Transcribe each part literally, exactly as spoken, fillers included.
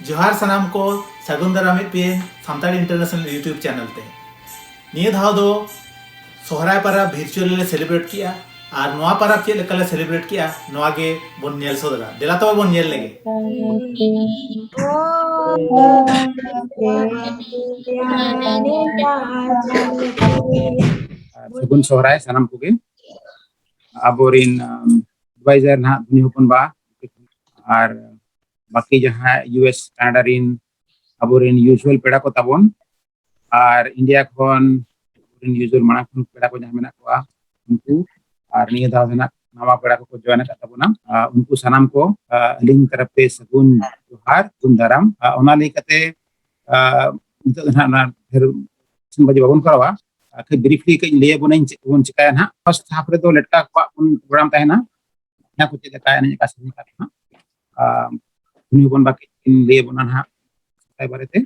ᱡᱚᱦᱟᱨ ᱥᱟᱱᱟᱢ ᱠᱚ, ᱥᱟᱹᱜᱩᱱ ᱫᱟᱨᱟᱢᱮᱫ ᱯᱮ ᱥᱟᱱᱛᱟᱲᱤ ᱤᱱᱴᱟᱨᱱᱮᱥᱱᱟᱞ YouTube ᱪᱮᱱᱮᱞ ᱛᱮ᱾ ᱱᱤᱭᱟᱹ ᱫᱷᱟᱣ ᱫᱚ ᱥᱚᱦᱨᱟᱭ ᱯᱟᱨᱟᱵᱽ ᱵᱷᱤᱨᱪᱩᱣᱟᱞ ᱞᱮ ᱥᱮᱞᱤᱵᱨᱮᱴ ᱠᱮᱜᱼᱟ᱾ ᱟᱨ ᱱᱚᱣᱟ ᱯᱟᱨᱟᱵᱽ ᱪᱮᱫ ᱞᱮᱠᱟ ᱞᱮ ᱥᱮᱞᱤᱵᱨᱮᱴ ᱠᱮᱜᱼᱟ, ᱱᱚᱣᱟ ᱜᱮ ᱵᱚᱱ ᱧᱮᱞ ᱥᱚᱫᱚᱨᱟ᱾ ᱫᱮᱞᱟ ᱛᱚᱵᱮ ᱵᱚᱱ ᱧᱮᱞ ᱞᱮᱜᱮ᱾ ᱥᱟᱹᱜᱩᱱ ᱥᱚᱦᱨᱟᱭ ᱥᱟᱱᱟᱢ ᱠᱚᱜᱮ᱾ ᱟᱵᱚᱨᱤᱱ ᱮᱰᱵᱟᱭᱡᱟᱨ ᱱᱟᱦᱟᱜ ᱫᱷᱩᱱᱤ ᱦᱚᱯᱚᱱ ᱵᱟ ᱟᱨ ᱵᱟᱹᱠᱤ ᱡᱟᱦᱟᱸ ᱤᱭᱩ ᱮᱥ ᱠᱟᱱᱟᱰᱟ ᱨᱤᱱ ᱟᱵᱚᱨᱤᱱ ᱤᱭᱩᱡᱩᱣᱟᱞ ᱯᱮᱲᱟ ᱠᱚ ᱛᱟᱵᱚᱱ, ᱟᱨ ᱤᱱᱰᱤᱭᱟ ᱠᱷᱚᱱ ᱟᱵᱚᱨᱤᱱ ᱤᱭᱩᱡᱩᱣᱟᱞ ᱢᱟᱲᱟᱝ ᱠᱷᱚᱱ ᱯᱮᱲᱟ ᱠᱚ ᱡᱟᱦᱟᱸ ᱢᱮᱱᱟᱜ ᱠᱚᱣᱟ ᱩᱱᱠᱩ, ᱟᱨ ᱱᱤᱭᱟᱹ ᱫᱷᱟᱣ ᱫᱚ ᱱᱟᱜ ᱱᱟᱣᱟ ᱯᱮᱲᱟ ᱠᱚᱠᱚ ᱡᱚᱭᱮᱱ ᱟᱠᱟᱫ ᱛᱟᱵᱚᱱᱟ᱾ ᱟᱨ ᱩᱱᱠᱩ ᱥᱟᱱᱟᱢ ᱠᱚ, ᱟᱨ ᱟᱹᱞᱤᱧ ᱛᱚᱨᱚᱯ ᱛᱮ ᱥᱟᱹᱜᱩᱱ ᱡᱚᱦᱟᱨ, ᱥᱟᱹᱜᱩᱱ ᱫᱟᱨᱟᱢ᱾ ᱟᱨ ᱚᱱᱟ ᱞᱟᱹᱭ ᱠᱟᱛᱮ, ᱟᱨ ᱱᱤᱛᱚᱜ ᱫᱚ ᱱᱟᱜ ᱚᱱᱟ ᱰᱷᱮᱨ ᱥᱮᱱ ᱵᱟᱡᱮ ᱵᱟᱵᱚᱱ ᱠᱚᱨᱟᱣᱟ᱾ ᱟᱨ ᱠᱟᱹᱡ ᱵᱨᱤᱯᱷᱞᱤ ᱠᱟᱹᱡ ᱞᱟᱹᱭ ᱟᱵᱚᱱᱟᱹᱧ ᱪᱮᱫ ᱠᱚᱵᱚᱱ ᱪᱤᱠᱟᱭᱟ ᱱᱟᱜ᱾ ᱯᱷᱟᱨᱥᱴ ᱦᱟᱯ ᱨᱮᱫᱚ ᱞᱮᱴᱠᱟ ᱠᱚᱣᱟᱜ ᱯᱨᱳᱜᱨᱟᱢ ᱛᱟᱦᱮᱱᱟ, ᱚᱱᱟ ᱠᱚ ᱪᱮᱫ ᱞᱮᱠᱟ ᱮᱱᱮᱡ ᱟᱠᱟᱫ ᱥᱮᱨᱮᱧ ᱟᱠᱟᱫ ᱱᱟᱜ᱾ ᱟᱨ ᱩᱱᱤ ᱦᱚᱯᱚᱱ ᱵᱟ ᱠᱟᱹᱡ ᱠᱤᱱ ᱞᱟᱹᱭ ᱟᱵᱚᱱᱟ ᱱᱟᱜ ᱥᱚᱦᱨᱟᱭ ᱵᱟᱨᱮᱛᱮ᱾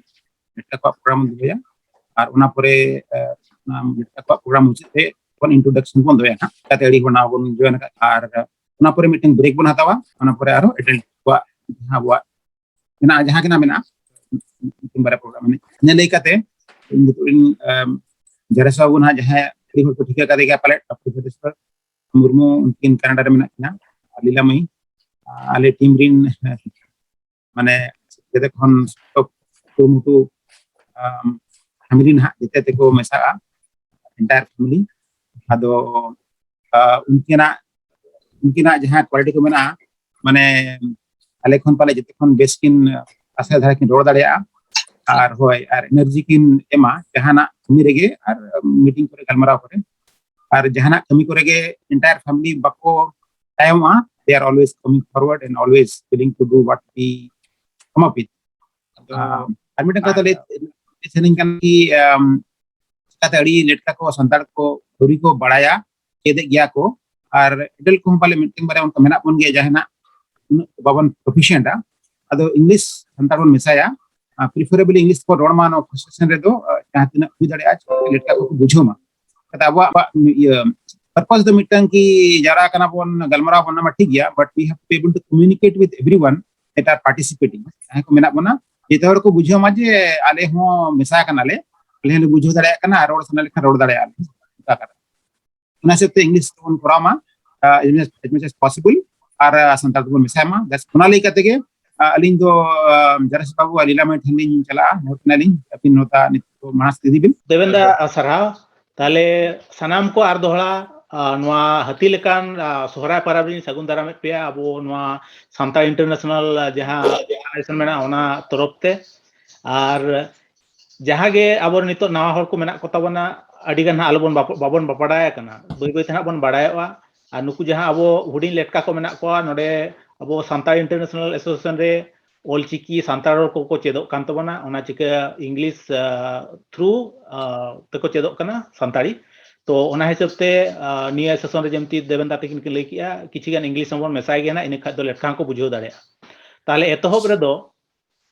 ᱞᱮᱴᱠᱟ ᱠᱚᱣᱟᱜ ᱯᱨᱳᱜᱨᱟᱢ ᱵᱚᱱ ᱫᱚᱦᱚᱭᱟ, ᱟᱨ ᱚᱱᱟ ᱯᱚᱨᱮ, ᱟᱨ ᱚᱱᱟ ᱞᱮᱴᱠᱟ ᱠᱚᱣᱟᱜ ᱯᱨᱳᱜᱨᱟᱢ ᱢᱩᱪᱟᱹᱫ ᱛᱮ ᱵᱚᱱ ᱤᱱᱴᱨᱳᱰᱟᱠᱥᱚᱱ ᱵᱚᱱ ᱫᱚᱦᱚᱭᱟ ᱱᱟᱜ᱾ ᱪᱤᱠᱟᱛᱮ ᱟᱹᱰᱤ ᱦᱚᱲ ᱱᱟᱣᱟ ᱵᱚᱱ ᱡᱚᱭᱮᱱ ᱟᱠᱟᱫ, ᱟᱨ ᱚᱱᱟ ᱯᱚᱨᱮ ᱢᱤᱫᱴᱮᱱ ᱵᱨᱮᱠ ᱵᱚᱱ ᱦᱟᱛᱟᱣᱟ᱾ ᱚᱱᱟ ᱯᱚᱨᱮ ᱟᱨᱦᱚᱸ ᱮᱴᱮᱱᱰ ᱠᱚᱣᱟᱜ ᱡᱟᱦᱟᱸ ᱟᱵᱚᱣᱟᱜ ᱢᱮᱱᱟᱜᱼᱟ, ᱡᱟᱦᱟᱸ ᱜᱮ ᱱᱟᱜ ᱢᱮᱱᱟᱜᱼᱟ, ᱢᱤᱫᱴᱮᱱ ᱵᱟᱨᱭᱟ ᱯᱨᱳᱜᱨᱟᱢ ᱮᱱᱮᱡ᱾ ᱤᱱᱟᱹ ᱞᱟᱹᱭ ᱠᱟᱛᱮ ᱤᱧ ᱱᱤᱛᱚᱜ ᱤᱧ, ᱮᱢ, ᱡᱟᱨᱮᱥ ᱵᱟᱹᱵᱩ ᱱᱟᱦᱟᱜ ᱡᱟᱦᱟᱸᱭ ᱟᱹᱰᱤ ᱦᱚᱲ ᱠᱚ ᱴᱷᱤᱠᱟᱹ ᱠᱟᱫᱮ ᱜᱮᱭᱟ ᱯᱟᱞᱮᱫ, ᱰᱚᱠᱴᱚᱨ ᱡᱟᱨᱮᱥ ᱢᱩᱨᱢᱩ, ᱩᱱᱠᱤᱱ ᱠᱟᱱᱟᱰᱟ ᱨᱮ ᱢᱮᱱᱟᱜ ᱠᱤᱱᱟ, ᱟᱨ ᱞᱤᱞᱟ ᱢᱟᱹᱭ, ᱟᱞᱮ ᱴᱤᱢ ᱨᱤᱱ, ᱢᱟᱱᱮ, ᱡᱮᱛᱮ ᱠᱷᱚᱱ ᱥᱚᱠᱛᱚ ᱠᱩᱨᱩᱢᱩᱴᱩ, ᱟᱢ, ᱯᱷᱮᱢᱤᱞᱤ ᱱᱟᱦᱟᱜ ᱡᱮᱛᱮ ᱛᱮᱠᱚ ᱢᱮᱥᱟᱜᱼᱟ, ᱮᱱᱴᱟᱭᱟᱨ ᱯᱷᱮᱢᱤᱞᱤ᱾ ᱟᱫᱚ, ᱟ, ᱩᱱᱠᱤᱱᱟᱜ, ᱩᱱᱠᱤᱱᱟᱜ ᱡᱟᱦᱟᱸ ᱠᱣᱟᱞᱤᱴᱤ ᱠᱚ ᱢᱮᱱᱟᱜᱼᱟ, ᱢᱟᱱᱮ, ᱟᱞᱮ ᱠᱷᱚᱱ ᱯᱟᱞᱮ ᱡᱮᱛᱮ ᱠᱷᱚᱱ ᱵᱮᱥ ᱠᱤᱱ, ᱟᱥᱟ ᱫᱷᱟᱨᱟ ᱠᱤᱱ ᱨᱚᱲ ᱫᱟᱲᱮᱭᱟᱜᱼᱟ᱾ ᱟᱨ ᱦᱳᱭ, ᱟᱨ ᱮᱱᱟᱨᱡᱤ ᱠᱤᱱ ᱮᱢᱟ ᱡᱟᱦᱟᱱᱟᱜ ᱠᱟᱹᱢᱤ ᱨᱮᱜᱮ, ᱟᱨ ᱢᱤᱴᱤᱝ ᱠᱚᱨᱮ, ᱜᱟᱞᱢᱟᱨᱟᱣ ᱠᱚᱨᱮ, ᱟᱨ ᱡᱟᱦᱟᱱᱟᱜ ᱠᱟᱹᱢᱤ ᱠᱚᱨᱮ ᱜᱮ ᱮᱱᱴᱟᱭᱟᱨ ᱯᱷᱮᱢᱤᱞᱤ ᱵᱟᱠᱚ ᱛᱟᱭᱚᱢᱚᱜᱼᱟ, they are always coming forward and always willing to do what we come up with. ᱟᱫᱚ, ᱟᱨ ᱢᱤᱫᱴᱟᱝ ᱠᱟᱛᱷᱟ ᱞᱟᱹᱭ, ᱞᱟᱹᱭ ᱥᱟᱱᱟᱧ ᱠᱟᱱᱟ ᱠᱤ, ᱟᱢ, ᱪᱤᱠᱟᱛᱮ ᱟᱹᱰᱤ ᱞᱮᱴᱠᱟ ᱠᱚ ᱥᱟᱱᱛᱟᱲ ᱠᱚ ᱛᱷᱤᱭᱳᱨᱤ ᱠᱚ ᱵᱟᱲᱟᱭᱟ, ᱪᱮᱫᱮᱫ ᱜᱮᱭᱟ ᱠᱚ, ᱟᱨ ᱮᱰᱟᱞᱴ ᱠᱚᱦᱚᱸ ᱯᱟᱞᱮ ᱢᱤᱫᱴᱮᱱ ᱵᱟᱨᱭᱟ ᱚᱱᱠᱟ ᱢᱮᱱᱟᱜ ᱵᱚᱱ ᱜᱮᱭᱟ, ᱡᱟᱦᱟᱱᱟᱜ ᱩᱱᱟᱹᱜ ᱵᱟᱵᱚᱱ ᱯᱨᱚᱯᱷᱤᱥᱤᱭᱮᱱᱴᱼᱟ᱾ ᱟᱫᱚ ᱤᱝᱞᱤᱥ ᱥᱟᱱᱛᱟᱲ ᱵᱚᱱ ᱢᱮᱥᱟᱭᱟ, ᱯᱨᱤᱯᱷᱟᱨᱮᱵᱞᱤ ᱤᱝᱞᱤᱥ ᱠᱚ ᱨᱚᱲ ᱢᱟ ᱱᱚᱣᱟ ᱯᱨᱚᱥᱮᱥ ᱨᱮᱫᱚ, ᱟᱨ ᱡᱟᱦᱟᱸ ᱛᱤᱱᱟᱹᱜ ᱦᱩᱭ ᱫᱟᱲᱮᱭᱟᱜᱼᱟ, ᱞᱮᱴᱠᱟ ᱠᱚᱠᱚ ᱵᱩᱡᱷᱟᱹᱣ ᱢᱟ᱾ ᱠᱟᱛᱮ ᱟᱵᱚᱣᱟᱜ, ᱟᱵᱚᱣᱟᱜ ᱤᱭᱟᱹ ᱯᱟᱨᱯᱚᱥ ᱫᱚ ᱢᱤᱫᱴᱟᱝ ᱠᱤ ᱡᱟᱣᱨᱟ ᱠᱟᱱᱟ ᱵᱚᱱ, ᱜᱟᱞᱢᱟᱨᱟᱣ ᱵᱚᱱ, ᱚᱱᱟ ᱢᱟ ᱴᱷᱤᱠ ᱜᱮᱭᱟ, but we have to be able to communicate with everyone that are participating, ᱡᱟᱦᱟᱸᱭ ᱠᱚ ᱢᱮᱱᱟᱜ ᱵᱚᱱᱟ, ᱡᱚᱛᱚ ᱦᱚᱲ ᱠᱚ ᱵᱩᱡᱷᱟᱹᱣ ᱢᱟ ᱡᱮ ᱟᱞᱮ ᱦᱚᱸ ᱢᱮᱥᱟ ᱠᱟᱱᱟᱞᱮ, ᱟᱞᱮ ᱦᱚᱸᱞᱮ ᱵᱩᱡᱷᱟᱹᱣ ᱫᱟᱲᱮᱭᱟᱜ ᱠᱟᱱᱟ, ᱟᱨ ᱨᱚᱲ ᱥᱟᱱᱟ ᱞᱮᱠᱷᱟᱱ ᱨᱚᱲ ᱫᱟᱲᱮᱭᱟᱜᱼᱟ ᱞᱮ, ᱚᱱᱠᱟ ᱠᱟᱛᱷᱟ᱾ ᱚᱱᱟ ᱦᱤᱥᱟᱹᱵ ᱛᱮ ᱤᱝᱞᱤᱥ ᱛᱮᱵᱚᱱ ᱠᱚᱨᱟᱣ ᱢᱟ, ᱟᱨ ᱥᱟᱱᱛᱟᱲ ᱛᱮᱵᱚᱱ ᱢᱮᱥᱟᱭ ᱢᱟ᱾ ᱚᱱᱟ ᱞᱟᱹᱭ ᱠᱟᱛᱮ ᱜᱮ ᱟᱹᱞᱤᱧ ᱫᱚ ᱡᱟᱨᱮᱥ ᱵᱟᱵᱩ ᱟᱨ ᱞᱤᱞᱟ ᱢᱟᱹᱭ ᱴᱷᱮᱱ ᱞᱤᱧ ᱪᱟᱞᱟᱜᱼᱟ, ᱱᱮᱦᱚᱨ ᱠᱟᱱᱟᱞᱤᱧ, ᱟᱹᱵᱤᱱ ᱱᱚᱣᱟ ᱱᱤᱛᱚᱜ ᱢᱟᱲᱟᱝ ᱥᱮᱫ ᱤᱫᱤ ᱵᱤᱱ᱾ ᱫᱮᱵᱮᱱ ᱫᱟ, ᱥᱟᱨᱦᱟᱣ᱾ ᱛᱟᱦᱞᱮ ᱥᱟᱱᱟᱢ ᱠᱚ ᱟᱨ ᱫᱚᱦᱲᱟ, ᱟᱨ ᱱᱚᱣᱟ ᱦᱟᱹᱛᱤ ᱞᱮᱠᱟᱱ ᱥᱚᱦᱨᱟᱭ ᱯᱚᱨᱚᱵᱽ ᱨᱤᱧ ᱥᱟᱹᱜᱩᱱ ᱫᱟᱨᱟᱢᱮᱫ ᱯᱮᱭᱟ᱾ ᱟᱵᱚ ᱱᱚᱣᱟ ᱥᱟᱱᱛᱟᱲ ᱤᱱᱴᱟᱨᱱᱮᱥᱚᱱᱟᱞ ᱡᱟᱦᱟᱸ ᱚᱨᱜᱟᱱᱟᱭᱡᱮᱥᱚᱱ ᱢᱮᱱᱟᱜᱼᱟ, ᱚᱱᱟ ᱛᱚᱨᱚᱯ ᱛᱮ᱾ ᱟᱨ ᱡᱟᱦᱟᱸ ᱜᱮ ᱟᱵᱚ ᱱᱤᱛᱚᱜ ᱱᱟᱣᱟ ᱦᱚᱲ ᱠᱚ ᱢᱮᱱᱟᱜ ᱠᱚ ᱛᱟᱵᱚᱱᱟ, ᱟᱹᱰᱤ ᱜᱟᱱ ᱦᱟᱸᱜ ᱟᱞᱚ ᱵᱚᱱ ᱵᱟᱯ-, ᱵᱟᱵᱚᱱ ᱵᱟᱰᱟᱭ ᱟᱠᱟᱱᱟ, ᱵᱟᱹᱭ ᱵᱟᱹᱭ ᱛᱮ ᱦᱟᱸᱜ ᱵᱚᱱ ᱵᱟᱰᱟᱭᱚᱜᱼᱟ᱾ ᱟᱨ ᱱᱩᱠᱩ ᱡᱟᱦᱟᱸ ᱟᱵᱚ ᱦᱩᱰᱤᱧ ᱞᱮᱴᱠᱟ ᱠᱚ ᱢᱮᱱᱟᱜ ᱠᱚᱣᱟ, ᱱᱚᱰᱮ ᱟᱵᱚ ᱥᱟᱱᱛᱟᱲ ᱤᱱᱴᱟᱨᱱᱮᱥᱚᱱᱟᱞ ᱮᱥᱳᱥᱤᱭᱮᱥᱚᱱ ᱨᱮ ᱚᱞᱪᱤᱠᱤ ᱥᱟᱱᱛᱟᱲ ᱨᱚᱲ ᱠᱚᱠᱚ ᱪᱮᱫᱚᱜ ᱠᱟᱱ ᱛᱟᱵᱚᱱᱟ, ᱚᱱᱟ ᱪᱤᱠᱟᱹ ᱤᱝᱞᱤᱥ ᱛᱷᱨᱩ ᱛᱮᱠᱚ ᱪᱮᱫᱚᱜ ᱠᱟᱱᱟ ᱥᱟᱱᱛᱟᱲᱤ᱾ ᱛᱚ ᱚᱱᱟ ᱦᱤᱥᱟᱹᱵ ᱛᱮ ᱱᱤᱭᱟᱹ ᱥᱮᱥᱚᱱ ᱨᱮ ᱡᱮᱢᱛᱤ ᱫᱮᱵᱮᱱ ᱫᱟ ᱛᱟᱹᱠᱤᱱ ᱠᱤᱱ ᱞᱟᱹᱭ ᱠᱮᱜᱼᱟ, ᱠᱤᱪᱷᱤ ᱜᱟᱱ ᱤᱝᱞᱤᱥ ᱦᱚᱸᱵᱚᱱ ᱢᱮᱥᱟᱭ ᱜᱮᱭᱟ ᱱᱟᱜ, ᱤᱱᱟᱹ ᱠᱷᱟᱡ ᱫᱚ ᱞᱮᱴᱠᱟ ᱦᱚᱸᱠᱚ ᱵᱩᱡᱷᱟᱹᱣ ᱫᱟᱲᱮᱭᱟᱜᱼᱟ᱾ ᱛᱟᱦᱞᱮ ᱮᱛᱚᱦᱚᱵ ᱨᱮᱫᱚ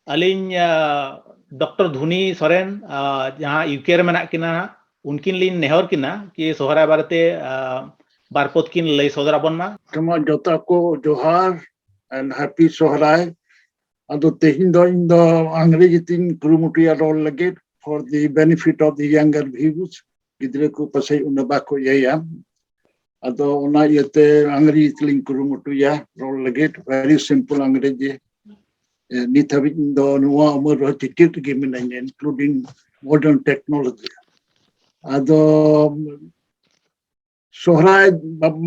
ᱟᱹᱞᱤᱧ ᱰᱚᱠᱴᱚᱨ ᱫᱷᱩᱱᱤ ᱥᱚᱨᱮᱱ, ᱡᱟᱦᱟᱸ ᱤᱭᱩᱠᱮ ᱨᱮ ᱢᱮᱱᱟᱜ ᱠᱤᱱᱟ, ᱩᱱᱠᱤᱱ ᱞᱤᱧ ᱱᱮᱦᱚᱨ ᱠᱤᱱᱟ ᱠᱤ ᱥᱚᱦᱨᱟᱭ ᱵᱟᱨᱮᱛᱮ ᱵᱟᱨ ᱯᱚᱫ ᱠᱤᱱ ᱞᱟᱹᱭ ᱥᱚᱫᱚᱨ ᱟᱵᱚᱱ ᱢᱟ᱾ ᱛᱮᱢᱟ ᱡᱚᱛᱚ ᱠᱚ ᱡᱚᱦᱟᱨ and happy ᱥᱚᱦᱨᱟᱭ᱾ ᱟᱫᱚ ᱛᱮᱦᱮᱧ ᱫᱚ ᱤᱧ ᱫᱚ ᱟᱝᱨᱮᱡᱤ ᱛᱤᱧ ᱠᱩᱨᱩᱢᱩᱴᱩᱭᱟ ᱨᱚᱲ ᱞᱟᱹᱜᱤᱫ for the benefit of the younger viewers. ᱜᱤᱫᱽᱨᱟᱹ ᱠᱚ ᱯᱟᱥᱮᱡ ᱩᱱᱟᱹᱜ ᱵᱟᱠᱚ ᱤᱭᱟᱹᱭᱟ, ᱟᱫᱚ ᱚᱱᱟ ᱤᱭᱟᱹᱛᱮ ᱟᱝᱨᱮᱡᱤ ᱛᱮᱞᱤᱧ ᱠᱩᱨᱩᱢᱩᱴᱩᱭᱟ ᱨᱚᱲ ᱞᱟᱹᱜᱤᱫ, very simple ᱟᱝᱨᱮᱡᱤ᱾ ᱱᱤᱛ ᱦᱟᱹᱵᱤᱡ ᱤᱧ ᱫᱚ ᱱᱚᱣᱟ ᱩᱢᱮᱨ ᱨᱮᱦᱚᱸ ᱪᱮᱪᱮᱫ ᱨᱮᱜᱮ ᱢᱤᱱᱟᱹᱧᱟ, including modern technology. ᱟᱫᱚ ᱥᱚᱦᱨᱟᱭ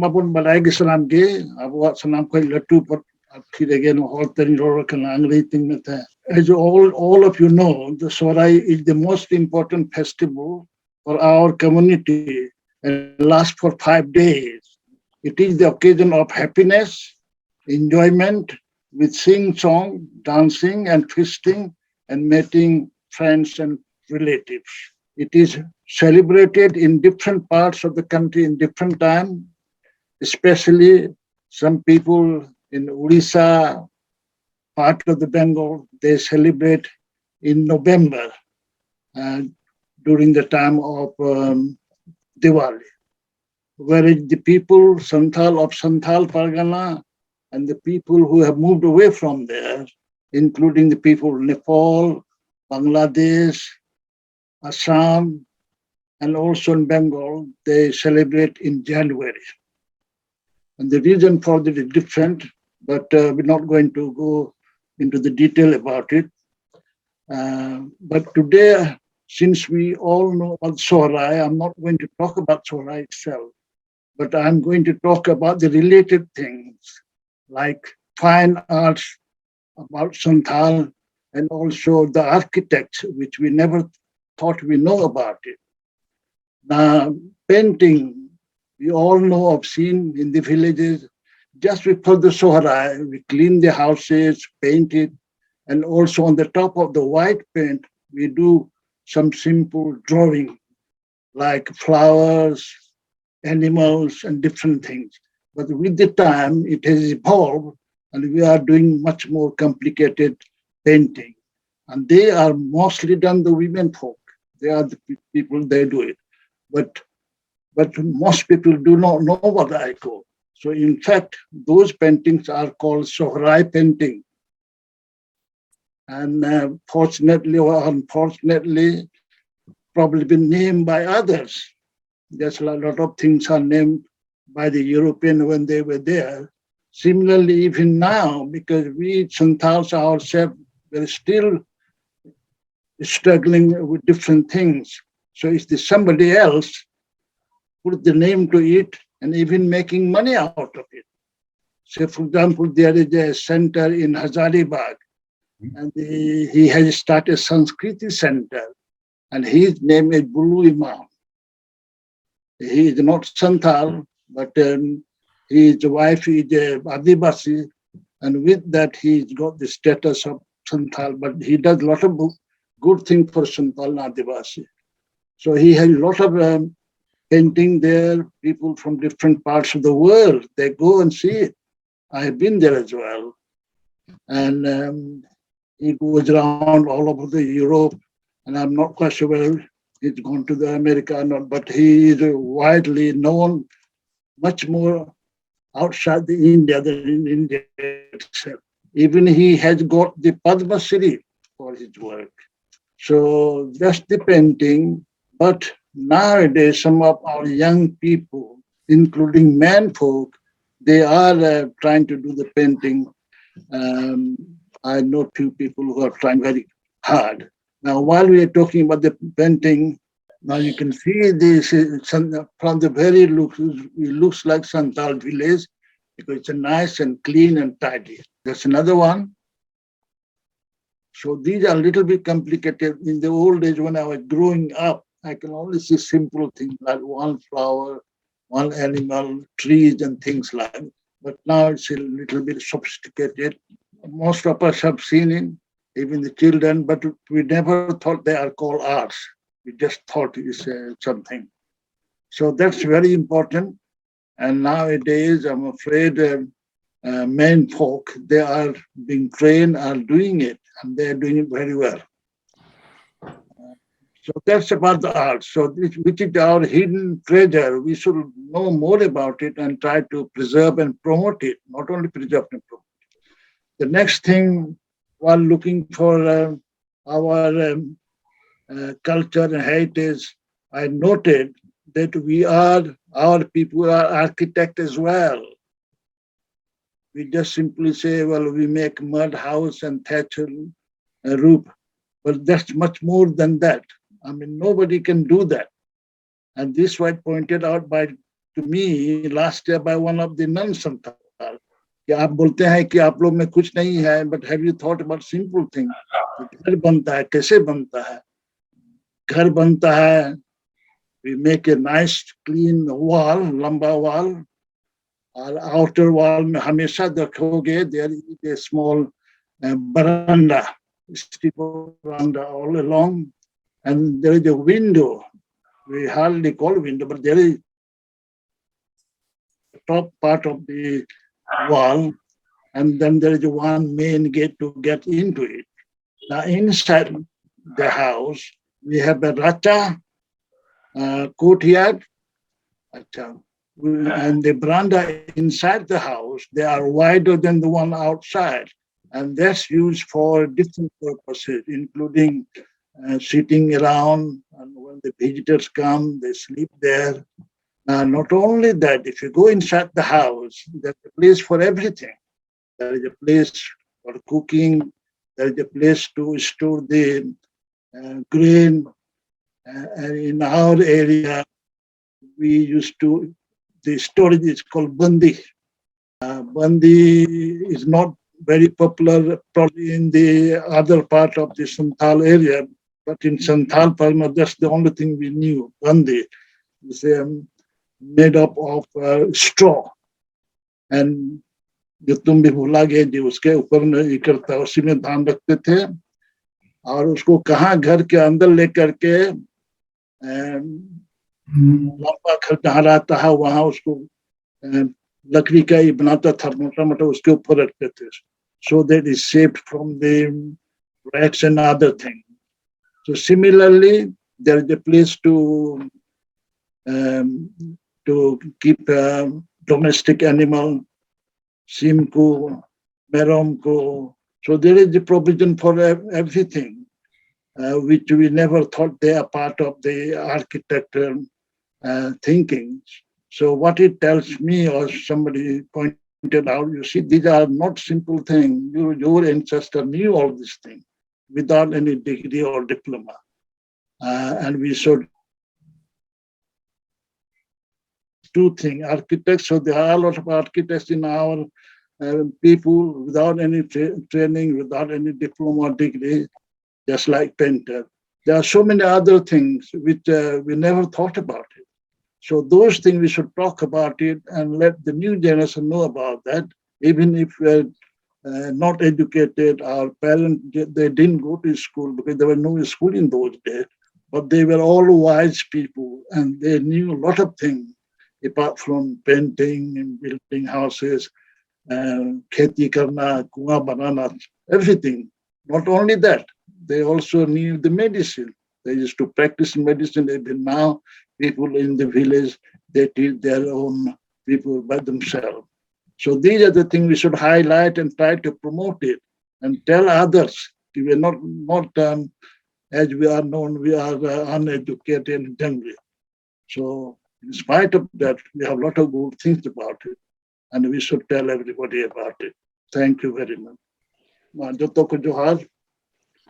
ᱢᱟᱵᱚᱱ ᱵᱟᱰᱟᱭ ᱜᱮ ᱥᱟᱱᱟᱢ ᱜᱮ, ᱟᱵᱚᱣᱟᱜ ᱥᱟᱱᱟᱢ ᱠᱷᱚᱱ ᱞᱟᱹᱴᱩ ᱯᱚᱨᱚᱵᱽ᱾ ᱟᱨ ᱯᱷᱤᱨ ᱟᱜᱮᱱ ᱦᱚᱲ ᱛᱮᱧ ᱨᱚᱲ ᱠᱟᱱᱟ, ᱟᱝᱨᱮᱡᱤ ᱛᱤᱧ ᱢᱮᱛᱟᱭᱟ᱾ As all, all of you know, the Sohrai is the most important festival for our community and lasts for five days. It is the occasion of happiness, enjoyment, with sing song, dancing and feasting and meeting friends and relatives. It is celebrated in different parts of the country in different time, especially some people in Odisha, part of the Bengal, they celebrate in November, uh, during the time of, um, Diwali. Whereas the people, Santhal of Santhal Pargana, And the people who have moved away from there, including the people of Nepal, Bangladesh, Assam, and also in Bengal, they celebrate in January. And the reason for that is different, but uh, we're not going to go into the detail about it. Uh, but today, since we all know about Sohrai, I'm not going to talk about Sohrai itself, but I'm going to talk about the related things like fine arts about Santal and also the architects, which we never thought we know about it. Now, painting, we all know of seen in the villages, just before the Sohrai, we clean the houses, paint it, and also on the top of the white paint, we do some simple drawing like flowers, animals, and different things. But with the time, it has evolved, and we are doing much more complicated painting. And they are mostly done the women folk. They are the pe- people they do it. But but most people do not know what I call. So in fact, those paintings are called Sohrai painting. And uh, fortunately or unfortunately, probably been named by others. Just a lot of things are named by the European when they were there. Similarly, even now, because we Santals ourselves were still struggling with different things. So if there's somebody else put the name to it and even making money out of it. Say, for example, there is a center in Hazaribagh, and he, he has started Sanskriti Center, and his name is Bulu Imam. He is not Santal, but um, his wife is a Adivasi, and with that he's got the status of Santal. But he does a lot of good thing for Santal and Adivasi. So he has a lot of um, painting there. People from different parts of the world, they go and see it. I have been there as well. And um, he goes around all over the Europe, and I'm not quite sure whether he's gone to the America or not, but he is widely known, much more outside the India than in India itself. Even he has got the Padma Shri for his work. So that's the painting. But nowadays, some of our young people, including men folk, they are uh, trying to do the painting. Um, I know few people who are trying very hard. Now, while we are talking about the painting, now you can see this is some, from the very looks, it looks like Santal village because it's a nice and clean and tidy. There's another one. So these are a little bit complicated. In the old days when I was growing up, I can only see simple things like one flower, one animal, trees and things like that. But now it's a little bit sophisticated. Most of us have seen it, even the children, but we never thought they are called arts. We just thought it's uh, something. So that's very important. And nowadays, I'm afraid uh, uh, men folk, they are being trained, are doing it, and they're doing it very well. So that's about the art. So this, which is our hidden treasure. We should know more about it and try to preserve and promote it, not only preserve and promote. The next thing, while looking for uh, our um, uh, culture and heritage, I noted that we are, our people are architect as well. We just simply say, well, we make mud house and thatch uh, roof. But that's much more than that. I mean, nobody can do that. And this was pointed out by to me last year by one of the nuns. कि आप बोलते हैं कि आप लोग में कुछ नहीं है, but have you thought about simple thing? घर बनता है, कैसे बनता है? घर बनता है, we make a nice clean wall, लंबा wall, और outer wall में हमेशा देखोगे there is a small uh, veranda, steeple veranda all along, and there is a window. We hardly call window, but there is top part of the wall, and then there is one main gate to get into it. Now, inside the house, we have a racha uh, courtyard. Acha. and the veranda inside the house, they are wider than the one outside. And that's used for different purposes, including uh, sitting around. And when the visitors come, they sleep there. Uh, not only that, if you go inside the house, there's a place for everything. There is a place for cooking. There is a place to store the uh, grain. Uh, and in our area, we used to, the storage is called bandi. Uh, bandi is not very popular probably in the other part of the Santal area, but in Santal Parma, that's the only thing we knew. Bandi is um, made up of uh, straw. And जो तुम भी भूला गए जी, उसके ऊपर में इकड़ता, उसी में धान रखते थे। और उसको कहाँ घर के अंदर लेकर के अम, लंबा घर जहाँ रहता है, वहाँ उसको अम, लकड़ी का ही बनाता था, मोटा मोटा, उसके ऊपर रखते थे, so that is saved from the rats and other thing. So similarly, there is a place to um, to keep a domestic animal, sim ko, merom ko. So there is the provision for ev- everything, uh, which we never thought they are part of the architecture uh, thinking. So what it tells me, or somebody pointed out, you see, these are not simple things. Your, your ancestor knew all these things without any degree or diploma. Uh, and we should two things. Architects, so there are a lot of architects in our uh, people without any tra- training, without any diploma degree, just like painter. There are so many other things which uh, we never thought about it. So those things we should talk about it and let the new generation know about that, even if we're uh, not educated, our parents, they didn't go to school because there were no school in those days. But they were all wise people and they knew a lot of things apart from painting and building houses, uh, kheti karna, kuan banana, everything. Not only that, they also knew the medicine. They used to practice medicine. Even now, people in the village, they treat their own people by themselves. So these are the things we should highlight and try to promote it and tell others. We are not, not um, as we are known, we are uh, uneducated and hungry. So in spite of that, we have a lot of good things about it, and we should tell everybody about it. Thank you very much. ᱢᱟ ᱡᱚᱛᱚ ᱠᱚ ᱡᱚᱦᱟᱨ᱾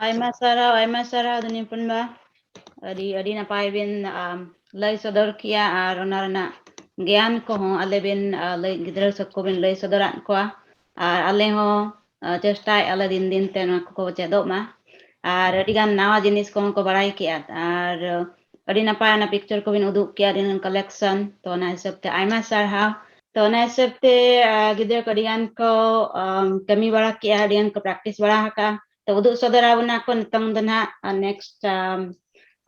ᱟᱭᱢᱟ ᱥᱟᱨᱦᱟᱣ, ᱟᱭᱢᱟ ᱥᱟᱨᱦᱟᱣ ᱫᱩᱱᱤ ᱦᱚᱯᱚᱱ ᱵᱟ᱾ ᱟᱹᱰᱤ, ᱟᱹᱰᱤ ᱱᱟᱯᱟᱭ ᱵᱤᱱ, ᱟᱢ, ᱞᱟᱹᱭ ᱥᱚᱫᱚᱨ ᱠᱮᱜᱼᱟ ᱟᱨ ᱚᱱᱟ ᱨᱮᱱᱟᱜ ᱜᱮᱭᱟᱱ ᱠᱚᱦᱚᱸ ᱟᱞᱮ ᱵᱤᱱ, ᱟ, ᱞᱟᱹᱭ, ᱜᱤᱫᱽᱨᱟᱹ ᱥᱚᱵ ᱠᱚᱵᱤᱱ ᱞᱟᱹᱭ ᱥᱚᱫᱚᱨᱟᱫ ᱠᱚᱣᱟ᱾ ᱟᱨ ᱟᱞᱮ ᱦᱚᱸ, ᱟ, ᱪᱮᱥᱴᱟᱭᱮᱫᱼᱟ ᱞᱮ ᱫᱤᱱ ᱫᱤᱱ ᱛᱮ ᱱᱚᱣᱟ ᱠᱚᱠᱚ ᱪᱮᱫᱚᱜ ᱢᱟ᱾ ᱟᱨ ᱟᱹᱰᱤ ᱜᱟᱱ ᱱᱟᱣᱟ ᱡᱤᱱᱤᱥ ᱠᱚᱦᱚᱸ ᱠᱚ ᱵᱟᱲᱟᱭ ᱠᱮᱜᱼᱟ᱾ ᱟᱨ ᱟᱹᱰᱤ ᱱᱟᱯᱟᱭ ᱚᱱᱟ picture ᱠᱚᱵᱤᱱ ᱩᱫᱩᱜ ᱠᱮᱜᱼᱟ, ᱟᱹᱰᱤ ᱜᱟᱱ collection᱾ ᱛᱚ ᱚᱱᱟ ᱦᱤᱥᱟᱹᱵ ᱛᱮ ᱟᱭᱢᱟ ᱥᱟᱨᱦᱟᱣ᱾ ᱛᱚ ᱚᱱᱟ ᱦᱤᱥᱟᱹᱵ ᱛᱮ, ᱟ, ᱜᱤᱫᱽᱨᱟᱹ ᱠᱚ ᱟᱹᱰᱤ ᱜᱟᱱ ᱠᱚ, ᱟᱢ, ᱠᱟᱹᱢᱤ ᱵᱟᱲᱟ ᱠᱮᱜᱼᱟ, ᱟᱹᱰᱤ ᱜᱟᱱ ᱠᱚ practice ᱵᱟᱲᱟ ᱟᱠᱟᱜᱼᱟ᱾ ᱛᱚ ᱩᱫᱩᱜ ᱥᱚᱫᱚᱨ ᱟᱵᱚᱱᱟ ᱠᱚ ᱱᱤᱛᱚᱝ ᱫᱚ ᱱᱟᱦᱟᱜ, ᱟ, next, ᱟᱢ,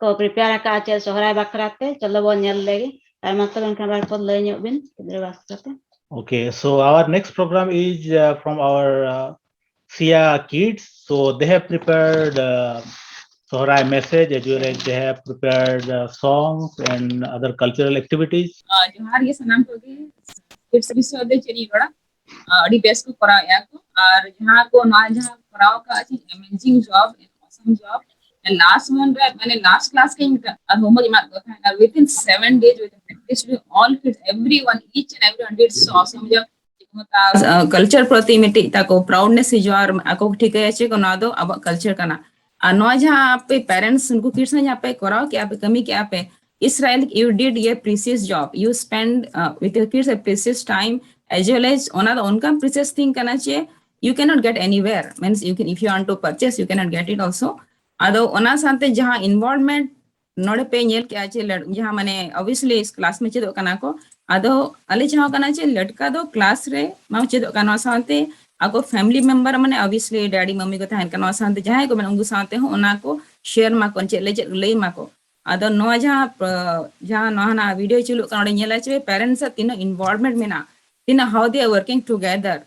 ᱠᱚ prepare ᱟᱠᱟᱜᱼᱟ ᱪᱮᱫ ᱥᱚᱦᱨᱟᱭ ᱵᱟᱠᱷᱨᱟ ᱛᱮ᱾ ᱪᱚᱞᱚ ᱵᱚᱱ ᱧᱮᱞ ᱞᱮᱜᱮ᱾ ᱟᱨ ᱢᱟ ᱛᱚᱵᱮ ᱮᱱᱠᱷᱟᱱ ᱵᱟᱨ ᱯᱚᱫ ᱞᱟᱹᱭ ᱧᱚᱜ ᱵᱤᱱ ᱜᱤᱫᱽᱨᱟᱹ ᱵᱟᱠᱷᱨᱟ ᱛᱮ᱾ Okay, so our next program is, uh, from our, uh, Sia Kids. So they have prepared, uh, Sohrai message as well as they have prepared, uh, songs and other cultural activities. Uh, ᱡᱚᱦᱟᱨ ᱜᱮ ᱥᱟᱱᱟᱢ ᱠᱚᱜᱮ᱾ Kids ᱵᱤᱥᱚᱭ ᱛᱮ ᱪᱮᱫ ᱤᱧ ᱨᱚᱲᱟ? ᱟᱹᱰᱤ ᱵᱮᱥ ᱠᱚ ᱠᱚᱨᱟᱣᱮᱫᱼᱟ ᱠᱚ᱾ ᱟᱨ ᱡᱟᱦᱟᱸ ᱠᱚ ᱱᱚᱣᱟ ᱡᱟᱦᱟᱸ ᱠᱚᱨᱟᱣ ᱟᱠᱟᱫᱼᱟ, ᱪᱮᱫ amazing job, awesome job. And last one ᱨᱮ ᱢᱟᱱᱮ last class ᱨᱮ ᱤᱧ ᱟᱨ homework ᱮᱢᱟᱫ ᱠᱚ ᱛᱟᱦᱮᱸᱱᱟ, within seven days with practice, all kids, everyone, each and everyone did so awesome job. ᱪᱮᱫ ᱠᱚ ᱢᱮᱛᱟᱜᱼᱟ, culture ᱯᱨᱚᱛᱤ ᱢᱤᱫᱴᱤᱡ ᱛᱟᱠᱚ proudness ᱦᱤᱡᱩᱜᱼᱟ ᱟᱨ ᱟᱠᱚ ᱠᱚ ᱴᱷᱤᱠᱟᱹᱭᱟ ᱪᱮ ᱱᱚᱣᱟ ᱫᱚ ᱟᱵᱚᱣᱟᱜ culture ᱠᱟᱱᱟ᱾ ᱟᱨ ᱱᱚᱣᱟ ᱡᱟᱦᱟᱸ ᱟᱯᱮ parents ᱩᱱᱠᱩ kids ᱦᱚᱸ ᱡᱟᱦᱟᱸ ᱯᱮ ᱠᱚᱨᱟᱣ ᱠᱮᱜᱼᱟ, ᱯᱮ ᱠᱟᱹᱢᱤ ᱠᱮᱜᱼᱟ ᱯᱮ, Israel, you did a precious job. You spend, uh, with your kids a precious time, as well as ᱚᱱᱟ ᱫᱚ ᱚᱱᱠᱟᱱ precious thing ᱠᱟᱱᱟ ᱡᱮ you cannot get anywhere. Means you can, if you want to purchase, you cannot get it also. ᱟᱫᱚ ᱚᱱᱟ ᱥᱟᱶᱛᱮ ᱡᱟᱦᱟᱸ involvement ᱱᱚᱰᱮ ᱯᱮ ᱧᱮᱞ ᱠᱮᱜᱼᱟ ᱡᱮ ᱞᱟᱹᱲ-, ᱡᱟᱦᱟᱸ ᱢᱟᱱᱮ obviously class ᱢᱟ ᱪᱮᱫᱚᱜ ᱠᱟᱱᱟ ᱠᱚ, ᱟᱫᱚ ᱟᱞᱮ ᱪᱟᱦᱟᱣ ᱠᱟᱱᱟ ᱡᱮ ᱞᱟᱹᱴᱠᱟ ᱫᱚ class ᱨᱮ ᱢᱟ ᱪᱮᱫᱚᱜ ᱠᱟᱱᱟ, ᱚᱱᱟ ᱥᱟᱶᱛᱮ ᱟᱠᱚ family member ᱢᱟᱱᱮ obviously daddy ᱢᱟᱢᱤ ᱠᱚ ᱛᱟᱦᱮᱱ ᱠᱟᱱᱟ, ᱚᱱᱟ ᱥᱟᱶᱛᱮ ᱡᱟᱦᱟᱸᱭ ᱠᱚ ᱢᱮᱱᱟᱜ ᱩᱱᱠᱩ ᱥᱟᱶᱛᱮ ᱦᱚᱸ ᱚᱱᱟ ᱠᱚ share ᱢᱟᱠᱚ, ᱪᱮᱫ ᱞᱮ ᱪᱮᱫ ᱞᱟᱹᱭ ᱢᱟᱠᱚ᱾ ᱟᱫᱚ ᱱᱚᱣᱟ ᱡᱟᱦᱟᱸ, ᱯ-, ᱡᱟᱦᱟᱸ ᱱᱚᱣᱟ ᱱᱟᱜ video ᱪᱟᱹᱞᱩᱜ ᱠᱟᱱᱟ, ᱚᱸᱰᱮ ᱧᱮᱞᱟ ᱪᱮ parents ᱟᱜ ᱛᱤᱱᱟᱹᱜ involvement ᱢᱮᱱᱟᱜᱼᱟ, ᱛᱤᱱᱟᱹᱜ how they are working together᱾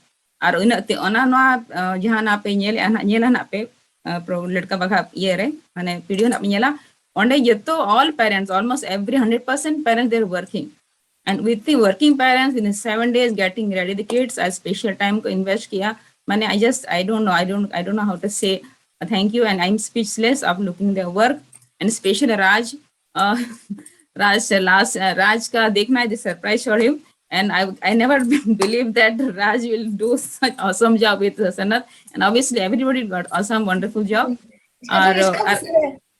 ᱟᱨ ᱤᱱᱟᱹᱜ ᱛᱮ ᱚᱱᱟ ᱱᱚᱣᱟ, ᱟ, ᱡᱟᱦᱟᱸ ᱱᱟᱜ ᱯᱮ ᱧᱮᱞᱮᱜᱼᱟ ᱱᱟᱜ, ᱧᱮᱞᱟ ᱱᱟᱜ ᱯᱮ, ᱞᱟᱹᱴᱠᱟ ᱵᱟᱜᱷᱟ ᱤᱭᱟᱹ ᱨᱮ, ᱢᱟᱱᱮ ᱯᱤᱲᱦᱤ ᱨᱮᱱᱟᱜ ᱧᱮᱞᱟ, ᱚᱸᱰᱮ ᱡᱚᱛᱚ, all parents, almost every hundred percent parents, they are working. And with the working parents, in the seven days getting ready the kids, as special time ko invest kiya. Mane, I just, I don't know, I don't, I don't know how to say thank you, and I'm speechless of looking their work, and special Raj, uh, Raj, last, uh, Raj ka dekhna, the surprise for him. And I, I never believe that Raj will do such awesome job with Sanat. And obviously, everybody got awesome, wonderful job. Aur, uh,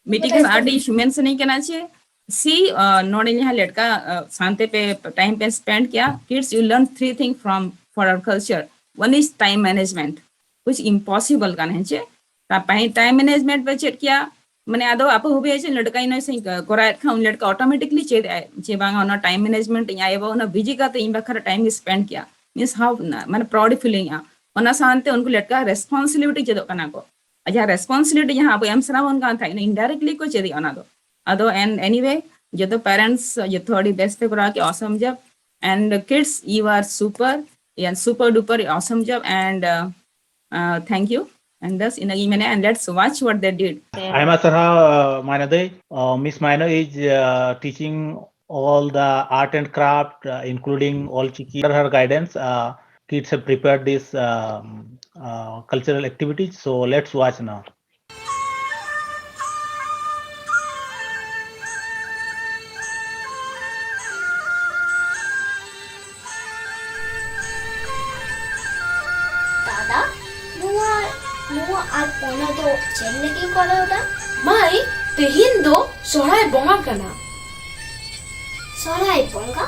meeting ka art issue mention nahi karna chahiye. See, uh, node yahan latka, uh, sante pe time pe spend kiya. Kids, you learn three things from, for our culture. One is time management, which impossible kan hai che. Ta pahi time management pe chet kiya. Mane ado apa hube che latka ino se korai khan latka automatically chet che banga ona time management ya eba ona busy ka te imba khara time spend kiya. Means how na, mane proud feeling ya. Ona sante unku latka responsibility chedok kana ko. Aja responsibility jahan abo em sana bon kan tha, indirectly ko chedi ona do. Ado and anyway, joto parents, joto adi best pe kora ke awesome job. And kids, you are super, yeah, super duper awesome job. And uh, uh, thank you. And thus, in a, and let's watch what they did. ᱟᱭᱢᱟ ᱥᱟᱨᱦᱟᱣ, ᱢᱟᱭᱱᱟ ᱫᱟᱹᱭ᱾ Uh, Miss Maina is uh, teaching all the art and craft, uh, including all Chiki. Under her guidance, uh, kids have prepared this um, uh, cultural activities. So let's watch now. ᱫᱟᱫᱟ, ᱱᱚᱣᱟ, ᱱᱚᱣᱟ ᱟᱨ ᱚᱱᱟ ᱫᱚ ᱪᱮᱫ ᱞᱟᱹᱜᱤᱫ ᱠᱚᱨᱟᱣ ᱫᱟ? ᱢᱟᱹᱭ, ᱛᱮᱦᱮᱧ ᱫᱚ ᱥᱚᱦᱨᱟᱭ ᱵᱚᱸᱜᱟ ᱠᱟᱱᱟ᱾ ᱥᱚᱦᱨᱟᱭ ᱵᱚᱸᱜᱟ?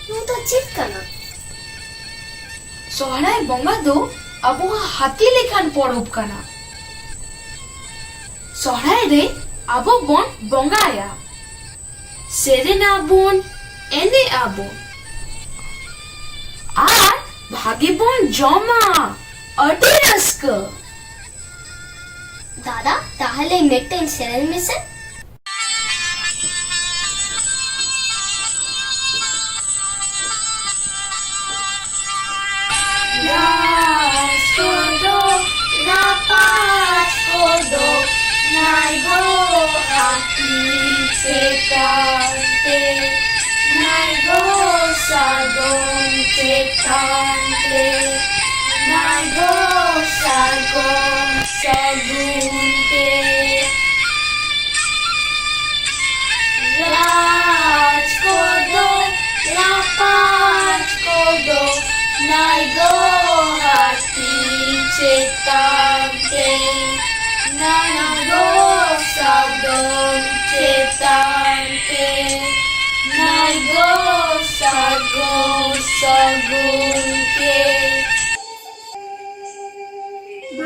ᱱᱚᱣᱟ ᱫᱚ ᱪᱮᱫ ᱠᱟᱱᱟ? ᱥᱚᱦᱨᱟᱭ ᱵᱚᱸᱜᱟ ᱫᱚ ᱟᱵᱚᱣᱟᱜ ᱦᱟᱹᱛᱤ ᱞᱮᱠᱟᱱ ᱯᱚᱨᱚᱵᱽ ᱠᱟᱱᱟ᱾ ᱥᱚᱦᱨᱟᱭ ᱨᱮ ᱟᱵᱚ ᱵᱚᱱ ᱵᱚᱸᱜᱟᱭᱟ, ᱥᱮᱨᱮᱧ ᱟᱵᱚᱱ, ᱮᱱᱮᱡ ᱟᱵᱚᱱ ᱟᱨ ᱵᱷᱟᱜᱮ ᱵᱚᱱ ᱡᱚᱢᱟ᱾ ᱟᱹᱰᱤ ᱨᱟᱹᱥᱠᱟᱹ᱾ ᱫᱟᱫᱟ, ᱛᱟᱦᱞᱮ ᱢᱤᱫᱴᱮᱱ ᱥᱮᱨᱮᱧ ᱢᱮᱥᱮ᱾ ᱱᱟᱭᱜᱚ ᱦᱟᱹᱛᱤ ᱪᱮᱛᱟᱱ ᱛᱮ, ᱱᱟᱭᱜᱚ ᱥᱟᱫᱚᱢ ᱪᱮᱛᱟᱱ ᱛᱮ, ᱱᱟᱭᱜᱚ ᱥᱟᱫᱚᱢ ᱥᱟᱹᱜᱩᱱ ᱛᱮ᱾ ᱨᱟᱡᱽ ᱠᱚᱫᱚ, ᱨᱟᱯᱟᱡᱽ ᱠᱚᱫᱚ, ᱱᱟᱭᱜᱚ ᱦᱟᱹᱛᱤ ᱪᱮᱛᱟᱱ ᱛᱮ, ᱱᱟᱭᱜᱚ ᱥᱟᱫᱚᱢ ᱪᱮᱛᱟᱱ ᱛᱮ, ᱱᱟᱭᱜᱚ ᱥᱟᱹᱜᱩᱱ ᱥᱟᱹᱜᱩᱱ ᱛᱮ᱾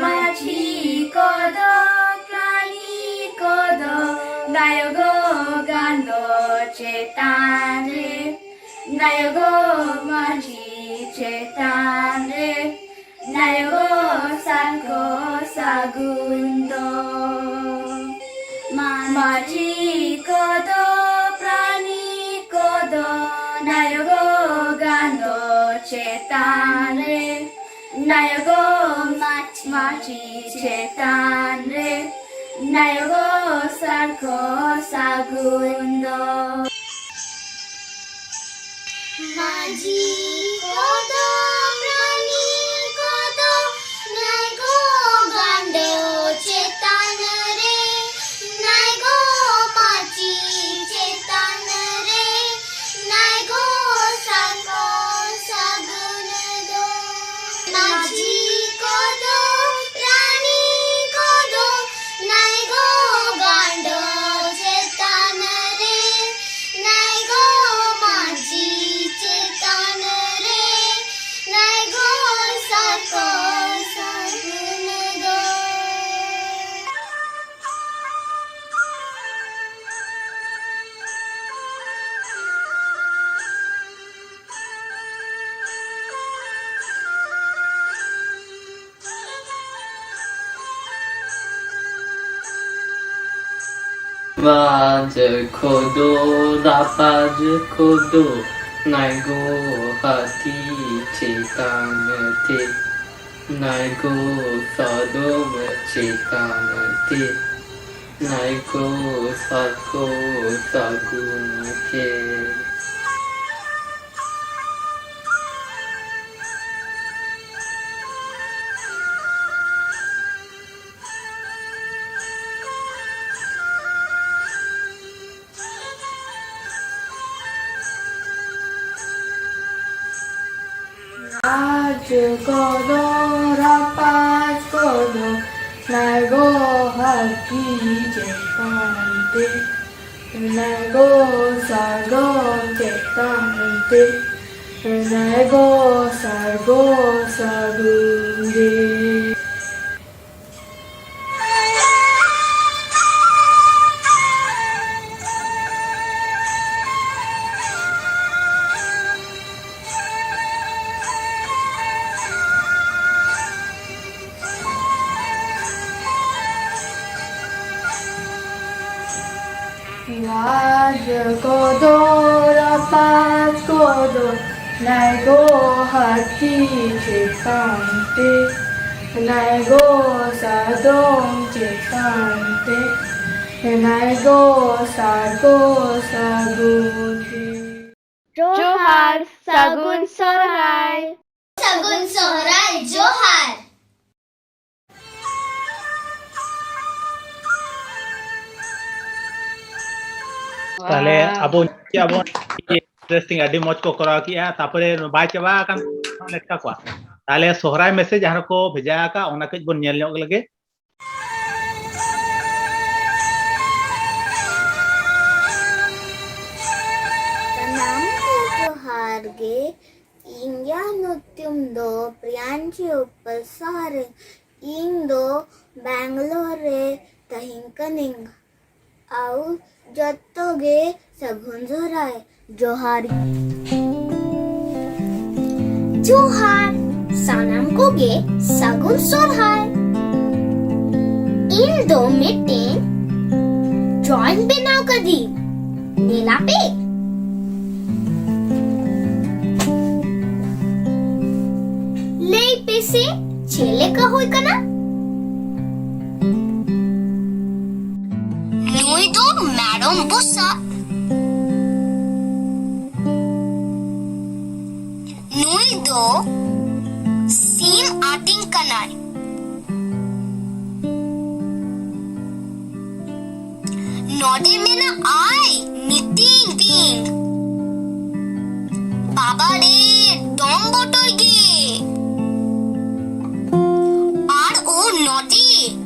ᱢᱟᱹᱡᱷᱤ ᱠᱚᱫᱚ, ᱯᱟᱨᱟᱱᱤᱠ ᱠᱚᱫᱚ, ᱱᱟᱭᱜᱚ ᱜᱟᱱᱰᱚ ᱪᱮᱛᱟᱱ ᱨᱮ, ᱱᱟᱭᱜᱚ ᱢᱟᱹᱡᱷᱤ ᱪᱮᱛᱟᱱ ᱨᱮ, ᱱᱟᱭᱜᱚ ᱥᱟᱨᱠᱚ ᱥᱟᱹᱜᱩᱱ ᱫᱚ᱾ ᱢᱟᱹᱡᱷᱤ ᱠᱚᱫᱚ, ᱯᱟᱨᱟᱱᱤᱠ ᱠᱚᱫᱚ, ᱱᱟᱭᱜᱚ ᱜᱟᱱᱰᱚ ᱪᱮᱛᱟᱱ ᱨᱮ, ᱱᱟᱭᱜᱚ ᱢᱟᱹᱡᱷᱤ ᱪᱮᱛᱟᱱ ᱨᱮ, ᱱᱟᱭᱜᱚ ᱥᱟᱨᱠᱚ ᱥᱟᱹᱜᱩᱱ ᱫᱚ᱾ ᱢᱟᱹᱡᱷᱤ ᱠᱚᱫᱚ, ᱯᱟᱨᱟᱱᱤᱠ ᱠᱚᱫᱚ, ᱱᱟᱭᱜᱚ ᱜᱟᱱᱰᱚ ᱪᱮᱛᱟᱱ ᱨᱮ, ᱱᱟᱭᱜᱚ ᱢᱟᱹᱡᱷᱤ ᱪᱮᱛᱟᱱ ᱨᱮ, ᱱᱟᱭᱜᱚ ᱥᱟᱨᱠᱚ ᱥᱟᱹᱜᱩᱱ ᱫᱚ᱾ ᱢᱟᱹᱡᱷᱤ ᱠᱚᱫᱚ, ᱯᱟᱨᱟᱱᱤᱠ ᱠᱚᱫᱚ, ᱱᱟᱭᱜᱚ ᱜᱟᱱᱰᱚ ᱪᱮᱛᱟᱱ ᱨᱮ, ᱱᱟᱭᱜᱚ ᱢᱟᱹᱡᱷᱤ ᱪᱮᱛᱟᱱ ᱨᱮ, ᱱᱟᱭᱜᱚ ᱥᱟᱨᱠᱚ ᱥᱟᱹᱜᱩᱱ ᱫᱚ᱾ ᱨᱟᱡᱽ ᱠᱚᱫᱚ, ᱨᱟᱯᱟᱡᱽ ᱠᱚᱫᱚ, ᱱᱟᱭᱜᱚ ᱦᱟᱹᱛᱤ ᱪᱮᱛᱟᱱ ᱛᱮ, ᱱᱟᱭᱜᱚ ᱥᱟᱫᱚᱢ ᱪᱮᱛᱟᱱ ᱛᱮ, ᱱᱟᱭ ᱠᱚ ᱥᱟᱨ ᱠᱚ ᱥᱟᱹᱜᱩᱱ ᱠᱮ᱾ ᱨᱟᱡᱽ ᱠᱚᱫᱚ ᱨᱟᱯᱟᱡᱽ ᱠᱚᱫᱚ ᱱᱟᱭ ᱜᱚ ᱦᱟᱨ ᱠᱤ ᱪᱮᱛᱟᱱ ᱛᱮ, ᱱᱟᱭ ᱜᱚ ᱥᱟᱨᱡᱚᱢ ᱪᱮᱛᱟᱱ ᱛᱮ, ᱱᱟᱭ ᱜᱚ ᱥᱟᱨ ᱜᱚ ᱥᱟᱹᱜᱩᱱ ᱜᱮ᱾ ᱨᱟᱡᱽ ᱠᱚᱫᱚ ᱨᱟᱯᱟᱡᱽ ᱠᱚᱫᱚ ᱱᱟᱭ ᱜᱚ ᱦᱟᱹᱛᱤ ᱪᱮᱛᱟᱱ ᱛᱮ, ᱱᱟᱭ ᱜᱚ ᱥᱟᱫᱚᱢ ᱪᱮᱛᱟᱱ ᱛᱮ, ᱱᱟᱭ ᱜᱚ ᱥᱟᱨ ᱜᱚ ᱥᱟᱹᱜᱩᱱ ᱛᱮ᱾ ᱡᱚᱦᱟᱨ, ᱥᱟᱹᱜᱩᱱ ᱥᱚᱦᱨᱟᱭ᱾ ᱥᱟᱹᱜᱩᱱ ᱥᱚᱦᱨᱟᱭ, ᱡᱚᱦᱟᱨ᱾ ᱛᱟᱦᱞᱮ ᱟᱵᱚ ᱪᱮᱫ ᱟᱵᱚ interesting, ᱟᱹᱰᱤ ᱢᱚᱡᱽ ᱠᱚ ᱠᱚᱨᱟᱣ ᱠᱮᱜᱼᱟ᱾ ᱛᱟᱯᱚᱨᱮ ᱵᱟᱭ ᱪᱟᱵᱟ ᱟᱠᱟᱱ ᱞᱮᱠᱟ ᱠᱚᱣᱟ᱾ ᱛᱟᱦᱞᱮ ᱥᱚᱦᱨᱟᱭ message ᱡᱟᱦᱟᱸ ᱠᱚ ᱵᱷᱮᱡᱟ ᱟᱠᱟᱫ, ᱚᱱᱟ ᱠᱟᱹᱡ ᱵᱚᱱ ᱧᱮᱞ ᱧᱚᱜ ᱞᱮᱜᱮ᱾ ᱥᱟᱱᱟᱢ ᱠᱚ ᱡᱚᱦᱟᱨ ᱜᱮ᱾ ᱤᱧᱟᱹᱜ ᱧᱩᱛᱩᱢ ᱫᱚ ᱯᱨᱤᱭᱟᱱᱥᱤ ᱩᱯᱟᱞ ᱥᱚᱨᱮᱱ᱾ ᱤᱧ ᱫᱚ ᱵᱮᱝᱜᱟᱞᱳᱨ ᱨᱮ ᱛᱟᱦᱮᱱ ᱠᱟᱹᱱᱟᱹᱧ᱾ ᱟᱨ ᱡᱚᱛᱚ ᱜᱮ ᱥᱟᱹᱜᱩᱱ ᱥᱚᱦᱨᱟᱭ᱾ ᱡᱚᱦᱟᱨ᱾ ᱡᱚᱦᱟᱨ᱾ ᱥᱟᱱᱟᱢ ᱠᱚᱜᱮ ᱥᱟᱹᱜᱩᱱ ᱥᱚᱦᱨᱟᱭ᱾ ᱤᱧ ᱫᱚ ᱢᱤᱫᱴᱮᱱ drawing ᱵᱮᱱᱟᱣ ᱠᱟᱹᱫᱟᱹᱧ᱾ ᱧᱮᱞᱟᱯᱮ᱾ ᱞᱟᱹᱭ ᱯᱮᱥᱮ, ᱪᱮᱫ ᱞᱮᱠᱟ ᱦᱩᱭ ᱠᱟᱱᱟ? ᱠᱟᱱᱟᱭ᱾ ᱱᱚᱰᱮ ᱢᱮᱱᱟᱜᱼᱟᱭ ᱢᱤᱴᱤᱝ ᱨᱤᱝ᱾ ᱵᱟᱵᱟ ᱨᱮ, ᱰᱚᱢ ᱵᱚᱴᱚᱞ ᱜᱮ᱾ ᱟᱨ ᱳ ᱱᱚᱰᱮ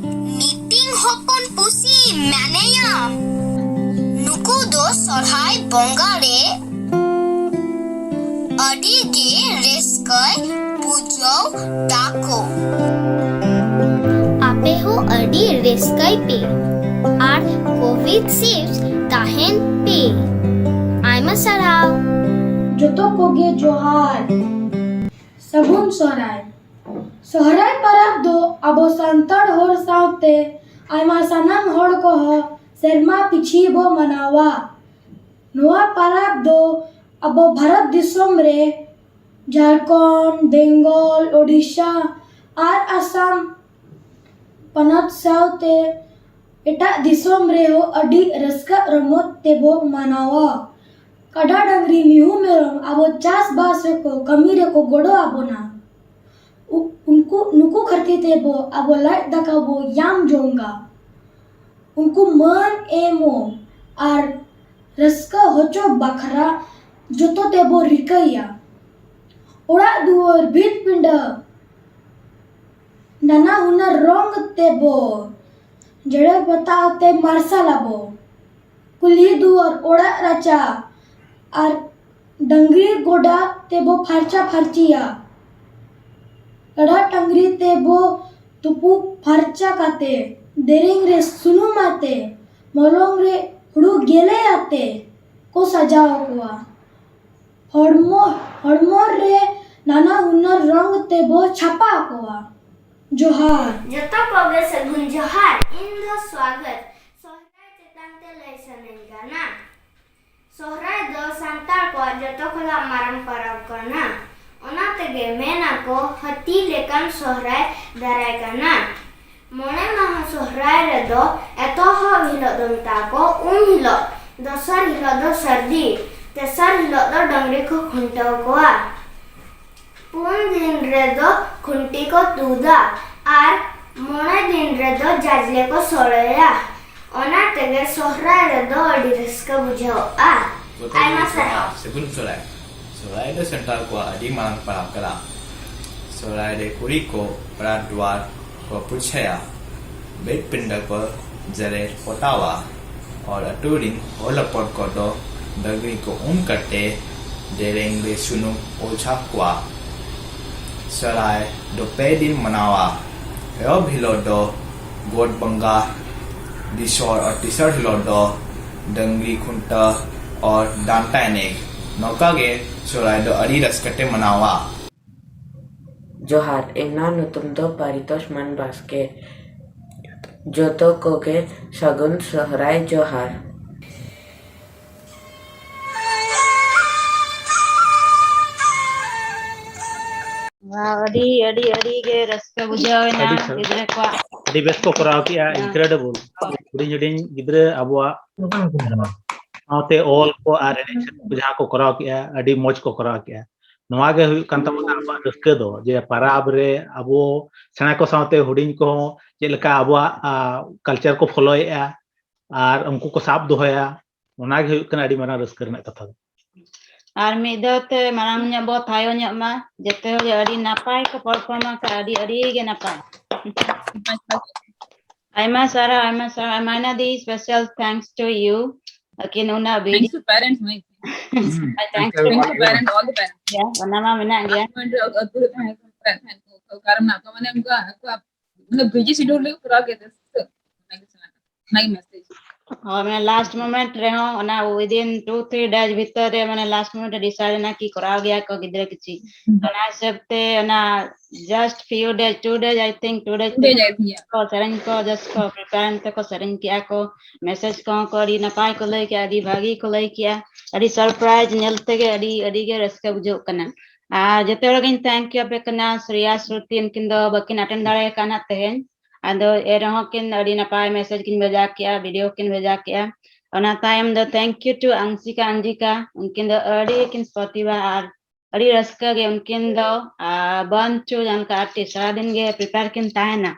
ᱢᱤᱴᱤᱝ ᱦᱚᱯᱚᱱ ᱯᱩᱥᱤ ᱢᱮᱱᱟᱭᱟ᱾ ᱱᱩᱠᱩ ᱫᱚ ᱥᱚᱨᱦᱟᱭ ᱵᱚᱸᱜᱟ ᱨᱮ ᱟᱹᱰᱤ ᱜᱮ ᱨᱟᱹᱥᱠᱟᱹᱭ ᱵᱩᱡᱷᱟᱹᱣ ᱛᱟᱠᱚ᱾ ᱟᱯᱮ ᱦᱚᱸ ᱟᱹᱰᱤ ᱨᱟᱹᱥᱠᱟᱹᱭ ᱯᱮ ᱟᱨ ᱠᱳᱵᱷᱤᱰ ᱥᱮᱯᱷ ᱛᱟᱦᱮᱱ ᱯᱮ᱾ ᱟᱭᱢᱟ ᱥᱟᱨᱦᱟᱣ᱾ ᱡᱚᱛᱚ ᱠᱚᱜᱮ ᱡᱚᱦᱟᱨ᱾ ᱥᱟᱹᱜᱩᱱ ᱥᱚᱦᱨᱟᱭ᱾ ᱥᱚᱦᱨᱟᱭ ᱯᱟᱨᱟᱵᱽ ᱫᱚ ᱟᱵᱚ ᱥᱟᱱᱛᱟᱲ ᱦᱚᱲ ᱥᱟᱶᱛᱮ ᱟᱭᱢᱟ ᱥᱟᱱᱟᱢ ᱦᱚᱲ ᱠᱚᱦᱚᱸ ᱥᱮᱨᱢᱟ ᱯᱤᱪᱷᱤ ᱵᱚ ᱢᱟᱱᱟᱣᱟ᱾ ᱱᱚᱣᱟ ᱯᱟᱨᱟᱵᱽ ᱫᱚ ᱟᱵᱚ ᱵᱷᱟᱨᱚᱛ ᱫᱤᱥᱚᱢ ᱨᱮ ᱡᱷᱟᱲᱠᱷᱚᱸᱰ, ᱵᱮᱝᱜᱚᱞ, ᱳᱰᱤᱥᱟ ᱟᱨ ᱟᱥᱟᱢ ᱯᱚᱱᱚᱛ ᱥᱟᱶᱛᱮ ᱮᱴᱟᱜ ᱫᱤᱥᱚᱢ ᱨᱮᱦᱚᱸ ᱟᱹᱰᱤ ᱨᱟᱹᱥᱠᱟᱹ ᱨᱚᱢᱚᱡᱽ ᱛᱮᱵᱚ ᱢᱟᱱᱟᱣᱟ᱾ ᱠᱟᱰᱟ, ᱰᱟᱝᱨᱤ, ᱢᱤᱦᱩ, ᱢᱮᱨᱚᱢ ᱟᱵᱚ ᱪᱟᱥᱵᱟᱥ ᱨᱮᱠᱚ ᱠᱟᱹᱢᱤ ᱨᱮᱠᱚ ᱜᱚᱲᱚ ᱟᱵᱚᱱᱟ᱾ ᱩ-, ᱩᱱᱠᱩ, ᱱᱩᱠᱩ ᱠᱷᱟᱹᱛᱤᱨ ᱛᱮᱵᱚ ᱟᱵᱚ ᱞᱟᱡ ᱫᱟᱠᱟ ᱵᱚ ᱧᱟᱢ ᱡᱚᱝᱟ᱾ ᱩᱱᱠᱩ ᱢᱟᱹᱱ ᱮᱢᱚᱜ ᱟᱨ ᱨᱟᱹᱥᱠᱟᱹ ᱦᱚᱪᱚ ᱵᱟᱠᱷᱨᱟ ᱡᱚᱛᱚ ᱛᱮᱵᱚ ᱨᱤᱠᱟᱹᱭᱟ᱾ ᱚᱲᱟᱜ ᱫᱩᱣᱟᱹᱨ, ᱵᱷᱤᱛ ᱯᱤᱸᱰᱟᱹ, ᱱᱟᱱᱟ ᱦᱩᱱᱟᱹᱨ ᱨᱚᱝ ᱛᱮᱵᱚ ᱡᱮᱨᱮᱲ ᱯᱚᱛᱟᱣ ᱛᱮ ᱢᱟᱨᱥᱟᱞ ᱟᱵᱚ᱾ ᱠᱩᱞᱦᱤ ᱫᱩᱣᱟᱹᱨ, ᱚᱲᱟᱜ ᱨᱟᱪᱟ ᱟᱨ ᱰᱟᱹᱝᱨᱤ ᱜᱚᱰᱟ ᱛᱮᱵᱚ ᱯᱷᱟᱨᱪᱟ ᱯᱷᱟᱨᱪᱤᱭᱟ᱾ ᱠᱟᱰᱟ ᱰᱟᱹᱝᱨᱤ ᱛᱮᱵᱚ ᱛᱩᱯᱩ ᱯᱷᱟᱨᱪᱟ ᱠᱟᱛᱮ, ᱫᱮᱨᱮᱧ ᱨᱮ ᱥᱩᱱᱩᱢ ᱟᱛᱮ, ᱢᱚᱞᱚᱝ ᱨᱮ ᱦᱩᱲᱩ ᱜᱮᱞᱮ ᱟᱛᱮ ᱠᱚ ᱥᱟᱡᱟᱣ ᱠᱚᱣᱟ᱾ ᱦᱚᱲᱢᱚ, ᱦᱚᱲᱢᱚ ᱨᱮ ᱱᱟᱱᱟ ᱦᱩᱱᱟᱹᱨ ᱨᱚᱝ ᱛᱮᱵᱚ ᱪᱷᱟᱯᱟ ᱠᱚᱣᱟ᱾ ᱡᱚᱦᱟᱨ᱾ ᱡᱚᱛᱚ ᱠᱚᱜᱮ ᱥᱟᱹᱜᱩᱱ ᱡᱚᱦᱟᱨ᱾ ᱤᱧ ᱫᱚ ᱥᱣᱟᱜᱚᱛ᱾ ᱥᱚᱦᱨᱟᱭ ᱪᱮᱛᱟᱱ ᱛᱮ ᱞᱟᱹᱭ ᱥᱟᱱᱟᱧ ᱠᱟᱱᱟ᱾ ᱥᱚᱦᱨᱟᱭ ᱫᱚ ᱥᱟᱱᱛᱟᱲ ᱠᱚᱣᱟᱜ ᱡᱚᱛᱚ ᱠᱷᱚᱱᱟᱜ ᱢᱟᱨᱟᱝ ᱯᱚᱨᱚᱵᱽ ᱠᱟᱱᱟ᱾ ᱚᱱᱟ ᱛᱮᱜᱮ ᱢᱮᱱ ᱟᱠᱚ ᱦᱟᱹᱛᱤ ᱞᱮᱠᱟᱱ ᱥᱚᱦᱨᱟᱭ ᱫᱟᱨᱟᱭ ᱠᱟᱱᱟ᱾ ᱢᱚᱬᱮ ᱢᱟᱦᱟ ᱥᱚᱦᱨᱟᱭ ᱨᱮᱫᱚ ᱮᱛᱚᱦᱚᱵ ᱦᱤᱞᱳᱜ ᱫᱚ ᱢᱮᱛᱟᱜ ᱟᱠᱚ ᱩᱢ ᱦᱤᱞᱳᱜ, ᱫᱚᱥᱟᱨ ᱦᱤᱞᱳᱜ ᱫᱚ ᱥᱟᱹᱨᱫᱤ, ᱛᱮᱥᱟᱨ ᱦᱤᱞᱳᱜ ᱫᱚ ᱰᱟᱹᱝᱨᱤ ᱠᱚ ᱠᱷᱩᱱᱴᱟᱹᱣ ᱠᱚᱣᱟ᱾ ᱯᱩᱱ ᱫᱤᱱ ᱨᱮᱫᱚ ᱠᱷᱩᱱᱴᱤ ᱠᱚ ᱛᱩᱫᱟ ᱟᱨ ᱢᱚᱬᱮ ᱫᱤᱱ ᱨᱮᱫᱚ ᱡᱟᱡᱽᱞᱮ ᱠᱚ ᱥᱚᱲᱮᱭᱟ᱾ ᱚᱱᱟ ᱛᱮᱜᱮ ᱥᱚᱦᱨᱟᱭ ᱨᱮᱫᱚ ᱟᱹᱰᱤ ᱨᱟᱹᱥᱠᱟᱹ ᱵᱩᱡᱷᱟᱹᱜᱼᱟ᱾ ᱡᱚᱛᱚ ᱟᱭᱢᱟ ᱠᱚ ᱥᱟᱨᱦᱟᱣ᱾ ᱥᱟᱹᱜᱩᱱ ᱥᱚᱦᱨᱟᱭ᱾ ᱥᱚᱦᱨᱟᱭ ᱫᱚ ᱥᱟᱱᱛᱟᱲ ᱠᱚᱣᱟᱜ ᱟᱹᱰᱤ ᱢᱟᱨᱟᱝ ᱯᱚᱨᱚᱵᱽ ᱠᱟᱱᱟ᱾ ᱥᱚᱦᱨᱟᱭ ᱨᱮ ᱠᱩᱲᱤ ᱠᱚ ᱚᱲᱟᱜ ᱫᱩᱣᱟᱨ ᱠᱚ ᱯᱩᱪᱷᱟᱹᱭᱟ, ᱵᱮᱫ ᱯᱤᱸᱰᱟᱹ ᱠᱚ ᱡᱮᱨᱮᱲ ᱯᱚᱛᱟᱣᱟ ᱟᱨ ᱟᱹᱛᱩ ᱨᱤᱱ ᱦᱚᱲ ᱦᱚᱯᱚᱱ ᱠᱚᱫᱚ ᱰᱟᱹᱝᱨᱤ ᱠᱚ ᱩᱢ ᱠᱟᱛᱮ ᱫᱮᱨᱮᱧ ᱨᱮ ᱥᱩᱱᱩᱢ ᱚᱡᱷᱟ ᱠᱚᱣᱟ᱾ ᱥᱚᱦᱨᱟᱭ ᱫᱚ ᱯᱮ ᱫᱤᱱ ᱢᱟᱱᱟᱣᱟ᱾ ᱮᱦᱚᱵ ᱦᱤᱞᱳᱜ ᱫᱚ ᱜᱚᱴ ᱵᱚᱸᱜᱟ, ᱫᱤᱥᱚᱨ ᱟᱨ ᱛᱮᱥᱟᱨ ᱦᱤᱞᱳᱜ ᱫᱚ ᱰᱟᱹᱝᱨᱤ ᱠᱷᱩᱱᱴᱟᱹᱣ ᱟᱨ ᱰᱟᱱᱴᱟ ᱮᱱᱮᱡ᱾ ᱱᱚᱝᱠᱟ ᱜᱮ ᱥᱚᱦᱨᱟᱭ ᱫᱚ ᱟᱹᱰᱤ ᱨᱟᱹᱥᱠᱟᱹ ᱛᱮ ᱢᱟᱱᱟᱣᱟ᱾ ᱡᱚᱦᱟᱨ, ᱤᱧᱟᱹᱜ ᱧᱩᱛᱩᱢ ᱫᱚ ᱯᱟᱨᱤᱛᱳᱥ ᱢᱟᱱ ᱵᱟᱥᱠᱮ᱾ ᱡᱚᱛᱚ ᱠᱚᱜᱮ ᱥᱟᱹᱜᱩᱱ ᱥᱚᱦᱨᱟᱭ ᱡᱚᱦᱟᱨ᱾ ᱣᱟᱣ, ᱟᱹᱰᱤ, ᱟᱹᱰᱤ, ᱟᱹᱰᱤ ᱜᱮ ᱨᱟᱹᱥᱠᱟᱹ ᱵᱩᱡᱷᱟᱹᱣ ᱮᱱᱟ ᱟᱹᱰᱤ ᱥᱟᱹᱨᱤ᱾ ᱜᱤᱫᱽᱨᱟᱹ ᱠᱚᱣᱟᱜ᱾ ᱟᱹᱰᱤ ᱵᱮᱥ ᱠᱚ ᱠᱚᱨᱟᱣ ᱠᱮᱜᱼᱟ, ᱦᱮᱸ᱾ Incredible᱾ ᱦᱩᱰᱤᱧ ᱦᱩᱰᱤᱧ ᱜᱤᱫᱽᱨᱟᱹ ᱟᱵᱚᱣᱟᱜ ᱥᱟᱶᱛᱮ ᱚᱞ ᱠᱚ ᱟᱨ ᱮᱱᱮᱡ ᱥᱮᱨᱮᱧ ᱠᱚ ᱡᱟᱦᱟᱸ ᱠᱚ ᱠᱚᱨᱟᱣ ᱠᱮᱜᱼᱟ, ᱟᱹᱰᱤ ᱢᱚᱡᱽ ᱠᱚ ᱠᱚᱨᱟᱣ ᱠᱮᱜᱼᱟ᱾ ᱱᱚᱣᱟ ᱜᱮ ᱦᱩᱭᱩᱜ ᱠᱟᱱ ᱛᱟᱵᱚᱱᱟ ᱟᱵᱚᱣᱟᱜ ᱨᱟᱹᱥᱠᱟᱹ ᱫᱚ, ᱡᱮ ᱯᱟᱨᱟᱵᱽ ᱨᱮ ᱟᱵᱚ ᱥᱮᱬᱟ ᱠᱚ ᱥᱟᱶᱛᱮ ᱦᱩᱰᱤᱧ ᱠᱚᱦᱚᱸ ᱪᱮᱫ ᱞᱮᱠᱟ ᱟᱵᱚᱣᱟᱜ, ᱟ, culture ᱠᱚ followᱮᱫᱼᱟ ᱟᱨ ᱩᱱᱠᱩ ᱠᱚ ᱥᱟᱵ ᱫᱚᱦᱚᱭᱟ, ᱚᱱᱟ ᱜᱮ ᱦᱩᱭᱩᱜ ᱠᱟᱱᱟ ᱟᱹᱰᱤ ᱢᱟᱨᱟᱝ ᱨᱟᱹᱥᱠᱟᱹ ᱨᱮᱱᱟᱜ ᱠᱟᱛᱷᱟ ᱫᱚ᱾ ᱟᱨ ᱢᱤᱫ ᱫᱷᱟᱣ ᱛᱮ ᱢᱟᱨᱟᱝ ᱧᱚᱜ ᱵᱚ ᱛᱷᱟᱭᱚ ᱧᱚᱜ ᱢᱟ, ᱡᱚᱛᱚ ᱦᱚᱲ ᱜᱮ ᱟᱹᱰᱤ ᱱᱟᱯᱟᱭ ᱠᱚ perform ᱟᱠᱟᱫ, ᱟᱹᱰᱤ, ᱟᱹᱰᱤ ᱜᱮ ᱱᱟᱯᱟᱭ᱾ ᱟᱭᱢᱟ ᱥᱟᱨᱦᱟᱣ, ᱟᱭᱢᱟ ᱥᱟᱨᱦᱟᱣ, ᱟᱭᱢᱟ ᱫᱤ special thanks to you᱾ ᱟᱹᱠᱤᱱ ᱩᱱᱟᱹᱜ ᱵᱤᱡᱤ Thanks to parents, my ᱦᱩᱸ, thanks to parents, all the parents᱾ ᱜᱮᱭᱟ, ᱚᱱᱟ ᱢᱟ ᱢᱮᱱᱟᱜ ᱜᱮᱭᱟ᱾ ᱟᱹᱛᱩ ᱨᱮ ᱛᱟᱦᱮᱸ ᱠᱚ, ᱛᱟᱦᱮᱸ ᱠᱚ, ᱠᱟᱨᱚᱱ ᱟᱠᱚ ᱢᱟᱱᱮ ᱚᱱᱠᱟ ᱟᱠᱚᱣᱟᱜ ᱢᱟᱱᱮ busy schedule ᱨᱮ ᱠᱚᱨᱟᱣ ᱜᱮᱭᱟ ᱥᱮ, ᱚᱱᱟ ᱜᱮ ᱥᱟᱱᱟ ᱠᱟᱱᱟ, ᱚᱱᱟ ᱜᱮ message᱾ ᱦᱳᱭ, ᱢᱟᱱᱮ last moment ᱨᱮᱦᱚᱸ ᱚᱱᱟ within two three days ᱵᱷᱤᱛᱟᱹᱨ ᱨᱮ ᱢᱟᱱᱮ last moment ᱨᱮ decide ᱮᱱᱟ ᱠᱤ ᱠᱚᱨᱟᱣ ᱜᱮᱭᱟ ᱠᱚ ᱜᱤᱫᱽᱨᱟᱹ ᱠᱤᱪᱷᱤ᱾ ᱦᱩᱸ᱾ ᱚᱱᱟ ᱦᱤᱥᱟᱹᱵ ᱛᱮ ᱚᱱᱟ just few days, two days, I think two days ᱛᱮ ᱠᱚ ᱥᱮᱨᱮᱧ ᱠᱚ just ᱠᱚ prepare ᱮᱱ ᱛᱮᱠᱚ ᱥᱮᱨᱮᱧ ᱠᱮᱜᱼᱟ ᱠᱚ᱾ Message ᱠᱚᱦᱚᱸ ᱠᱚ ᱟᱹᱰᱤ ᱱᱟᱯᱟᱭ ᱠᱚ ᱞᱟᱹᱭ ᱠᱮᱜᱼᱟ, ᱟᱹᱰᱤ ᱵᱷᱟᱹᱜᱤ ᱠᱚ ᱞᱟᱹᱭ ᱠᱮᱜᱼᱟ᱾ ᱟᱹᱰᱤ surprise ᱧᱮᱞ ᱛᱮᱜᱮ ᱟᱹᱰᱤ, ᱟᱹᱰᱤ ᱜᱮ ᱨᱟᱹᱥᱠᱟᱹ ᱵᱩᱡᱷᱟᱹᱜ ᱠᱟᱱᱟ᱾ ᱟᱨ ᱡᱚᱛᱚ ᱦᱚᱲ ᱜᱤᱧ thank you ᱟᱯᱮ ᱠᱟᱱᱟ᱾ ᱥᱨᱮᱭᱟ, ᱥᱨᱩᱛᱤ ᱩᱱᱠᱤᱱ ᱫᱚ ᱵᱟᱹᱠᱤᱱ attend ᱫᱟᱲᱮ ᱟᱠᱟᱫᱼᱟ ᱱᱟᱜ ᱛᱮᱦᱮᱧ, ᱟᱫᱚ ᱮᱱ ᱨᱮᱦᱚᱸ ᱠᱤᱱ ᱟᱹᱰᱤ ᱱᱟᱯᱟᱭ message ᱠᱤᱱ ᱵᱷᱮᱡᱟ ᱠᱮᱜᱼᱟ, video ᱠᱤᱱ ᱵᱷᱮᱡᱟ ᱠᱮᱜᱼᱟ᱾ ᱚᱱᱟ ᱛᱟᱭᱚᱢ ᱫᱚ thank you to ᱟᱝᱥᱤᱠᱟ, ᱟᱧᱡᱤᱠᱟ, ᱩᱱᱠᱤᱱ ᱫᱚ ᱟᱹᱰᱤ ᱠᱤᱱ sportive ᱟᱨ ᱟᱹᱰᱤ ᱨᱟᱹᱥᱠᱟᱹ ᱜᱮ᱾ ᱩᱱᱠᱤᱱ ᱫᱚ ᱵᱟᱱᱪᱩ ᱡᱟᱦᱟᱸ ᱞᱮᱠᱟ ᱟᱨᱴᱤᱥᱴ ᱥᱟᱨᱟᱫᱤᱱ ᱜᱮ ᱯᱨᱤᱯᱮᱭᱟᱨ ᱠᱤᱱ ᱛᱟᱦᱮᱱᱟ᱾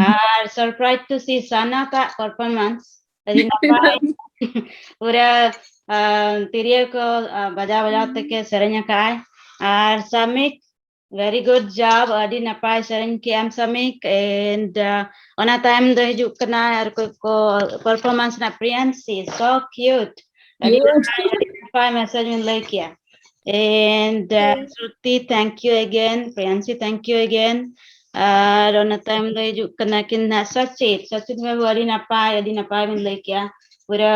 ᱟᱨ ᱥᱟᱨᱯᱨᱟᱭᱤᱡᱽ ᱴᱩ ᱥᱤ ᱥᱟᱱᱟ ᱛᱟᱜ ᱯᱟᱨᱯᱷᱚᱨᱢᱟᱱᱥ, ᱟᱹᱰᱤ ᱱᱟᱯᱟᱭ᱾ ᱯᱩᱨᱟᱹ ᱛᱤᱨᱭᱳ ᱠᱚ ᱵᱟᱡᱟᱣ ᱵᱟᱡᱟᱣ ᱛᱮᱜᱮ ᱥᱮᱨᱮᱧ ᱟᱠᱟᱫᱟᱭ᱾ ᱟᱨ ᱥᱟᱢᱤᱠ, very good job, ᱟᱹᱰᱤ ᱱᱟᱯᱟᱭ ᱥᱮᱨᱮᱧ ᱠᱮᱜ ᱟᱢ ᱥᱟᱢᱤᱠ᱾ And ᱚᱱᱟ ᱛᱟᱭᱚᱢ ᱫᱚ ᱦᱤᱡᱩᱜ ᱠᱟᱱᱟ ᱟᱨ ᱠᱚ ᱯᱟᱨᱯᱷᱚᱨᱢᱟᱱᱥ ᱨᱮᱱᱟᱜ ᱯᱨᱤᱭᱟᱱᱥᱤ, so cute, ᱟᱹᱰᱤ ᱱᱟᱯᱟᱭ, ᱟᱹᱰᱤ ᱱᱟᱯᱟᱭ ᱢᱮᱥᱮᱡᱽ ᱵᱤᱱ ᱞᱟᱹᱭ ᱠᱮᱜᱼᱟ᱾ And Shruti, thank you again. ᱯᱨᱤᱭᱟᱱᱥᱤ, thank you again. ᱟᱨ ᱚᱱᱟ ᱛᱟᱭᱚᱢ ᱫᱚ ᱦᱤᱡᱩᱜ ᱠᱟᱱᱟ ᱠᱤᱱ ᱱᱟᱜ ᱥᱚᱪᱤᱛ᱾ ᱥᱚᱪᱤᱛ ᱵᱟᱹᱵᱩ, ᱟᱹᱰᱤ ᱱᱟᱯᱟᱭ, ᱟᱹᱰᱤ ᱱᱟᱯᱟᱭ ᱵᱤᱱ ᱞᱟᱹᱭ ᱠᱮᱜᱼᱟ᱾ ᱯᱩᱨᱟᱹ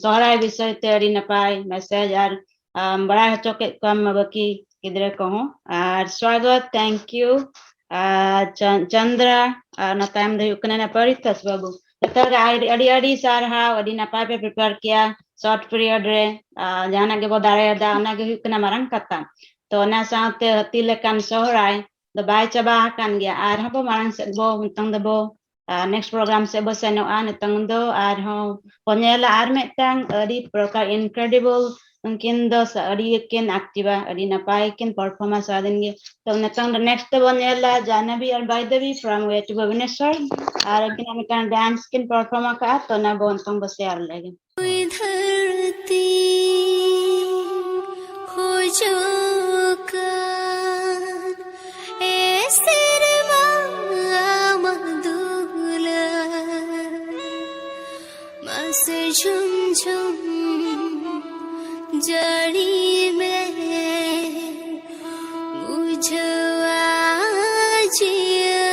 ᱥᱚᱦᱨᱟᱭ ᱵᱤᱥᱚᱭ ᱛᱮ ᱟᱹᱰᱤ ᱱᱟᱯᱟᱭ ᱢᱮᱥᱮᱡᱽ ᱟᱨ ᱵᱟᱲᱟᱭ ᱦᱚᱪᱚ ᱠᱮᱫ ᱠᱚᱣᱟ ᱵᱟᱹᱠᱤ ᱜᱤᱫᱽᱨᱟᱹ ᱠᱚᱦᱚᱸ᱾ ᱟᱨ ᱥᱣᱟᱜᱚᱛ, thank you᱾ ᱟᱨ ᱪᱚᱱ-, ᱪᱚᱱᱫᱨᱟ, ᱟᱨ ᱚᱱᱟ ᱛᱟᱭᱚᱢ ᱫᱚ ᱦᱩᱭᱩᱜ ᱠᱟᱱᱟ ᱯᱟᱨᱤᱛᱳᱥ ᱵᱟᱹᱵᱩ᱾ ᱡᱚᱛᱚ ᱜᱮ ᱟᱹᱰᱤ, ᱟᱹᱰᱤ, ᱟᱹᱰᱤ ᱥᱟᱨᱦᱟᱣ, ᱟᱹᱰᱤ ᱱᱟᱯᱟᱭ ᱯᱮ ᱯᱨᱤᱯᱮᱭᱟᱨ ᱠᱮᱭᱟ᱾ ᱥᱚᱨᱴ ᱯᱤᱨᱤᱭᱚᱰ ᱨᱮ ᱡᱟᱦᱟᱱᱟᱜ ᱜᱮᱵᱚ ᱫᱟᱲᱮᱭᱟᱫᱟ, ᱚᱱᱟ ᱜᱮ ᱦᱩᱭᱩᱜ ᱠᱟᱱᱟ ᱢᱟᱨᱟᱝ ᱠᱟᱛᱷᱟ᱾ ᱛᱚ ᱚᱱᱟ ᱥᱟᱶᱛᱮ ᱦᱟᱹᱛᱤ ᱞᱮᱠᱟᱱ ᱥᱚᱦᱨᱟᱭ ᱫᱚ ᱵᱟᱭ ᱪᱟᱵᱟ ᱟᱠᱟᱱ ᱜᱮᱭᱟ, ᱟᱨᱦᱚᱸ ᱵᱚ ᱢᱟᱲᱟᱝ ᱥᱮᱫ ᱵᱚ, ᱱᱤᱛᱚᱝ ᱫᱚᱵᱚ ᱱᱮᱠᱥᱴ ᱯᱨᱳᱜᱨᱟᱢ ᱥᱮᱫ ᱵᱚ ᱥᱮᱱᱚᱜᱼᱟ᱾ ᱱᱤᱛᱚᱝ ᱫᱚ ᱟᱨᱦᱚᱸ ᱵᱚ ᱧᱮᱞᱟ ᱟᱨ ᱢᱤᱫᱴᱟᱝ ᱟᱹᱰᱤ ᱯᱨᱚᱠᱟᱨ ᱤᱱᱠᱨᱮᱰᱤᱵᱚᱞ, ᱩᱱᱠᱤᱱ ᱫᱚ ᱥᱟ-, ᱟᱹᱰᱤ ᱠᱤᱱ ᱟᱠᱴᱤᱵᱟ, ᱟᱹᱰᱤ ᱱᱟᱯᱟᱭ ᱠᱤᱱ ᱯᱟᱨᱯᱷᱚᱨᱢᱟ ᱥᱟᱨᱟᱫᱤᱱ ᱜᱮ᱾ ᱛᱚ ᱱᱤᱛᱚᱝ ᱫᱚ ᱱᱮᱠᱥᱴ ᱫᱚᱵᱚ ᱧᱮᱞᱟ ᱡᱟᱦᱱᱟᱵᱤ ᱟᱨ ᱵᱟᱭᱫᱟᱵᱤ from way to ᱵᱷᱩᱵᱚᱱᱮᱥᱣᱚᱨ, ᱟᱨ ᱟᱹᱠᱤᱱᱟᱜ ᱢᱤᱫᱴᱟᱝ ᱰᱮᱱᱥ ᱠᱤᱱ ᱯᱟᱨᱯᱷᱚᱨᱢ ᱟᱠᱟᱫᱼᱟ, ᱛᱚ ᱚᱱᱟ ᱵᱚ ᱱᱤᱛᱚᱝ ᱵᱚ ᱥᱮᱭᱟᱨ ᱞᱮᱜᱮ᱾ ᱫᱷᱟᱹᱨᱛᱤ ᱠᱷᱚᱡᱚᱜ ᱠᱟᱱ ᱮ ᱥᱮᱨᱢᱟ ᱟᱢᱟᱜ ᱫᱩᱞᱟᱹᱲ, ᱢᱟᱥᱮ ᱡᱷᱩᱢ ᱡᱷᱩᱢ ᱡᱟᱹᱲᱤ ᱢᱮ, ᱵᱩᱡᱷᱟᱹᱣᱟ ᱡᱤᱭᱚᱱ᱾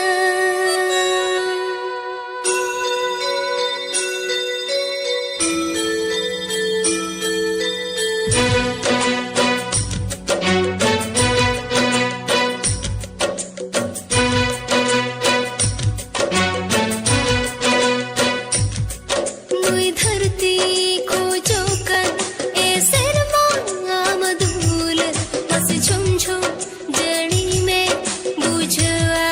ᱱᱩᱭ ᱫᱷᱟᱹᱨᱛᱤ ᱠᱷᱚᱡᱚᱜ ᱠᱟᱱ ᱮ ᱥᱮᱨᱢᱟ ᱟᱢ ᱫᱩᱞᱟᱹᱲ, ᱢᱟᱥᱮ ᱡᱷᱩᱢ ᱡᱷᱩᱢ ᱡᱟᱹᱲᱤ ᱢᱮ, ᱵᱩᱡᱷᱟᱹᱣᱟ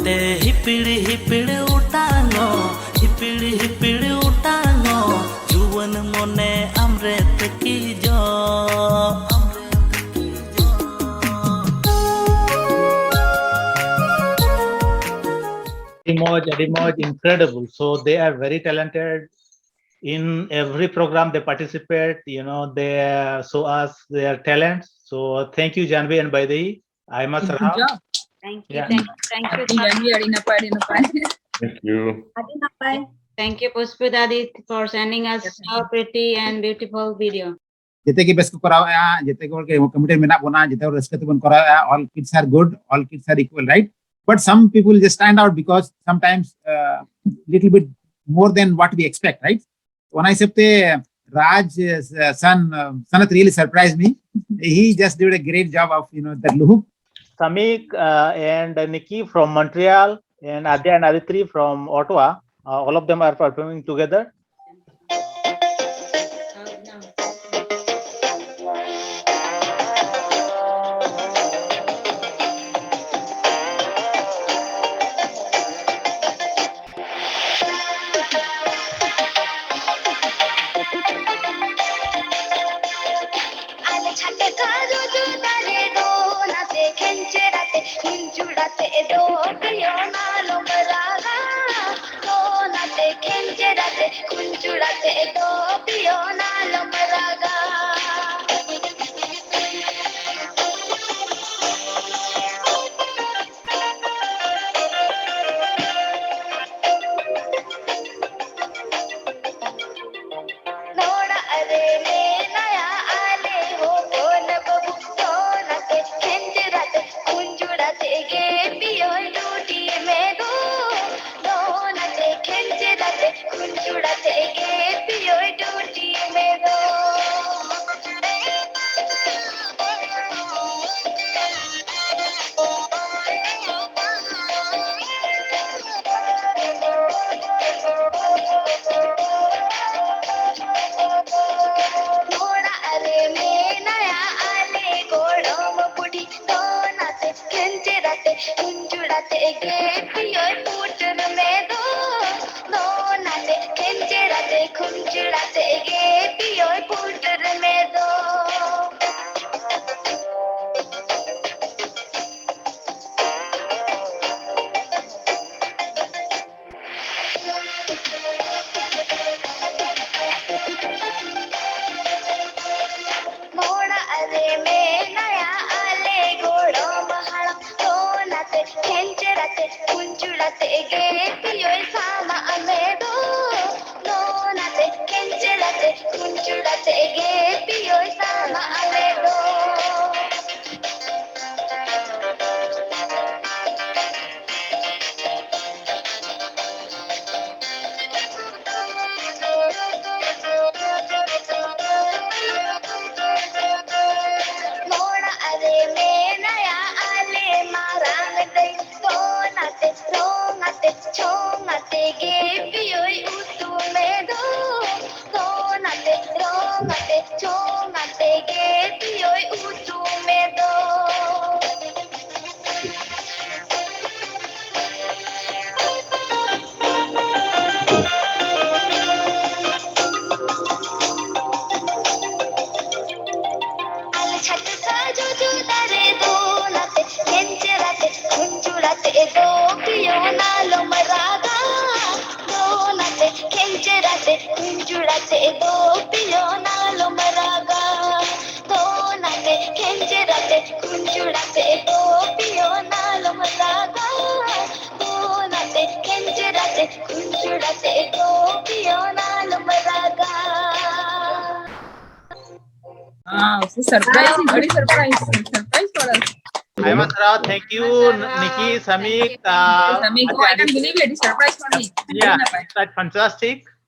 ᱛᱮ ᱦᱤᱯᱤᱲ ᱦᱤᱯᱤᱲ ᱚᱴᱟᱝᱚᱜ, ᱦᱤᱯᱤᱲ ᱦᱤᱯᱤᱲ ᱚᱴᱟᱝᱚᱜ, ᱡᱩᱣᱟᱹᱱ ᱢᱚᱱᱮ ᱟᱢᱨᱮ ᱛᱟᱹᱠᱤᱡᱚᱜ, ᱟᱢᱨᱮ ᱛᱟᱹᱠᱤᱡᱚᱜ᱾ ᱟᱹᱰᱤ ᱢᱚᱡᱽ, ᱟᱹᱰᱤ ᱢᱚᱡᱽ, incredible. So they are very talented. In every program they participate, you know, they uh, show us their talents. So thank you, Janvi and Baidehi. ᱟᱭᱢᱟ ᱥᱟᱨᱦᱟᱣ᱾ Thank you, yeah, thank you, thank you. ᱟᱹᱰᱤ ᱱᱟᱯᱟᱭ, ᱟᱹᱰᱤ ᱱᱟᱯᱟᱭ᱾ Thank you. ᱟᱹᱰᱤ ᱱᱟᱯᱟᱭ᱾ Thank you, Pushpa Dadi, for sending us so pretty and beautiful video. ᱡᱮᱛᱮ ᱜᱮ ᱵᱮᱥ ᱠᱚ ᱠᱚᱨᱟᱣᱮᱫᱼᱟ, ᱡᱮᱛᱮ ᱦᱚᱲ ᱜᱮ committed ᱢᱮᱱᱟᱜ ᱵᱚᱱᱟ, ᱡᱮᱛᱮ ᱦᱚᱲ ᱨᱟᱹᱥᱠᱟᱹ ᱛᱮᱵᱚᱱ ᱠᱚᱨᱟᱣᱮᱫᱼᱟ, all kids are good, all kids are equal, right? But some people just stand out because sometimes uh, little bit more than what we expect, right? ᱚᱱᱟ ᱦᱤᱥᱟᱹᱵ ᱛᱮ Raj uh, son uh, Sanat really surprised me. He just did a great job of, you know, that look. Samik uh, and Nikki from Montreal and Adya and Aditri from Ottawa, uh, all of them are performing together. ᱟᱞᱮ ᱪᱷᱟᱴᱠᱟ ᱨᱚᱡᱚ ᱫᱟᱨᱮ ᱫᱚᱱᱟᱛᱮ ᱠᱷᱮᱧᱪᱮᱨᱟᱛᱮ ᱠᱷᱩᱧᱪᱩᱲᱟᱛᱮ ᱮ ᱫᱚ ᱯᱤᱭᱚᱱᱟ ᱞᱚᱢ ᱨᱟᱜᱟ᱾ ᱫᱚᱱᱟᱛᱮ ᱠᱷᱮᱧᱪᱮᱨᱟᱛᱮ ᱠᱷᱩᱧᱪᱩᱲᱟᱛᱮ ᱮ ᱫᱚ ᱯᱤᱭᱚᱱᱟ ᱞᱚᱢ ᱨᱟᱜᱟ᱾ ᱱᱚᱲᱟᱜ ᱨᱮ ᱢᱮᱱᱟᱭᱟ ᱟᱞᱮ ᱦᱚᱯᱚᱱ ᱵᱟᱹᱵᱩ, ᱫᱚᱱᱟᱛᱮ ᱠᱷᱮᱧᱪᱮᱨᱟᱛᱮ ᱠᱷᱩᱧᱪᱩᱲᱟᱛᱮ ᱜᱮ ᱯᱤᱭᱳᱭ ᱰᱩᱰᱤ ᱢᱮ ᱫᱚ᱾ ᱫᱚᱱᱟᱛᱮ ᱠᱷᱮᱧᱪᱮᱨᱟᱛᱮ ᱠᱷᱩᱧᱪᱩᱲᱟᱛᱮ ᱜᱮ ᱯᱤᱭᱳᱭ ᱰᱩᱰᱤ ᱢᱮ ᱫᱚ᱾ ᱚᱲᱟᱜ ᱨᱮ ᱢᱮᱱᱟᱭᱟ ᱟᱞᱮ ᱜᱚᱲᱚᱢ ᱵᱩᱰᱷᱤ, ᱫᱚᱱᱟᱛᱮ ᱠᱷᱮᱧᱪᱮᱨᱟᱛᱮ ᱠᱷᱩᱧᱪᱩᱲᱟᱛᱮ ᱜᱮ ᱠᱷᱩᱧᱪᱩᱲ ᱟᱛᱮ ᱜᱮ ᱯᱤᱭᱳᱭ ᱯᱩᱴᱩᱨ ᱢᱮ ᱫᱚ᱾ ᱚᱲᱟᱜ ᱨᱮ ᱢᱮᱱᱟᱭᱟ ᱟᱞᱮ ᱜᱚᱲᱚᱢ ᱦᱟᱲᱟᱢ, ᱫᱚᱱ ᱟᱛᱮ, ᱠᱷᱮᱧᱪᱮᱨ ᱟᱛᱮ, ᱠᱷᱩᱧᱪᱩᱲ ᱟᱛᱮ ᱜᱮ ᱯᱤᱭᱳᱭ ᱥᱟᱢᱟᱜ ᱢᱮ ᱫᱚ᱾ ᱫᱚᱱ ᱟᱛᱮ, ᱠᱷᱮᱧᱪᱮᱨ ᱟᱛᱮ, ᱠᱷᱩᱧᱪᱩᱲ ᱟᱛᱮ ᱜᱮ ᱯᱤᱭᱳᱭ ᱥᱟᱢᱟᱜ ᱢᱮ ᱫᱚ᱾ ᱚᱲᱟᱜ ᱨᱮ ᱢᱮᱱᱟᱭᱟ ᱟᱞᱮ ᱢᱟᱨᱟᱝ ᱫᱟᱹᱭ, ᱫᱚᱱ ᱟᱛᱮ, ᱫᱚᱱ ᱟᱛᱮ, ᱪᱷᱚᱝ ᱟᱛᱮ ᱜᱮ ᱯᱤᱭᱳᱭ ᱩᱛᱩ ᱢᱮ ᱫᱚ᱾ ᱫᱚᱱ ᱟᱛᱮ, ᱫᱚᱱ ᱟᱛᱮ, ᱪᱷᱚᱝ ᱟᱛᱮ ᱜᱮ ᱯᱤᱭᱳᱭ ᱩᱛᱩ ᱢᱮ ᱫᱚ᱾ ᱟᱞᱮ ᱪᱷᱟᱴᱠᱟ ᱡᱚᱡᱚ ᱫᱟᱨᱮ ᱫᱚᱱ ᱟᱛᱮ, ᱠᱷᱮᱧᱪᱮᱨ ᱟᱛᱮ, ᱠᱷᱩᱧᱪᱩᱲ ᱟᱛᱮ ᱫᱚ ᱯᱤᱭᱳ ᱱᱟᱞᱚᱢ ᱨᱟᱜᱟ᱾ ᱫᱚᱱ ᱟᱛᱮ, ᱠᱷᱮᱧᱪᱮᱨ ᱟᱛᱮ, ᱠᱷᱩᱧᱪᱩᱲ ᱟᱛᱮ ᱫᱚ ᱯᱤᱭᱳ ᱱᱟᱞᱚᱢ ᱨᱟᱜᱟ᱾ ᱫᱚᱱ ᱟᱛᱮ, ᱠᱷᱮᱧᱪᱮᱨ ᱟᱛᱮ, ᱠᱷᱩᱧᱪᱩᱲ ᱟᱛᱮ ᱫᱚ ᱯᱤᱭᱳ ᱱᱟᱞᱚᱢ ᱨᱟᱜᱟ᱾ ᱫᱚᱱ ᱟᱛᱮ, ᱠᱷᱮᱧᱪᱮᱨ ᱟᱛᱮ, ᱠᱷᱩᱧᱪᱩᱲ ᱟᱛᱮ ᱫᱚ ᱯᱤᱭᱳ ᱱᱟᱞᱚᱢ ᱨᱟᱜᱟ᱾ ᱦᱮᱸ, ᱩᱥᱮ surprise, ᱟᱹᱰᱤ surprise, surprise ᱠᱚᱲᱟ᱾ ᱟᱭᱢᱟ ᱥᱟᱨᱦᱟᱣ, thank you, ᱱᱤᱠᱤ, ᱥᱟᱢᱤᱠ, ᱟᱨ ᱥᱟᱢᱤᱠ ᱠᱚ ᱟᱹᱰᱤ ᱜᱮᱞᱮ ᱟᱹᱰᱤ surprise ᱠᱚ ᱟᱹᱰᱤ ᱱᱟᱯᱟᱭ᱾ Fantastic.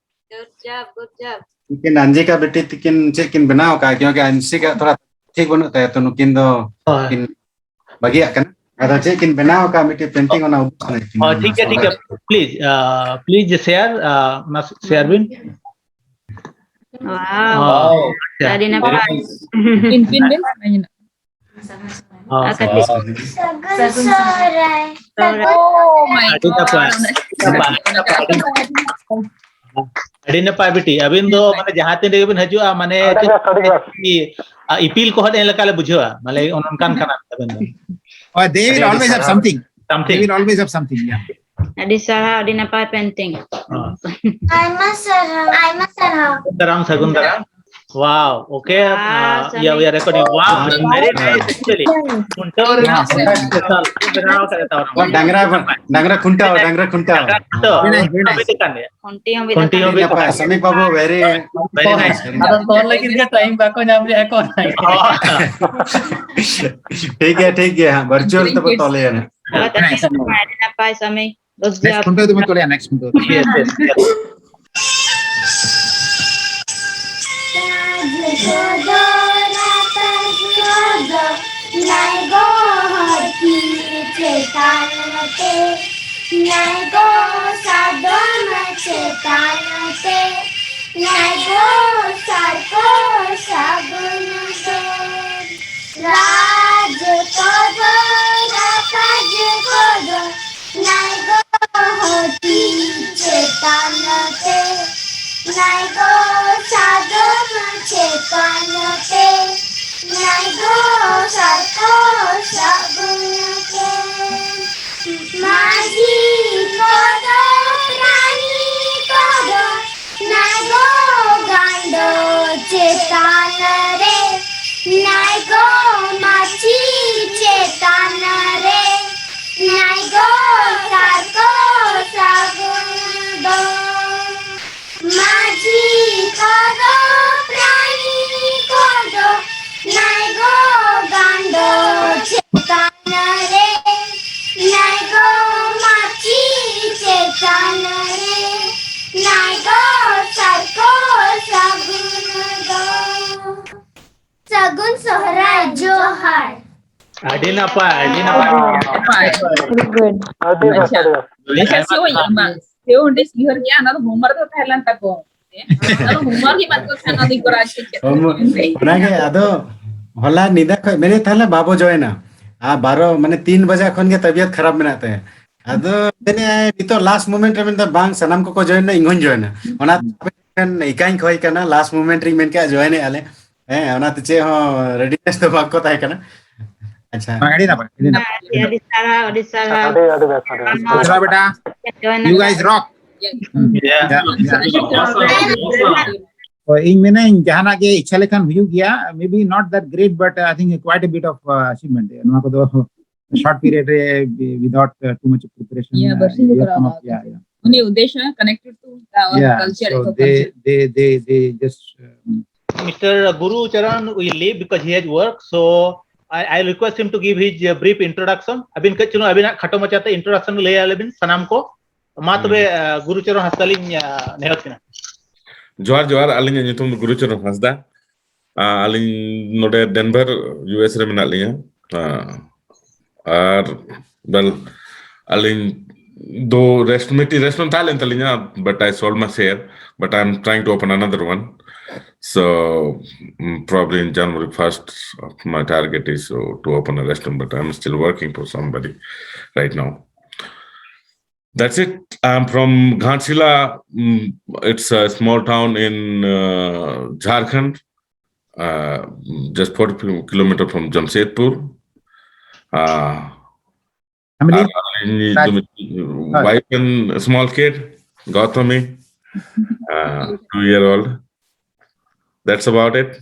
Good job, good job. ᱩᱱᱠᱤᱱ ᱟᱱᱡᱤᱠᱟ ᱵᱤᱴᱤ ᱛᱤᱠᱤᱱ ᱪᱮᱫ ᱠᱤᱱ ᱵᱮᱱᱟᱣ ᱟᱠᱟᱫᱼᱟ? ᱠᱤᱭᱚᱸᱠᱤ ᱟᱱᱥᱤᱠᱟ ᱛᱷᱚᱲᱟ ᱴᱷᱤᱠ ᱵᱟᱹᱱᱩᱜ ᱛᱟᱭᱟ, ᱛᱚ ᱱᱩᱠᱤᱱ ᱫᱚ ᱦᱳᱭ᱾ ᱠᱤᱱ ᱵᱟᱹᱜᱤᱭᱟᱜ ᱠᱟᱱᱟ᱾ ᱟᱫᱚ ᱪᱮᱫ ᱠᱤᱱ ᱵᱮᱱᱟᱣ ᱟᱠᱟᱫᱼᱟ ᱢᱤᱫᱴᱤᱡ painting, ᱚᱱᱟ ᱩᱫᱩᱜ ᱥᱟᱱᱟᱭᱮᱫ ᱠᱤᱱᱟ᱾ ᱦᱳᱭ, ᱴᱷᱤᱠ ᱜᱮᱭᱟ, ᱴᱷᱤᱠ ᱜᱮᱭᱟ᱾ Please, please share, ᱢᱟ share ᱵᱤᱱ᱾ Wow. ᱟᱪᱪᱷᱟ᱾ ᱟᱹᱰᱤ ᱱᱟᱯᱟᱭ᱾ ᱯᱤᱱ, ᱯᱤᱱ ᱵᱤᱱ᱾ ᱦᱳᱭ᱾ ᱟᱨ ᱠᱟᱹᱴᱤᱡ᱾ ᱥᱟᱹᱜᱩᱱ ᱥᱚᱦᱨᱟᱭ᱾ ᱥᱚᱦᱨᱟᱭ᱾ Oh my God. ᱟᱹᱰᱤ ᱱᱟᱯᱟᱭ᱾ ᱟᱹᱰᱤ ᱱᱟᱯᱟᱭ᱾ ᱟᱹᱰᱤ ᱱᱟᱯᱟᱭ ᱵᱤᱴᱤ, ᱟᱹᱵᱤᱱ ᱫᱚ ᱢᱟᱱᱮ ᱡᱟᱦᱟᱸ ᱛᱤᱱ ᱨᱮᱜᱮ ᱵᱤᱱ ᱦᱤᱡᱩᱜᱼᱟ, ᱢᱟᱱᱮ ᱟᱹᱰᱤ ᱵᱮᱥ, ᱟᱹᱰᱤ ᱵᱮᱥ᱾ ᱤ-, ᱟ, ᱤᱯᱤᱞ ᱠᱚ ᱦᱮᱡ ᱞᱮᱠᱟ ᱞᱮ ᱵᱩᱡᱷᱟᱹᱣᱟ, ᱢᱟᱱᱮ ᱚᱱ-, ᱚᱱᱠᱟᱱ ᱠᱟᱱᱟ ᱟᱵᱤᱱ ᱫᱚ᱾ ᱦᱳᱭ, they will ᱟᱹᱰᱤ ᱟᱹᱰᱤ always have ᱥᱟᱨᱦᱟᱣ᱾ Something. Something. They will always have something, yeah. ᱟᱹᱰᱤ ᱥᱟᱨᱦᱟᱣ, ᱟᱹᱰᱤ ᱱᱟᱯᱟᱭ painting. ᱦᱚᱸ᱾ ᱟᱭᱢᱟ ᱥᱟᱨᱦᱟᱣ, ᱟᱭᱢᱟ ᱥᱟᱨᱦᱟᱣ᱾ ᱥᱟᱹᱜᱩᱱ ᱫᱟᱨᱟᱢ, ᱥᱟᱹᱜᱩᱱ ᱫᱟᱨᱟᱢ᱾ Wow, okay, wow, ᱟ, ᱥᱟᱹᱜᱩᱱ᱾ Yeah, we are recording. Wow, very nice, actually. ᱠᱷᱩᱱᱴᱟᱹᱣ ᱨᱮᱱᱟᱜ special ᱵᱮᱱᱟᱣ ᱠᱟᱫᱟ ᱛᱟᱵᱚᱱᱟ᱾ ᱰᱟᱝᱨᱟ, ᱰᱟᱝᱨᱟ ᱠᱷᱩᱱᱴᱟᱹᱣ, ᱰᱟᱝᱨᱟ ᱠᱷᱩᱱᱴᱟᱹᱣ᱾ ᱰᱟᱝᱨᱟ ᱠᱷᱩᱱᱴᱟᱹᱣ᱾ ᱵᱮᱱᱟᱣ ᱠᱟᱫᱟ ᱛᱟᱵᱚᱱᱟ᱾ ᱠᱷᱩᱱᱴᱤ ᱦᱚᱸ ᱵᱮᱱᱟᱣ ᱠᱷᱩᱱᱴᱤ ᱦᱚᱸ ᱵᱮᱱᱟᱣ ᱠᱟᱫᱟ᱾ ᱥᱟᱢᱤ ᱵᱟᱹᱵᱩ, very very nice, very nice. ᱟᱫᱚ ᱛᱚᱞ ᱞᱟᱹᱜᱤᱫ ᱜᱮ time ᱵᱟᱠᱚ ᱧᱟᱢ ᱞᱮᱜᱼᱟ ᱠᱚ᱾ ᱴᱷᱤᱠ ᱜᱮᱭᱟ, ᱴᱷᱤᱠ ᱜᱮᱭᱟ, ᱦᱟᱸᱜ virtual ᱛᱮᱵᱚ ᱛᱚᱞᱮᱭᱟ ᱱᱟᱜ᱾ ᱦᱳᱭ, ᱛᱚ ᱴᱷᱤᱠ ᱜᱮᱭᱟ, ᱟᱹᱰᱤ ᱱᱟᱯᱟᱭ ᱥᱟᱢᱤ᱾ Next ᱠᱷᱩᱱᱴᱟᱹᱣ ᱫᱚᱵᱚᱱ ᱛᱚᱞᱮᱭᱟ, next ᱠᱷᱩᱱᱴᱟᱹᱣ᱾ Yes, yes, yes. ᱱᱟᱭ ᱜᱚ ᱦᱟᱹᱛᱤ ᱪᱮᱛᱟᱱ ᱛᱮ, ᱱᱟᱭ ᱜᱚ ᱥᱟᱫᱚᱢ ᱪᱮᱛᱟᱱ ᱛᱮ, ᱱᱟᱭ ᱜᱚ ᱥᱟᱨᱠᱚ ᱥᱟᱹᱜᱩᱱ ᱫᱚ᱾ ᱨᱟᱡᱽ ᱠᱚᱫᱚ ᱨᱟᱯᱟᱡᱽ ᱠᱚᱫᱚ, ᱱᱟᱭ ᱜᱚ ᱦᱟᱹᱛᱤ ᱪᱮᱛᱟᱱ ᱛᱮ, ᱱᱟᱭ ᱜᱚ ᱥᱟᱫᱚᱢ ᱪᱮᱛᱟᱱ ᱛᱮ, ᱱᱟᱭ ᱜᱚ ᱥᱟᱨᱠᱚ ᱥᱟᱹᱜᱩᱱ ᱛᱮ᱾ ᱢᱟᱹᱡᱷᱤ ᱠᱚᱫᱚ ᱯᱨᱟᱱᱤ ᱠᱚᱫᱚ, ᱱᱟᱭ ᱜᱚ ᱜᱟᱸᱰᱚ ᱪᱮᱛᱟᱱ ᱨᱮ, ᱱᱟᱭ ᱜᱚ ᱢᱟᱹᱪᱤ ᱪᱮᱛᱟᱱ ᱨᱮ, ᱱᱟᱭ ᱜᱚ ᱥᱟᱨᱠᱚ ᱥᱟᱹᱜᱩᱱ ᱫᱚ᱾ ᱢᱟᱹᱡᱷᱤ ᱠᱚᱫᱚ ᱯᱨᱟᱱᱤ ᱠᱚᱫᱚ, ᱱᱟᱭ ᱜᱚ ᱜᱟᱸᱰᱚ ᱪᱮᱛᱟᱱ ᱨᱮ, ᱱᱟᱭ ᱜᱚ ᱢᱟᱹᱪᱤ ᱪᱮᱛᱟᱱ ᱨᱮ, ᱱᱟᱭ ᱜᱚ ᱥᱟᱨᱠᱚ ᱥᱟᱹᱜᱩᱱ ᱫᱚ᱾ ᱥᱟᱹᱜᱩᱱ ᱥᱚᱦᱨᱟᱭ, ᱡᱚᱦᱟᱨ᱾ ᱟᱹᱰᱤ ᱱᱟᱯᱟᱭ, ᱟᱹᱰᱤ ᱱᱟᱯᱟᱭ᱾ Very good. ᱟᱹᱰᱤ ᱱᱟᱯᱟᱭ᱾ ᱟᱪᱪᱷᱟ, ᱦᱩᱭ ᱠᱟᱱᱟ, ᱥᱮ ᱦᱩᱭ ᱠᱟᱱᱟ᱾ ᱥᱮ ᱚᱸᱰᱮ ᱩᱭᱦᱟᱹᱨ ᱜᱮᱭᱟ, ᱚᱱᱟ ᱫᱚ homework ᱫᱚ ᱛᱟᱦᱮᱸ ᱞᱮᱱ ᱛᱟᱠᱚ᱾ ᱚᱱᱟ ᱫᱚ homework ᱜᱮ ᱵᱟᱝ ᱠᱚ ᱠᱷᱟᱱ ᱚᱱᱟ ᱫᱚ ᱠᱚᱨᱟᱣ ᱪᱮᱫ ᱪᱮᱫ? Homework, ᱚᱱᱟᱜᱮ ᱟᱫᱚ ᱦᱚᱞᱟ ᱧᱤᱫᱟᱹ ᱠᱷᱚᱡ ᱢᱮᱱᱮᱫ ᱛᱟᱦᱮᱱᱟ ᱵᱟᱵᱚ join ᱟ᱾ ᱟᱨ ᱵᱟᱨᱚ, ᱢᱟᱱᱮ ᱛᱤᱱ ᱵᱟᱡᱟ ᱠᱷᱚᱱ ᱜᱮ ᱛᱟᱵᱤᱭᱟᱛ ᱠᱷᱟᱨᱟᱯ ᱢᱮᱱᱟᱜ ᱛᱟᱭᱟ᱾ ᱟᱫᱚ ᱢᱮᱱᱮᱫᱼᱟᱭ ᱱᱤᱛᱚᱜ last moment ᱨᱮ ᱢᱮᱱᱫᱟ, "ᱵᱟᱝ, ᱥᱟᱱᱟᱢ ᱠᱚᱠᱚ join ᱮᱱᱟ, ᱤᱧ ᱦᱚᱧ join ᱟ᱾" ᱚᱱᱟ ᱟᱵᱮᱱ ᱴᱷᱮᱱ ᱤᱠᱟᱹᱧ ᱠᱷᱚᱡ ᱠᱟᱱᱟ, last moment ᱨᱤᱧ ᱢᱮᱱ ᱠᱮᱜᱼᱟ join ᱮᱜᱼᱟ ᱞᱮ᱾ ᱦᱮᱸ, ᱚᱱᱟᱛᱮ ᱪᱮᱫ ᱦᱚᱸ readiness ᱫᱚ ᱵᱟᱝ ᱠᱚ ᱛᱟᱦᱮᱸ ᱠᱟᱱᱟ᱾ ᱟᱪᱪᱷᱟ᱾ ᱦᱮᱸ, ᱟᱹᱰᱤ ᱱᱟᱯᱟᱭ, ᱟᱹᱰᱤ ᱱᱟᱯᱟᱭ᱾ ᱟᱹᱰᱤ, ᱟᱹᱰᱤ ᱥᱟᱨᱦᱟᱣ, ᱟᱹᱰᱤ ᱥᱟᱨᱦᱟᱣ᱾ ᱟᱹᱰᱤ, ᱟᱹᱰᱤ ᱵᱮᱥ, ᱟᱹᱰᱤ ᱵᱮᱥ᱾ ᱪᱮᱦᱨᱟ ᱵᱮᱴᱟ᱾ Join You ᱮᱱᱟ᱾ Guys rock. Yeah. Yeah, yeah. ᱛᱚ ᱤᱧ ᱢᱮᱱᱟᱹᱧ ᱡᱟᱦᱟᱱᱟᱜ ᱜᱮ ᱤᱪᱪᱷᱟ ᱞᱮᱠᱷᱟᱱ ᱦᱩᱭᱩᱜ ᱜᱮᱭᱟ, maybe not that great, but, uh, I think quite a bit of, uh, achievement. ᱱᱚᱣᱟ ᱠᱚᱫᱚ short period ᱨᱮ, without, uh, too much of preparation, Yeah, uh, ᱵᱟᱨᱥᱤᱧ ᱠᱚ you have ᱠᱚᱨᱟᱣ come up, ᱠᱟᱫᱟ᱾ Yeah, yeah. ᱩᱱᱤ ᱩᱫᱽᱫᱮᱥ ᱦᱚᱸ connected to the, our Yeah, culture, so ᱮᱛᱚ they, culture. They, they, they just, um, Mister Guru Charan will leave because he has work. So I, I request him to give his, uh, brief introduction. ᱟᱹᱵᱤᱱ ᱠᱟᱹᱡ ᱪᱩᱞᱩᱝ ᱟᱹᱵᱤᱱᱟᱜ ᱠᱷᱟᱴᱚ ᱢᱟᱪᱷᱟᱛᱮ introduction ᱞᱟᱹᱭ ᱟᱞᱮ ᱵᱤᱱ ᱥᱟᱱᱟᱢ ᱠᱚ᱾ ᱢᱟ ᱛᱚᱵᱮ, ᱦᱩᱸ᱾ ᱟᱸ, ᱜᱩᱨᱩ ᱪᱚᱨᱚᱱ ᱦᱟᱸᱥᱫᱟ ᱞᱤᱧ, ᱟᱸ, ᱱᱮᱦᱚᱨ ᱠᱤᱱᱟ᱾ ᱡᱚᱦᱟᱨ, ᱡᱚᱦᱟᱨ᱾ ᱟᱹᱞᱤᱧᱟᱜ ᱧᱩᱛᱩᱢ ᱫᱚ ᱜᱩᱨᱩ ᱪᱚᱨᱚᱱ ᱦᱟᱸᱥᱫᱟ᱾ ᱟᱸ, ᱟᱹᱞᱤᱧ ᱱᱚᱰᱮ ᱰᱮᱱᱵᱷᱟᱨ, ᱤᱭᱩ ᱮᱥ ᱨᱮ ᱢᱮᱱᱟᱜ ᱞᱤᱧᱟ᱾ ᱟᱸ, ᱟᱨ, well, ᱟᱹᱞᱤᱧ ᱫᱚ restaurant, ᱢᱤᱫᱴᱤᱡ restaurant ᱛᱟᱦᱮᱸ ᱞᱮᱱ ᱛᱟᱹᱞᱤᱧᱟ, but I sold my share, but I'm trying to open another one. So, mm, probably in January first, my target is, uh, to open a restaurant, but I'm still working for somebody right now. That's it. I'm from Ghansila. Mm, it's a small town in, uh, Jharkhand, uh, just forty kilometer from Jamshedpur. Uh, Family? Ar ᱟᱹᱞᱤᱧ ᱨᱟᱡᱽ᱾ ᱫᱚ ᱢᱤᱫᱴᱤᱡ ᱦᱳᱭ᱾ Wife and small kid, Gautami, uh, two year old. That's about it.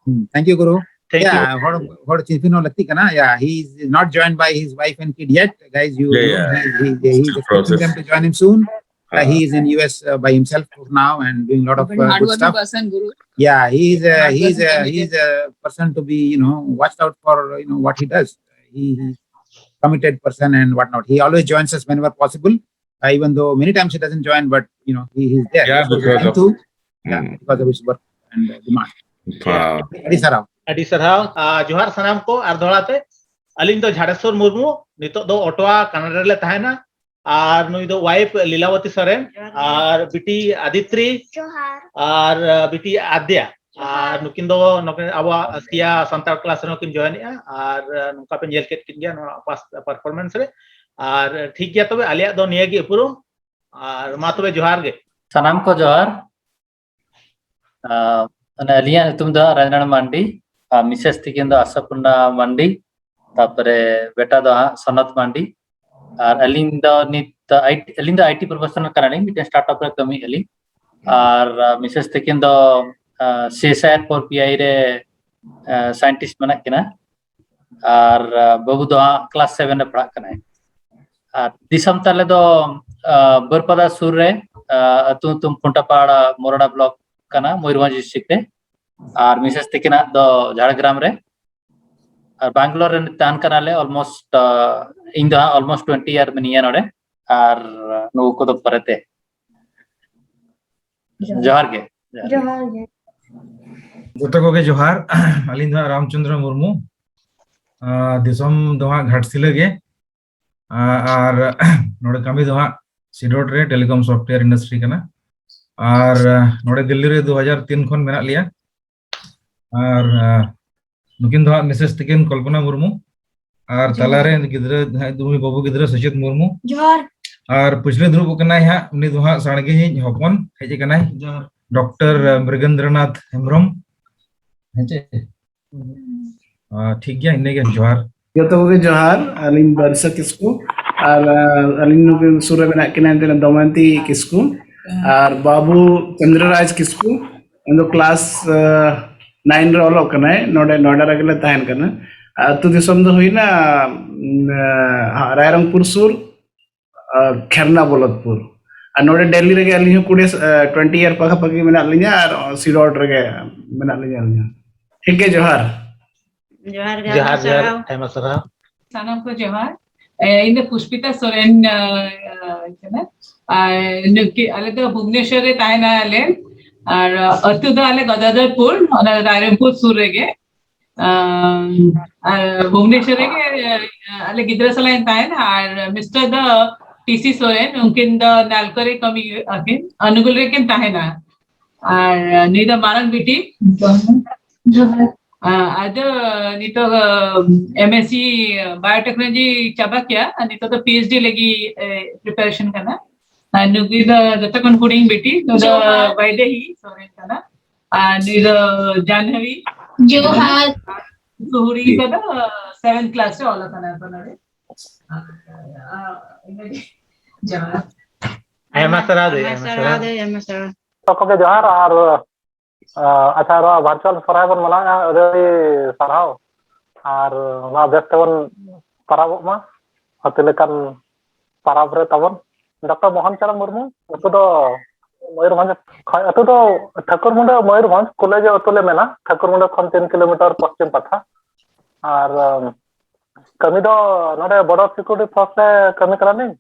Hmm, thank you, Guru. Thank you. Yeah, ᱦᱚᱲ, ᱦᱚᱲ ᱪᱤᱱᱦᱟᱹᱣ ᱞᱟᱹᱠᱛᱤ ᱠᱟᱱᱟ. Yeah, he is not joined by his wife and kid yet, guys. You, Yeah, you know, yeah. He, he, he is Still expecting process. Them to join him soon. Uh, Uh-huh. He is in U S, uh, by himself for now and doing a lot of, Very uh, good hardworking stuff. Person, Guru. Yeah, he is a, he is a, Hardworking he is a person to be, you know, watched out for, you know, what he does. He, he's committed person and whatnot. He always joins us whenever possible, uh, even though many times he doesn't join, but, you know, he, he's there. Yeah, So, because thank of you. Yeah, Hmm. Because of his work and, uh, demand. Wow. ᱟᱹᱰᱤ ᱥᱟᱨᱦᱟᱣ᱾ ᱟᱹᱰᱤ ᱥᱟᱨᱦᱟᱣ᱾ ᱟᱨ ᱡᱚᱦᱟᱨ ᱥᱟᱱᱟᱢ ᱠᱚ ᱟᱨ ᱫᱚᱦᱲᱟ ᱛᱮ᱾ ᱟᱹᱞᱤᱧ ᱫᱚ ᱡᱷᱟᱲᱮᱥᱣᱚᱨ ᱢᱩᱨᱢᱩ, ᱱᱤᱛᱚᱜ ᱫᱚ ᱚᱴᱣᱟ, ᱠᱟᱱᱟᱰᱟ ᱨᱮᱞᱮ ᱛᱟᱦᱮᱱᱟ᱾ ᱟᱨ ᱱᱩᱭ ᱫᱚ wife ᱞᱤᱞᱟᱵᱚᱛᱤ ᱥᱚᱨᱮᱱ, ᱡᱚᱦᱟᱨ ᱜᱮ᱾ ᱟᱨ ᱵᱤᱴᱤ ᱟᱫᱤᱛᱨᱤ, ᱡᱚᱦᱟᱨ᱾ ᱟᱨ, ᱟ, ᱵᱤᱴᱤ ᱟᱫᱭᱟ᱾ ᱡᱚᱦᱟᱨ᱾ ᱟᱨ ᱱᱩᱠᱤᱱ ᱫᱚ ᱱᱚᱰᱮ ᱟᱵᱚᱣᱟᱜ ᱥᱤᱭᱟ ᱥᱟᱱᱛᱟᱲ class ᱨᱮᱦᱚᱸ ᱠᱤᱱ join ᱮᱜᱼᱟ᱾ ᱟᱨ, ᱟ, ᱱᱚᱝᱠᱟ ᱯᱮ ᱧᱮᱞ ᱠᱮᱫ ᱠᱤᱱ ᱜᱮᱭᱟ ᱱᱚᱣᱟ past performance ᱨᱮ᱾ ᱟᱨ ᱴᱷᱤᱠ ᱜᱮᱭᱟ, ᱛᱚᱵᱮ ᱟᱞᱮᱭᱟᱜ ᱫᱚ ᱱᱤᱭᱟᱹ ᱜᱮ ᱩᱯᱨᱩᱢ᱾ ᱟᱨ ᱢᱟ ᱛᱚᱵᱮ ᱡᱚᱦᱟᱨ ᱜᱮ᱾ ᱥᱟᱱᱟᱢ ᱠᱚ ᱡᱚᱦᱟᱨ᱾ ᱟᱨ ᱟᱹᱞᱤᱧᱟᱜ ᱧᱩᱛᱩᱢ ᱫᱚ ᱨᱟᱡᱽᱱᱟᱨᱟᱭᱚᱱ ᱢᱟᱱᱰᱤ᱾ ᱟᱨ ᱢᱤᱥᱮᱥ ᱛᱤᱠᱤᱱ ᱫᱚ ᱟᱥᱟᱯᱩᱨᱱᱟ ᱢᱟᱱᱰᱤ, ᱛᱟᱯᱚᱨᱮ ᱵᱮᱴᱟ ᱫᱚ ᱦᱟᱸᱜ ᱥᱚᱱᱚᱛ ᱢᱟᱱᱰᱤ᱾ ᱟᱨ ᱟᱹᱞᱤᱧ ᱫᱚ ᱱᱤᱛ ᱫᱚ IT, ᱟᱹᱞᱤᱧ ᱫᱚ IT professional ᱠᱟᱱᱟᱞᱤᱧ, ᱢᱤᱫᱴᱮᱱ startup ᱨᱮ ᱠᱟᱹᱢᱤᱭᱮᱫᱼᱟ ᱞᱤᱧ᱾ ᱟᱨ ᱢᱤᱥᱮᱥ ᱛᱤᱠᱤᱱ ᱫᱚ CSIR four PI ᱨᱮ scientist ᱢᱮᱱᱟᱜ ᱠᱤᱱᱟ᱾ ᱟᱨ ᱵᱟᱹᱵᱩ ᱫᱚ ᱦᱟᱸᱜ class seven ᱨᱮ ᱯᱟᱲᱦᱟᱜ ᱠᱟᱱᱟᱭ᱾ ᱟᱨ ᱫᱤᱥᱚᱢ ᱛᱟᱞᱮ ᱫᱚ ᱵᱟᱹᱨᱯᱟᱫᱟ ᱥᱩᱨ ᱨᱮ, ᱟᱹᱛᱩ ᱧᱩᱛᱩᱢ ᱠᱷᱩᱱᱴᱟᱯᱟᱲ, ᱢᱚᱨᱚᱰᱟ block ᱠᱟᱱᱟ, ᱢᱚᱭᱩᱨᱵᱷᱚᱸᱡᱽ district ᱨᱮ᱾ ᱟᱨ ᱢᱤᱥᱮᱥ ᱛᱤᱠᱤᱱᱟᱜ ᱫᱚ ᱡᱷᱟᱲᱜᱨᱟᱢ ᱨᱮ᱾ ᱟᱨ ᱵᱮᱝᱜᱟᱞᱳᱨ ᱨᱮ ᱛᱟᱦᱮᱱ ᱠᱟᱱᱟᱞᱮ almost, ᱤᱧ ᱫᱚ ᱦᱟᱸᱜ almost twenty year ᱢᱤᱱᱟᱹᱧᱟ ᱱᱚᱰᱮ᱾ ᱟᱨ ᱱᱩᱠᱩ ᱠᱚᱫᱚ ᱯᱚᱨᱮᱛᱮ᱾ ᱡᱚᱦᱟᱨ ᱜᱮ᱾ ᱡᱚᱦᱟᱨ ᱜᱮ᱾ ᱡᱚᱛᱚ ᱠᱚᱜᱮ ᱡᱚᱦᱟᱨ᱾ ᱟᱹᱞᱤᱧ ᱫᱚ ᱦᱟᱸᱜ ᱨᱟᱢᱪᱚᱸᱫᱽᱨᱚ ᱢᱩᱨᱢᱩ᱾ ᱟᱨ ᱫᱤᱥᱚᱢ ᱫᱚ ᱦᱟᱸᱜ ᱜᱷᱟᱴᱥᱤᱞᱟᱹ ᱜᱮ᱾ ᱟᱨ ᱱᱚᱰᱮ ᱠᱟᱹᱢᱤ ᱫᱚ ᱦᱟᱸᱜ ᱥᱤᱰᱚᱴ ᱨᱮ telecom software industry ᱠᱟᱱᱟ᱾ ᱟᱨ ᱱᱚᱰᱮ ᱫᱤᱞᱞᱤ ᱨᱮ ᱫᱩ ᱦᱟᱡᱟᱨ ᱛᱤᱱ ᱠᱷᱚᱱ ᱢᱮᱱᱟᱜ ᱞᱮᱭᱟ᱾ ᱟᱨ ᱱᱩᱠᱤᱱ ᱫᱚ ᱦᱟᱸᱜ ᱢᱤᱥᱮᱥ ᱛᱤᱠᱤᱱ ᱠᱚᱞᱯᱚᱱᱟ ᱢᱩᱨᱢᱩ᱾ ᱟᱨ ᱛᱟᱞᱟᱨᱮ ᱜᱤᱫᱽᱨᱟᱹ ᱡᱟᱦᱟᱸᱭ ᱫᱩ ᱵᱟᱹᱵᱩ ᱜᱤᱫᱽᱨᱟᱹ ᱥᱚᱪᱮᱛ ᱢᱩᱨᱢᱩ᱾ ᱡᱚᱦᱟᱨ᱾ ᱟᱨ ᱯᱩᱪᱷᱞᱟᱹ ᱫᱩᱲᱩᱵ ᱟᱠᱟᱱᱟᱭ ᱦᱟᱸᱜ, ᱩᱱᱤ ᱫᱚ ᱦᱟᱸᱜ ᱥᱟᱬᱜᱮᱧᱤᱡ ᱦᱚᱯᱚᱱ ᱦᱮᱡ ᱟᱠᱟᱱᱟᱭ᱾ ᱡᱚᱦᱟᱨ᱾ ᱰᱚᱠᱴᱚᱨ ᱢᱨᱤᱜᱮᱱᱫᱨᱚᱱᱟᱛᱷ ᱦᱮᱢᱵᱨᱚᱢ᱾ ᱦᱮᱸ ᱪᱮ? ᱴᱷᱤᱠ ᱜᱮᱭᱟ, ᱤᱱᱟᱹᱜᱮ, ᱡᱚᱦᱟᱨ᱾ ᱡᱚᱛᱚ ᱠᱚᱜᱮ ᱡᱚᱦᱟᱨ᱾ ᱟᱹᱞᱤᱧ ᱵᱟᱨᱤᱥᱟ ᱠᱤᱥᱠᱩ ᱟᱨ ᱟᱹᱞᱤᱧ ᱱᱩᱠᱤᱱ ᱥᱩᱨ ᱨᱮ ᱢᱮᱱᱟᱜ ᱠᱤᱱᱟ ᱮᱱᱛᱮ ᱫᱚᱢᱚᱭᱚᱱᱛᱤ ᱠᱤᱥᱠᱩ ᱟᱨ ᱵᱟᱹᱵᱩ ᱪᱚᱱᱫᱨᱚ ᱨᱟᱡᱽ ᱠᱤᱥᱠᱩ᱾ ᱩᱱᱤ ᱫᱚ class nine ᱨᱮ ᱚᱞᱚᱜ ᱠᱟᱱᱟᱭ, ᱱᱚᱰᱮ ᱱᱚᱭᱰᱟ ᱨᱮᱜᱮ ᱞᱮ ᱛᱟᱦᱮᱱ ᱠᱟᱱᱟ᱾ ᱟᱹᱛᱩ ᱫᱤᱥᱚᱢ ᱫᱚ ᱦᱩᱭᱱᱟ ᱨᱟᱭᱨᱚᱝᱯᱩᱨ ᱥᱩᱨ ᱠᱷᱮᱨᱱᱟ ᱵᱚᱞᱚᱫᱯᱩᱨ᱾ ᱟᱨ ᱱᱚᱰᱮ ᱫᱤᱞᱞᱤ ᱨᱮᱜᱮ ᱟᱹᱞᱤᱧ ᱦᱚᱸ ᱠᱩᱲᱤ twenty year ᱯᱟᱠᱷᱟ ᱯᱟᱠᱷᱤ ᱢᱮᱱᱟᱜ ᱞᱤᱧᱟ ᱟᱨ ᱥᱤᱰᱚᱴ ᱨᱮᱜᱮ ᱢᱮᱱᱟᱜ ᱞᱤᱧᱟ ᱟᱹᱞᱤᱧ ᱦᱚᱸ᱾ ᱴᱷᱤᱠ ᱜᱮ, ᱡᱚᱦᱟᱨ᱾ ᱡᱚᱦᱟᱨ ᱜᱮ, ᱡᱚᱦᱟᱨ ᱟᱭᱢᱟ ᱡᱚᱦᱟᱨ, ᱥᱟᱨᱦᱟᱣ᱾ ᱟᱭᱢᱟ ᱥᱟᱨᱦᱟᱣ᱾ ᱥᱟᱱᱟᱢ ᱠᱚ ᱡᱚᱦᱟᱨ᱾ ᱮ, ᱤᱧ ᱫᱚ ᱯᱩᱥᱯᱤᱛᱟ ᱥᱚᱨᱮᱱ, ᱮ, ᱮ, ᱠᱟᱱᱟ᱾ ᱟᱨ ᱱᱩᱠᱤ, ᱟᱞᱮ ᱫᱚ ᱵᱷᱩᱵᱽᱱᱮᱥᱚᱨ ᱨᱮ ᱛᱟᱦᱮᱱᱟ ᱟᱞᱮ᱾ ᱟᱨ ᱟᱹᱛᱩ ᱫᱚ ᱟᱞᱮ ᱜᱚᱫᱟᱫᱚᱨᱯᱩᱨ, ᱚᱱᱟ ᱨᱟᱭᱨᱚᱝᱯᱩᱨ ᱥᱩᱨ ᱨᱮᱜᱮ᱾ ᱟᱢ, ᱟᱨ ᱵᱷᱩᱵᱽᱱᱮᱥᱚᱨ ᱨᱮᱜᱮ, ᱮ, ᱟᱞᱮ ᱜᱤᱫᱽᱨᱟᱹ ᱥᱟᱞᱟᱜ ᱤᱧ ᱛᱟᱦᱮᱱᱟ᱾ ᱟᱨ ᱢᱤᱥᱴᱟᱨ ᱫᱚ ᱴᱤ ᱥᱤ ᱥᱚᱨᱮᱱ, ᱩᱱᱠᱤᱱ ᱫᱚ ᱱᱟᱞᱠᱚ ᱨᱮ ᱠᱟᱹᱢᱤ ᱟᱹᱠᱤᱱ, ᱟᱱᱩᱜᱩᱞ ᱨᱮᱠᱤᱱ ᱛᱟᱦᱮᱱᱟ᱾ ᱟᱨ ᱱᱩᱭ ᱫᱚ ᱢᱟᱨᱟᱝ ᱵᱤᱴᱤ᱾ ᱡᱚᱦᱟᱨ᱾ ᱟᱫᱚ ᱱᱤᱛᱚᱜ ᱫᱚ ᱮᱢ ᱮᱥ ᱥᱤ ᱵᱟᱭᱳᱴᱮᱠᱱᱳᱞᱚᱡᱤ ᱪᱟᱵᱟ ᱠᱮᱜᱼᱟ, ᱟᱨ ᱱᱤᱛᱚᱜ ᱫᱚ ᱯᱤ ᱮᱭᱤᱪ ᱰᱤ ᱞᱟᱹᱜᱤᱫ ᱯᱨᱤᱯᱟᱨᱮᱥᱚᱱ ᱠᱟᱱᱟ᱾ ᱟᱨ ᱱᱩᱭ ᱫᱚ ᱡᱚᱛᱚ ᱠᱷᱚᱱ ᱦᱩᱰᱤᱧ ᱵᱤᱴᱤ, ᱱᱩᱭ ᱫᱚ ᱡᱚᱦᱟᱨ᱾ ᱵᱟᱭᱫᱮᱦᱤ ᱥᱚᱨᱮᱱ ᱠᱟᱱᱟ᱾ ᱟᱨ ᱱᱩᱭ ᱫᱚ ᱡᱟᱦᱱᱟᱵᱤ᱾ ᱡᱚᱦᱟᱨ᱾ ᱩᱱᱠᱩ ᱦᱩᱰᱤᱧ ᱠᱚᱫᱚ ᱥᱮᱵᱷᱮᱱ ᱠᱞᱟᱥ ᱨᱮ ᱚᱞ ᱟᱠᱟᱱᱟ ᱠᱚ ᱱᱚᱰᱮ᱾ ᱟᱨ, ᱟᱨ, ᱤᱱᱟᱹᱜᱮ᱾ ᱡᱚᱦᱟᱨ᱾ ᱟᱭᱢᱟ ᱥᱟᱨᱦᱟᱣ ᱫᱟᱹᱭ, ᱟᱭᱢᱟ ᱟᱭᱢᱟ ᱥᱟᱨᱦᱟᱣ᱾ ᱥᱟᱨᱦᱟᱣ ᱫᱟᱹᱭ, ᱟᱭᱢᱟ ᱥᱟᱨᱦᱟᱣ᱾ ᱡᱚᱛᱚ ᱠᱚᱜᱮ ᱡᱚᱦᱟᱨ᱾ ᱟᱨ, ᱟ, ᱟᱪᱪᱷᱟ, ᱱᱚᱣᱟ ᱵᱷᱟᱨᱪᱩᱣᱟᱞ ᱥᱚᱨᱦᱟᱭ ᱵᱚᱱ ᱢᱟᱱᱟᱣᱮᱫᱼᱟ, ᱟᱹᱰᱤ ᱟᱹᱰᱤ ᱥᱟᱨᱦᱟᱣ᱾ ᱟᱨ ᱱᱚᱣᱟ ᱵᱮᱥ ᱛᱮᱵᱚᱱ ᱯᱟᱨᱟᱵᱚᱜ ᱢᱟ, ᱦᱟᱹᱛᱤ ᱞᱮᱠᱟᱱ ᱯᱟᱨᱟᱵᱽ ᱨᱮ ᱛᱟᱵᱚᱱ᱾ ᱰᱚᱠᱴᱚᱨ ᱢᱳᱦᱚᱱ ᱪᱚᱨᱚᱬ ᱢᱩᱨᱢᱩ, ᱱᱩᱠᱩ ᱫᱚ ᱢᱚᱭᱩᱨᱵᱷᱚᱸᱡᱽ ᱠᱷᱚᱱ, ᱟᱹᱛᱩ ᱫᱚ ᱴᱷᱟᱹᱠᱩᱨ ᱢᱩᱸᱰᱟᱹ, ᱢᱚᱭᱩᱨᱵᱷᱚᱸᱡᱽ ᱠᱚᱞᱮᱡᱽ ᱟᱹᱛᱩ ᱞᱮ ᱢᱮᱱᱟ, ᱴᱷᱟᱹᱠᱩᱨ ᱢᱩᱸᱰᱟᱹ ᱠᱷᱚᱱ ᱛᱤᱱ ᱠᱤᱞᱳᱢᱤᱴᱟᱨ ᱯᱚᱥᱪᱤᱢ ᱯᱟᱦᱴᱟ᱾ ᱟᱨ, ᱟᱢ, ᱠᱟᱹᱢᱤ ᱫᱚ ᱱᱚᱰᱮ ᱵᱚᱨᱰᱟᱨ ᱥᱤᱠᱩᱨᱤᱴᱤ ᱯᱷᱳᱨᱥ ᱨᱮ ᱠᱟᱹᱢᱤ ᱠᱟᱱᱟᱞᱤᱧ᱾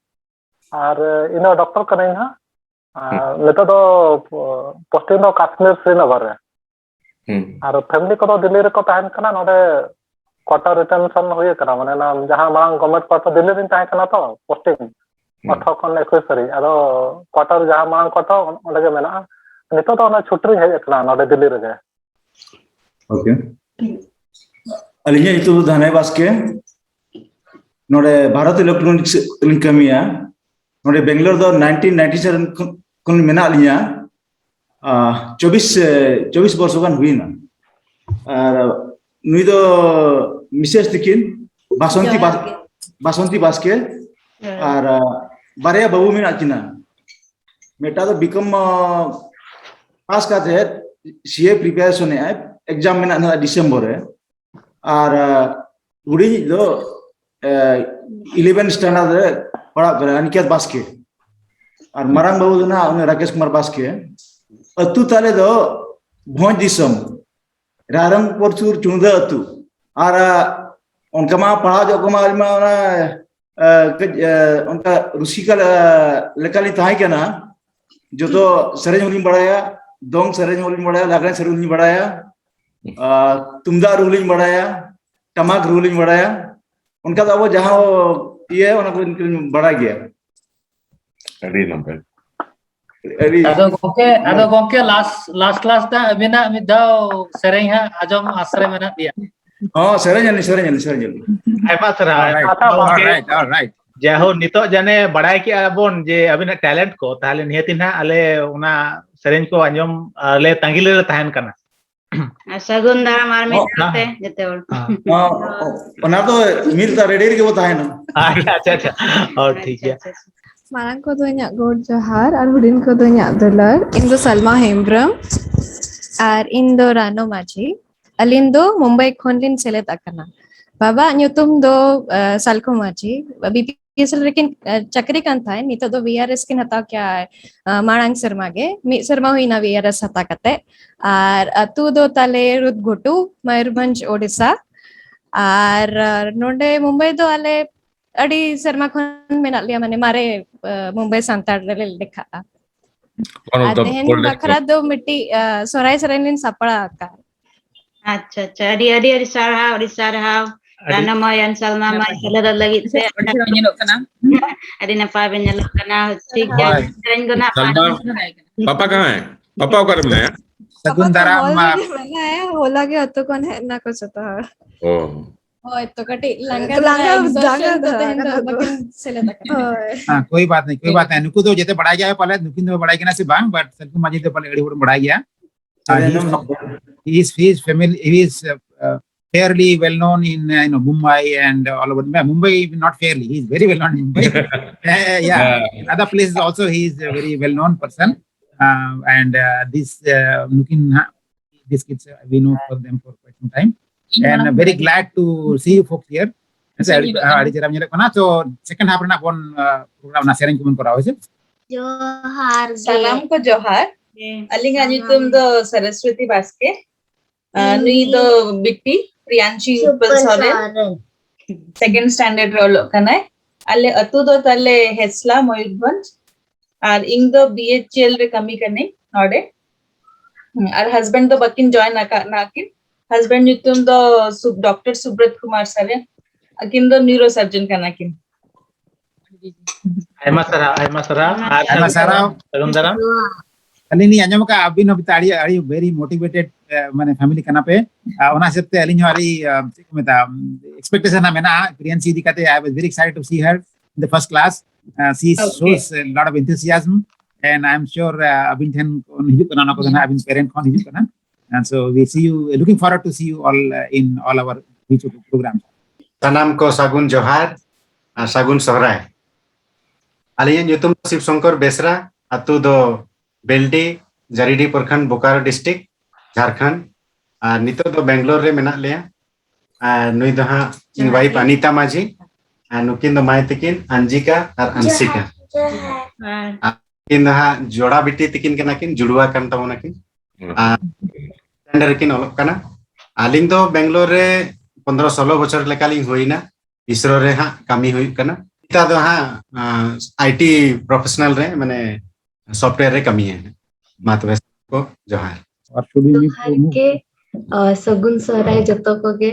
ᱟᱨ ᱤᱧ ᱫᱚ ᱰᱚᱠᱴᱚᱨ ᱠᱟᱹᱱᱟᱹᱧ ᱦᱟᱸᱜ᱾ ᱟᱨ ᱱᱤᱛᱚᱜ ᱫᱚ ᱯᱳ-, ᱯᱳᱥᱴᱤᱝ ᱫᱚ ᱠᱟᱥᱢᱤᱨ ᱥᱨᱤᱱᱚᱜᱚᱨ ᱨᱮ᱾ ᱦᱩᱸ᱾ ᱟᱨ ᱯᱷᱮᱢᱤᱞᱤ ᱠᱚᱫᱚ ᱫᱤᱞᱞᱤ ᱨᱮᱠᱚ ᱛᱟᱦᱮᱱ ᱠᱟᱱᱟ, ᱱᱚᱰᱮ ᱠᱣᱟᱴᱟᱨ ᱨᱤᱴᱟᱨᱱᱥᱚᱱ ᱦᱩᱭ ᱟᱠᱟᱱᱟ, ᱢᱟᱱᱮ ᱚᱱᱟ ᱡᱟᱦᱟᱸ ᱢᱟᱲᱟᱝ ᱜᱚᱵᱷᱢᱮᱱᱴ ᱠᱣᱟᱴᱟᱨ, ᱫᱤᱞᱞᱤ ᱨᱤᱧ ᱛᱟᱦᱮᱸ ᱠᱟᱱᱟ ᱛᱚ, ᱯᱳᱥᱴᱤᱝ ᱦᱩᱸ᱾ ᱟᱴᱷᱨᱚ ᱠᱷᱚᱱ ᱮᱠᱩᱥ ᱛᱟᱹᱨᱤᱠᱷ, ᱟᱫᱚ ᱠᱣᱟᱴᱟᱨ ᱡᱟᱦᱟᱸ ᱢᱟᱲᱟᱝ ᱠᱣᱟᱴᱟᱨ ᱚᱸᱰᱮ ᱜᱮ ᱢᱮᱱᱟᱜᱼᱟ᱾ ᱱᱤᱛᱚᱜ ᱫᱚ ᱚᱱᱟ ᱪᱷᱩᱴᱤ ᱨᱤᱧ ᱦᱮᱡ ᱟᱠᱟᱱᱟ ᱱᱚᱰᱮ ᱫᱤᱞᱞᱤ ᱨᱮᱜᱮ᱾ ᱳᱠᱮ᱾ ᱟᱹᱞᱤᱧᱟᱜ ᱧᱩᱛᱩᱢ ᱫᱚ ᱫᱷᱟᱱᱮ ᱵᱟᱥᱠᱮ, ᱱᱚᱰᱮ ᱵᱷᱟᱨᱚᱛ ᱤᱞᱮᱠᱴᱨᱚᱱᱤᱠᱥ ᱨᱮᱞᱤᱧ ᱠᱟᱹᱢᱤᱭᱟ᱾ ᱱᱚᱰᱮ ᱵᱮᱝᱜᱟᱞᱳᱨ ᱫᱚ ᱱᱟᱭᱤᱱᱴᱤᱱ ᱱᱟᱭᱤᱱᱴᱤ ᱥᱮᱵᱷᱮᱱ ᱠᱷᱚᱱ, ᱠᱷᱚᱱ ᱢᱮᱱᱟᱜ ᱞᱤᱧᱟ᱾ ᱟᱨ, ᱪᱚᱵᱵᱤᱥ, ᱮ, ᱪᱚᱵᱵᱤᱥ ᱵᱚᱨᱥᱚ ᱜᱟᱱ ᱦᱩᱭᱱᱟ᱾ ᱟᱨ ᱱᱩᱭ ᱫᱚ ᱢᱤᱥᱮᱥ ᱛᱤᱠᱤᱱ, ᱵᱟᱥᱚᱱᱛᱤ ᱡᱚᱦᱟᱨ ᱵᱟᱥ-, ᱜᱮ᱾ ᱵᱟᱥᱚᱱᱛᱤ ᱵᱟᱥᱠᱮ᱾ ᱦᱮᱸ᱾ ᱟᱨ, ᱟ, ᱵᱟᱨᱭᱟ ᱵᱟᱹᱵᱩ ᱢᱮᱱᱟᱜ ᱠᱤᱱᱟ᱾ ᱢᱤᱫᱴᱟᱝ ᱫᱚ ᱵᱤᱠᱚᱢ, ᱟ, ᱯᱟᱥ ᱠᱟᱛᱮ ᱥᱤ ᱮ ᱯᱨᱤᱯᱟᱨᱮᱥᱚᱱ ᱮᱫ ᱟᱭ, ᱮᱠᱡᱟᱢ ᱢᱮᱱᱟᱜ ᱱᱟᱦᱟᱜ ᱰᱤᱥᱮᱢᱵᱚᱨ ᱨᱮ᱾ ᱟᱨ, ᱟ, ᱦᱩᱰᱤᱧᱤᱡ ᱫᱚ, ᱮ, ᱤᱞᱮᱵᱷᱮᱱ ᱥᱴᱮᱱᱰᱟᱨᱰ ᱨᱮ ᱯᱟᱲᱦᱟᱜ ᱠᱟᱱᱟ, ᱚᱱᱤᱠᱮᱛ ᱵᱟᱥᱠᱮ᱾ ᱟᱨ ᱢᱟᱨᱟᱝ ᱵᱟᱹᱵᱩ ᱫᱚ ᱱᱟᱦᱟᱜ ᱩᱱᱤ ᱨᱟᱠᱮᱥ ᱠᱩᱢᱟᱨ ᱵᱟᱥᱠᱮ᱾ ᱟᱹᱛᱩ ᱛᱟᱞᱮ ᱫᱚ ᱵᱷᱚᱸᱡᱽ ᱫᱤᱥᱚᱢ, ᱨᱟᱭᱨᱚᱝᱯᱩᱨ ᱥᱩᱨ ᱪᱩᱲᱫᱟᱹ ᱟᱹᱛᱩ᱾ ᱟᱨ, ᱟ, ᱚᱱᱠᱟ ᱢᱟ ᱯᱟᱲᱦᱟᱣ ᱡᱚᱜ ᱠᱚᱢᱟ ᱟᱹᱞᱤᱧ ᱢᱟ ᱚᱱᱟ, ᱟ, ᱠᱟᱹᱡ, ᱟ, ᱚᱱᱠᱟ ᱨᱩᱥᱤᱠᱟ ᱞᱮ-, ᱞᱮᱠᱟᱞᱤᱧ ᱛᱟᱦᱮᱸ ᱠᱟᱱᱟ᱾ ᱡᱚᱛᱚ ᱥᱮᱨᱮᱧ ᱦᱚᱸᱞᱤᱧ ᱵᱟᱲᱟᱭᱟ, ᱫᱚᱝ ᱥᱮᱨᱮᱧ ᱦᱚᱸᱞᱤᱧ ᱵᱟᱲᱟᱭᱟ, ᱞᱟᱜᱽᱬᱮ ᱥᱮᱨᱮᱧ ᱦᱚᱸᱞᱤᱧ ᱵᱟᱲᱟᱭᱟ, ᱟᱨ ᱛᱩᱢᱫᱟᱜ ᱨᱩ ᱦᱚᱸᱞᱤᱧ ᱵᱟᱲᱟᱭᱟ, ᱴᱟᱢᱟᱠ ᱨᱩ ᱦᱚᱸᱞᱤᱧ ᱵᱟᱲᱟᱭᱟ᱾ ᱚᱱᱠᱟ ᱫᱚ ᱟᱵᱚ ᱡᱟᱦᱟᱸ ᱤᱭᱟᱹ, ᱚᱱᱟ ᱠᱚᱞᱤᱧ ᱵᱟᱲᱟᱭ ᱜᱮᱭᱟ᱾ ᱟᱹᱰᱤ ᱱᱟᱯᱟᱭ᱾ ᱟᱹᱰᱤ ᱟᱫᱚ ᱜᱚᱝᱠᱮ ᱟᱫᱚ ᱜᱚᱝᱠᱮ ᱞᱟᱥᱴ ᱞᱟᱥᱴ ᱞᱟᱥᱴ ᱫᱟ ᱟᱹᱵᱤᱱᱟᱜ ᱢᱤᱫ ᱫᱷᱟᱣ ᱥᱮᱨᱮᱧ ᱦᱟᱸᱜ ᱟᱸᱡᱚᱢ ᱟᱥᱨᱮ ᱢᱮᱱᱟᱜ ᱞᱮᱭᱟ᱾ ᱦᱚᱸ, ᱥᱮᱨᱮᱧ ᱟᱹᱞᱤᱧ, ᱥᱮᱨᱮᱧ ᱟᱹᱞᱤᱧ, ᱥᱮᱨᱮᱧ ᱟᱹᱞᱤᱧ᱾ ᱟᱭᱢᱟ ᱥᱟᱨᱦᱟᱣ᱾ All right, ᱟᱪᱪᱷᱟ, all ᱜᱚᱝᱠᱮ᱾ right, all right. ᱡᱟᱭᱦᱳᱠ, ᱱᱤᱛᱚᱜ ᱡᱟᱱᱮ ᱵᱟᱲᱟᱭ ᱠᱮᱜᱼᱟ ᱵᱚᱱ ᱡᱮ ᱟᱹᱵᱤᱱᱟᱜ ᱴᱮᱞᱮᱱᱴ ᱠᱚ, ᱛᱟᱦᱚᱞᱮ ᱱᱤᱦᱟᱹᱛ ᱱᱟᱦᱟᱜ ᱟᱞᱮ ᱚᱱᱟ ᱥᱮᱨᱮᱧ ᱠᱚ ᱟᱸᱡᱚᱢ ᱟᱞᱮ ᱛᱟᱺᱜᱤ ᱨᱮᱞᱮ ᱛᱟᱦᱮᱱ ᱠᱟᱱᱟ᱾ ᱟᱨ ᱥᱟᱹᱜᱩᱱ ᱫᱟᱨᱟᱢ ᱟᱨ ᱢᱤᱫ ᱫᱷᱟᱣ ᱛᱮ ᱡᱚᱛᱚ ᱦᱚᱲ᱾ ᱦᱮᱸ᱾ ᱚ, ᱚ, ᱚᱱᱟ ᱫᱚ ᱢᱤᱫ ᱫᱷᱟᱣ ᱨᱮᱰᱤ ᱨᱮᱜᱮ ᱵᱚ ᱛᱟᱦᱮᱱᱟ᱾ ᱟᱪᱪᱷᱟ, ᱟᱪᱪᱷᱟ, ᱟᱪᱪᱷᱟ᱾ ᱚ, ᱴᱷᱤᱠ ᱜᱮᱭᱟ᱾ ᱟᱪᱪᱷᱟ, ᱟᱪᱪᱷᱟ᱾ ᱢᱟᱨᱟᱝ ᱠᱚᱫᱚ ᱤᱧᱟᱹᱜ ᱜᱚᱰ ᱡᱚᱦᱟᱨ ᱟᱨ ᱦᱩᱰᱤᱧ ᱠᱚᱫᱚ ᱤᱧᱟᱹᱜ ᱫᱩᱞᱟᱹᱲ᱾ ᱤᱧ ᱫᱚ ᱥᱟᱞᱢᱟ ᱦᱮᱢᱵᱨᱚᱢ ᱟᱨ ᱤᱧ ᱫᱚ ᱨᱟᱱᱩ ᱢᱟᱹᱡᱷᱤ᱾ ᱟᱹᱞᱤᱧ ᱫᱚ ᱢᱩᱢᱵᱟᱭ ᱠᱷᱚᱱ ᱞᱤᱧ ᱥᱮᱞᱮᱫ ᱟᱠᱟᱱᱟ᱾ ᱵᱟᱵᱟᱣᱟᱜ ᱧᱩᱛᱩᱢ ᱫᱚ ᱟᱸ, ᱥᱟᱞᱠᱷᱚ ᱢᱟᱹᱡᱷᱤ᱾ ᱵᱤᱯᱤᱮᱥᱮᱞ ᱨᱮᱠᱤᱱ ᱟᱸ, ᱪᱟᱹᱠᱨᱤ ᱠᱟᱱ ᱛᱟᱦᱮᱸᱫ, ᱱᱤᱛᱚᱜ ᱫᱚ ᱵᱤᱟᱨᱮᱥ ᱠᱤᱱ ᱦᱟᱛᱟᱣ ᱠᱮᱜᱼᱟ᱾ ᱟᱸ, ᱢᱟᱲᱟᱝ ᱥᱮᱨᱢᱟ ᱜᱮ ᱢᱤᱫ ᱥᱮᱨᱢᱟ ᱦᱩᱭᱱᱟ ᱵᱤᱟᱨᱮᱥ ᱦᱟᱛᱟᱣ ᱠᱟᱛᱮ᱾ ᱟᱨ ᱟᱹᱛᱩ ᱫᱚ ᱛᱟᱞᱮ ᱨᱩᱫᱽᱜᱷᱩᱴᱩ, ᱢᱚᱭᱩᱨᱵᱷᱚᱸᱡᱽ, ᱳᱰᱤᱥᱟ᱾ ᱟᱨ ᱟᱨ ᱱᱚᱰᱮ ᱢᱩᱢᱵᱟᱭ ᱫᱚ ᱟᱞᱮ ᱟᱹᱰᱤ ᱥᱮᱨᱢᱟ ᱠᱷᱚᱱ ᱢᱮᱱᱟᱜ ᱞᱮᱭᱟ, ᱢᱟᱱᱮ ᱢᱟᱨᱮ ᱟᱸ, ᱢᱩᱢᱵᱟᱭ ᱥᱟᱱᱛᱟᱲ ᱨᱮᱞᱮ ᱞᱮᱠᱷᱟᱜᱼᱟ᱾ One of ᱟᱨ the ᱛᱮᱦᱮᱧ oldest. ᱵᱟᱠᱷᱨᱟ ᱫᱚ ᱢᱤᱫᱴᱤᱡ ᱟᱸ, ᱥᱚᱨᱦᱟᱭ ᱥᱮᱨᱮᱧ ᱞᱤᱧ ᱥᱟᱯᱲᱟᱣ ᱟᱠᱟᱫ᱾ ᱟᱹᱰᱤ ᱨᱟᱱᱟᱢᱟᱭ ᱟᱨ ᱥᱟᱞᱢᱟᱢᱟᱭ ᱥᱮᱞᱮᱫᱚᱜ ᱞᱟᱹᱜᱤᱫ ᱛᱮ᱾ ᱧᱮᱞᱚᱜ ᱠᱟᱱᱟ᱾ ᱟᱹᱰᱤ ᱱᱟᱯᱟᱭ ᱵᱮᱱ ᱧᱮᱞᱚᱜ ᱠᱟᱱᱟ᱾ ᱴᱷᱤᱠ ᱜᱮᱭᱟ, ᱦᱳᱭ᱾ ᱥᱮᱨᱮᱧ ᱫᱚ ᱱᱟᱜ ᱥᱟᱞᱢᱟ, ᱯᱟᱯᱟ ᱠᱟᱦᱟᱸ ᱦᱟᱭ? ᱯᱟᱯᱟ ᱚᱠᱟᱨᱮ ᱢᱮᱱᱟᱭᱟ? ᱥᱟᱹᱜᱩᱱ ᱫᱟᱨᱟᱢ᱾ ᱦᱚᱞ ᱨᱮᱜᱮ ᱢᱮᱱᱟᱭᱟ, ᱦᱚᱞᱟ ᱜᱮ ᱟᱹᱛᱩ ᱠᱷᱚᱱ ᱦᱮᱡ ᱱᱟᱠᱚ ᱡᱚᱛᱚ ᱦᱚᱲ᱾ ᱚ᱾ ᱦᱳᱭ, ᱛᱚ ᱠᱟᱹᱴᱤᱡ ᱞᱟᱸᱜᱟ ᱞᱟᱸᱜᱟ ᱢᱮᱱᱟᱭᱟ, ᱞᱟᱸᱜᱟ exhaustion ᱛᱮ ᱫᱷᱟᱨᱟ ᱛᱮᱦᱮᱧ ᱫᱚ ᱠᱟᱱᱟ ᱠᱚ᱾ ᱵᱟᱹᱠᱤᱱ ᱥᱮᱞᱮᱫ ᱟᱠᱟᱱᱟ᱾ ᱦᱳᱭ᱾ ᱦᱮᱸ, ᱠᱳᱭ ᱵᱟᱛ ᱱᱟᱦᱤ, ᱠᱳᱭ ᱵᱟᱛ ᱱᱟᱦᱤ᱾ ᱱᱩᱠᱩ ᱫᱚ ᱡᱮᱛᱮ ᱵᱟᱲᱟᱭ ᱜᱮᱭᱟ ᱯᱟᱞᱮ, ᱱᱩᱠᱤᱱ ᱫᱚ ᱵᱟᱲᱟᱭ ᱠᱟᱱᱟ ᱥᱮ ᱵᱟᱝ, but ᱥᱟᱞᱠᱷᱚ ᱢᱟᱹᱡᱷᱤ ᱫᱚ ᱯᱟᱞᱮ ᱟᱹᱰᱤ ᱦᱚᱲ ᱵᱟᱲᱟᱭ ᱜᱮᱭᱟ᱾ Uh, he is, he is family, he is uh, uh, fairly well known in uh, you know, Mumbai and uh, all over. Mumbai, not fairly, he is very well known in Mumbai. Uh, yeah, in other places also he is a very well known person. Uh, and uh, this uh, Nukin, uh, these kids uh, we know for them for quite some time. And uh, very glad to see you folks here. ᱟᱹᱰᱤ ᱪᱮᱦᱨᱟ ᱧᱮᱞᱚᱜ ᱠᱟᱱᱟ᱾ So second half ᱨᱮᱱᱟᱜ ᱵᱚᱱ program ᱨᱮᱱᱟᱜ ᱥᱮᱨᱮᱧ ᱠᱚᱵᱚᱱ ᱠᱚᱨᱟᱣᱟ, ᱦᱳᱭ ᱥᱮ? ᱡᱚᱦᱟᱨ ᱜᱮ᱾ ᱥᱟᱱᱟᱢ ᱠᱚ ᱡᱚᱦᱟᱨ᱾ ᱦᱮᱸ, ᱟᱹᱞᱤᱧᱟᱜ ᱥᱟᱱᱟᱢ ᱧᱩᱛᱩᱢ ᱫᱚ ᱥᱚᱨᱚᱥᱣᱚᱛᱤ ᱵᱟᱥᱠᱮ᱾ ᱟᱨ ᱱᱩᱭ ᱫᱚ ᱵᱤᱴᱤ ᱯᱨᱤᱭᱟᱱᱥᱤ ᱩᱯᱟᱞ ᱥᱚᱨᱮᱱ, second standard ᱨᱮ ᱚᱞᱚᱜ ᱠᱟᱱᱟᱭ᱾ ᱟᱞᱮ ᱟᱹᱛᱩ ᱫᱚ ᱛᱟᱞᱮ ᱦᱮᱥᱞᱟ, ᱢᱚᱭᱩᱨᱵᱷᱚᱸᱡᱽ᱾ ᱟᱨ ᱤᱧ ᱫᱚ ᱵᱤᱮᱪᱮᱞ ᱨᱮ ᱠᱟᱹᱢᱤ ᱠᱟᱹᱱᱟᱹᱧ ᱱᱚᱰᱮ᱾ ᱦᱩᱸ, ᱟᱨ husband ᱫᱚ ᱵᱟᱹᱠᱤᱱ join ᱟᱠᱟᱫ ᱱᱟᱠᱤᱱ᱾ Husband ᱧᱩᱛᱩᱢ ᱫᱚ ᱥᱩᱵ-, ᱰᱚᱠᱴᱚᱨ ᱥᱩᱵᱨᱚᱛ ᱠᱩᱢᱟᱨ ᱥᱚᱨᱮᱱ᱾ ᱟᱹᱠᱤᱱ ᱫᱚ neurosurgeon ᱠᱟᱱᱟ ᱠᱤᱱ᱾ ᱟᱭᱢᱟ ᱥᱟᱨᱦᱟᱣ, ᱟᱭᱢᱟ ᱥᱟᱨᱦᱟᱣ᱾ ᱟᱨ ᱟᱭᱢᱟ ᱥᱟᱨᱦᱟᱣ᱾ ᱥᱟᱹᱜᱩᱱ ᱫᱟᱨᱟᱢ᱾ ᱟᱹᱞᱤᱧ ᱞᱤᱧ ᱟᱸᱡᱚᱢ ᱟᱠᱟᱫᱼᱟ, ᱟᱹᱵᱤᱱ ᱦᱚᱸ ᱟᱹᱰᱤ, ᱟᱹᱰᱤ very motivated, ᱮ, ᱢᱟᱱᱮ, family ᱠᱟᱱᱟ ᱯᱮ᱾ ᱟᱨ ᱚᱱᱟ ᱦᱤᱥᱟᱹᱵ ᱛᱮ ᱟᱹᱞᱤᱧ ᱦᱚᱸ ᱟᱹᱰᱤ, ᱟ, ᱪᱮᱫ ᱠᱚ ᱢᱮᱛᱟᱜᱼᱟ, expectation ᱦᱟᱸᱜ ᱢᱮᱱᱟᱜᱼᱟ ᱯᱨᱤᱭᱟᱱᱥᱤ ᱤᱫᱤ ᱠᱟᱛᱮ᱾ I was very excited to see her in the first class. Uh, she shows a lot of enthusiasm, and I'm sure, uh, ᱟᱹᱵᱤᱱ ᱴᱷᱮᱱ ᱠᱷᱚᱱ ᱦᱤᱡᱩᱜ ᱠᱟᱱᱟ, ᱚᱱᱟ ᱠᱚᱫᱚ ᱦᱟᱸᱜ ᱟᱹᱵᱤᱱ parent ᱠᱷᱚᱱ ᱦᱤᱡᱩᱜ ᱠᱟᱱᱟ᱾ And so we see you, looking forward to see you all, uh, in all our future programs. ᱥᱟᱱᱟᱢ ᱠᱚ ᱥᱟᱹᱜᱩᱱ ᱡᱚᱦᱟᱨ ᱟᱨ ᱥᱟᱹᱜᱩᱱ ᱥᱚᱦᱨᱟᱭ᱾ ᱟᱹᱞᱤᱧᱟᱜ ᱧᱩᱛᱩᱢ ᱫᱚ ᱥᱤᱵ ᱥᱚᱝᱠᱚᱨ ᱵᱮᱥᱨᱟ, ᱟᱹᱛᱩ ᱫᱚ ᱵᱮᱞᱰᱤ, ᱡᱟᱨᱤᱰᱤ ᱯᱨᱚᱠᱷᱚᱸᱰ, ᱵᱳᱠᱟᱨᱳ district, ᱡᱷᱟᱨᱠᱷᱚᱸᱰ᱾ ᱟᱨ ᱱᱤᱛᱚᱜ ᱫᱚ ᱵᱮᱝᱜᱟᱞᱳᱨ ᱨᱮ ᱢᱮᱱᱟᱜ ᱞᱮᱭᱟ᱾ ᱟᱨ ᱱᱩᱭ ᱫᱚ ᱦᱟᱸᱜ ᱤᱧ wife ᱟᱱᱤᱛᱟ ᱢᱟᱹᱡᱷᱤ, ᱟᱨ ᱱᱩᱠᱤᱱ ᱫᱚ ᱢᱟᱹᱭ ᱛᱟᱹᱠᱤᱱ ᱟᱱᱡᱤᱠᱟ ᱟᱨ ᱟᱱᱥᱤᱠᱟ᱾ ᱟᱨ ᱱᱩᱠᱤᱱ ᱫᱚ ᱦᱟᱸᱜ ᱡᱚᱲᱟ ᱵᱤᱴᱤ ᱛᱟᱹᱠᱤᱱ ᱠᱟᱱᱟ ᱠᱤᱱ, ᱡᱩᱲᱩᱣᱟ ᱠᱟᱱ ᱛᱟᱵᱚᱱᱟ ᱠᱤᱱ᱾ ᱟᱨ ᱚᱸᱰᱮ ᱨᱮᱠᱤᱱ ᱚᱞᱚᱜ ᱠᱟᱱᱟ᱾ ᱟᱹᱞᱤᱧ ᱫᱚ ᱵᱮᱝᱜᱟᱞᱳᱨ ᱨᱮ ᱯᱚᱱᱫᱽᱨᱚ ᱥᱳᱞᱳ ᱵᱚᱪᱷᱚᱨ ᱞᱮᱠᱟᱞᱤᱧ ᱦᱩᱭᱱᱟ᱾ ᱤᱥᱨᱳ ᱨᱮ ᱦᱟᱸᱜ ᱠᱟᱹᱢᱤ ᱦᱩᱭᱩᱜ ᱠᱟᱱᱟ᱾ ᱱᱮᱛᱟᱨ ᱫᱚ ᱦᱟᱸᱜ, ᱟᱸ, IT professional ᱨᱮ, ᱢᱟᱱᱮ software ᱨᱮ ᱠᱟᱹᱢᱤᱭᱟᱭ ᱦᱟᱸᱜ᱾ ᱢᱟ ᱛᱚᱵᱮ ᱠᱚ ᱡᱚᱦᱟᱨ᱾ ᱟᱨ ᱥᱩᱫᱷᱤᱨ ᱡᱚᱦᱟᱨ ᱢᱩᱨᱢᱩ᱾ ᱜᱮ, ᱟᱸ, ᱥᱟᱹᱜᱩᱱ ᱥᱚᱦᱨᱟᱭ ᱡᱚᱛᱚ ᱠᱚᱜᱮ᱾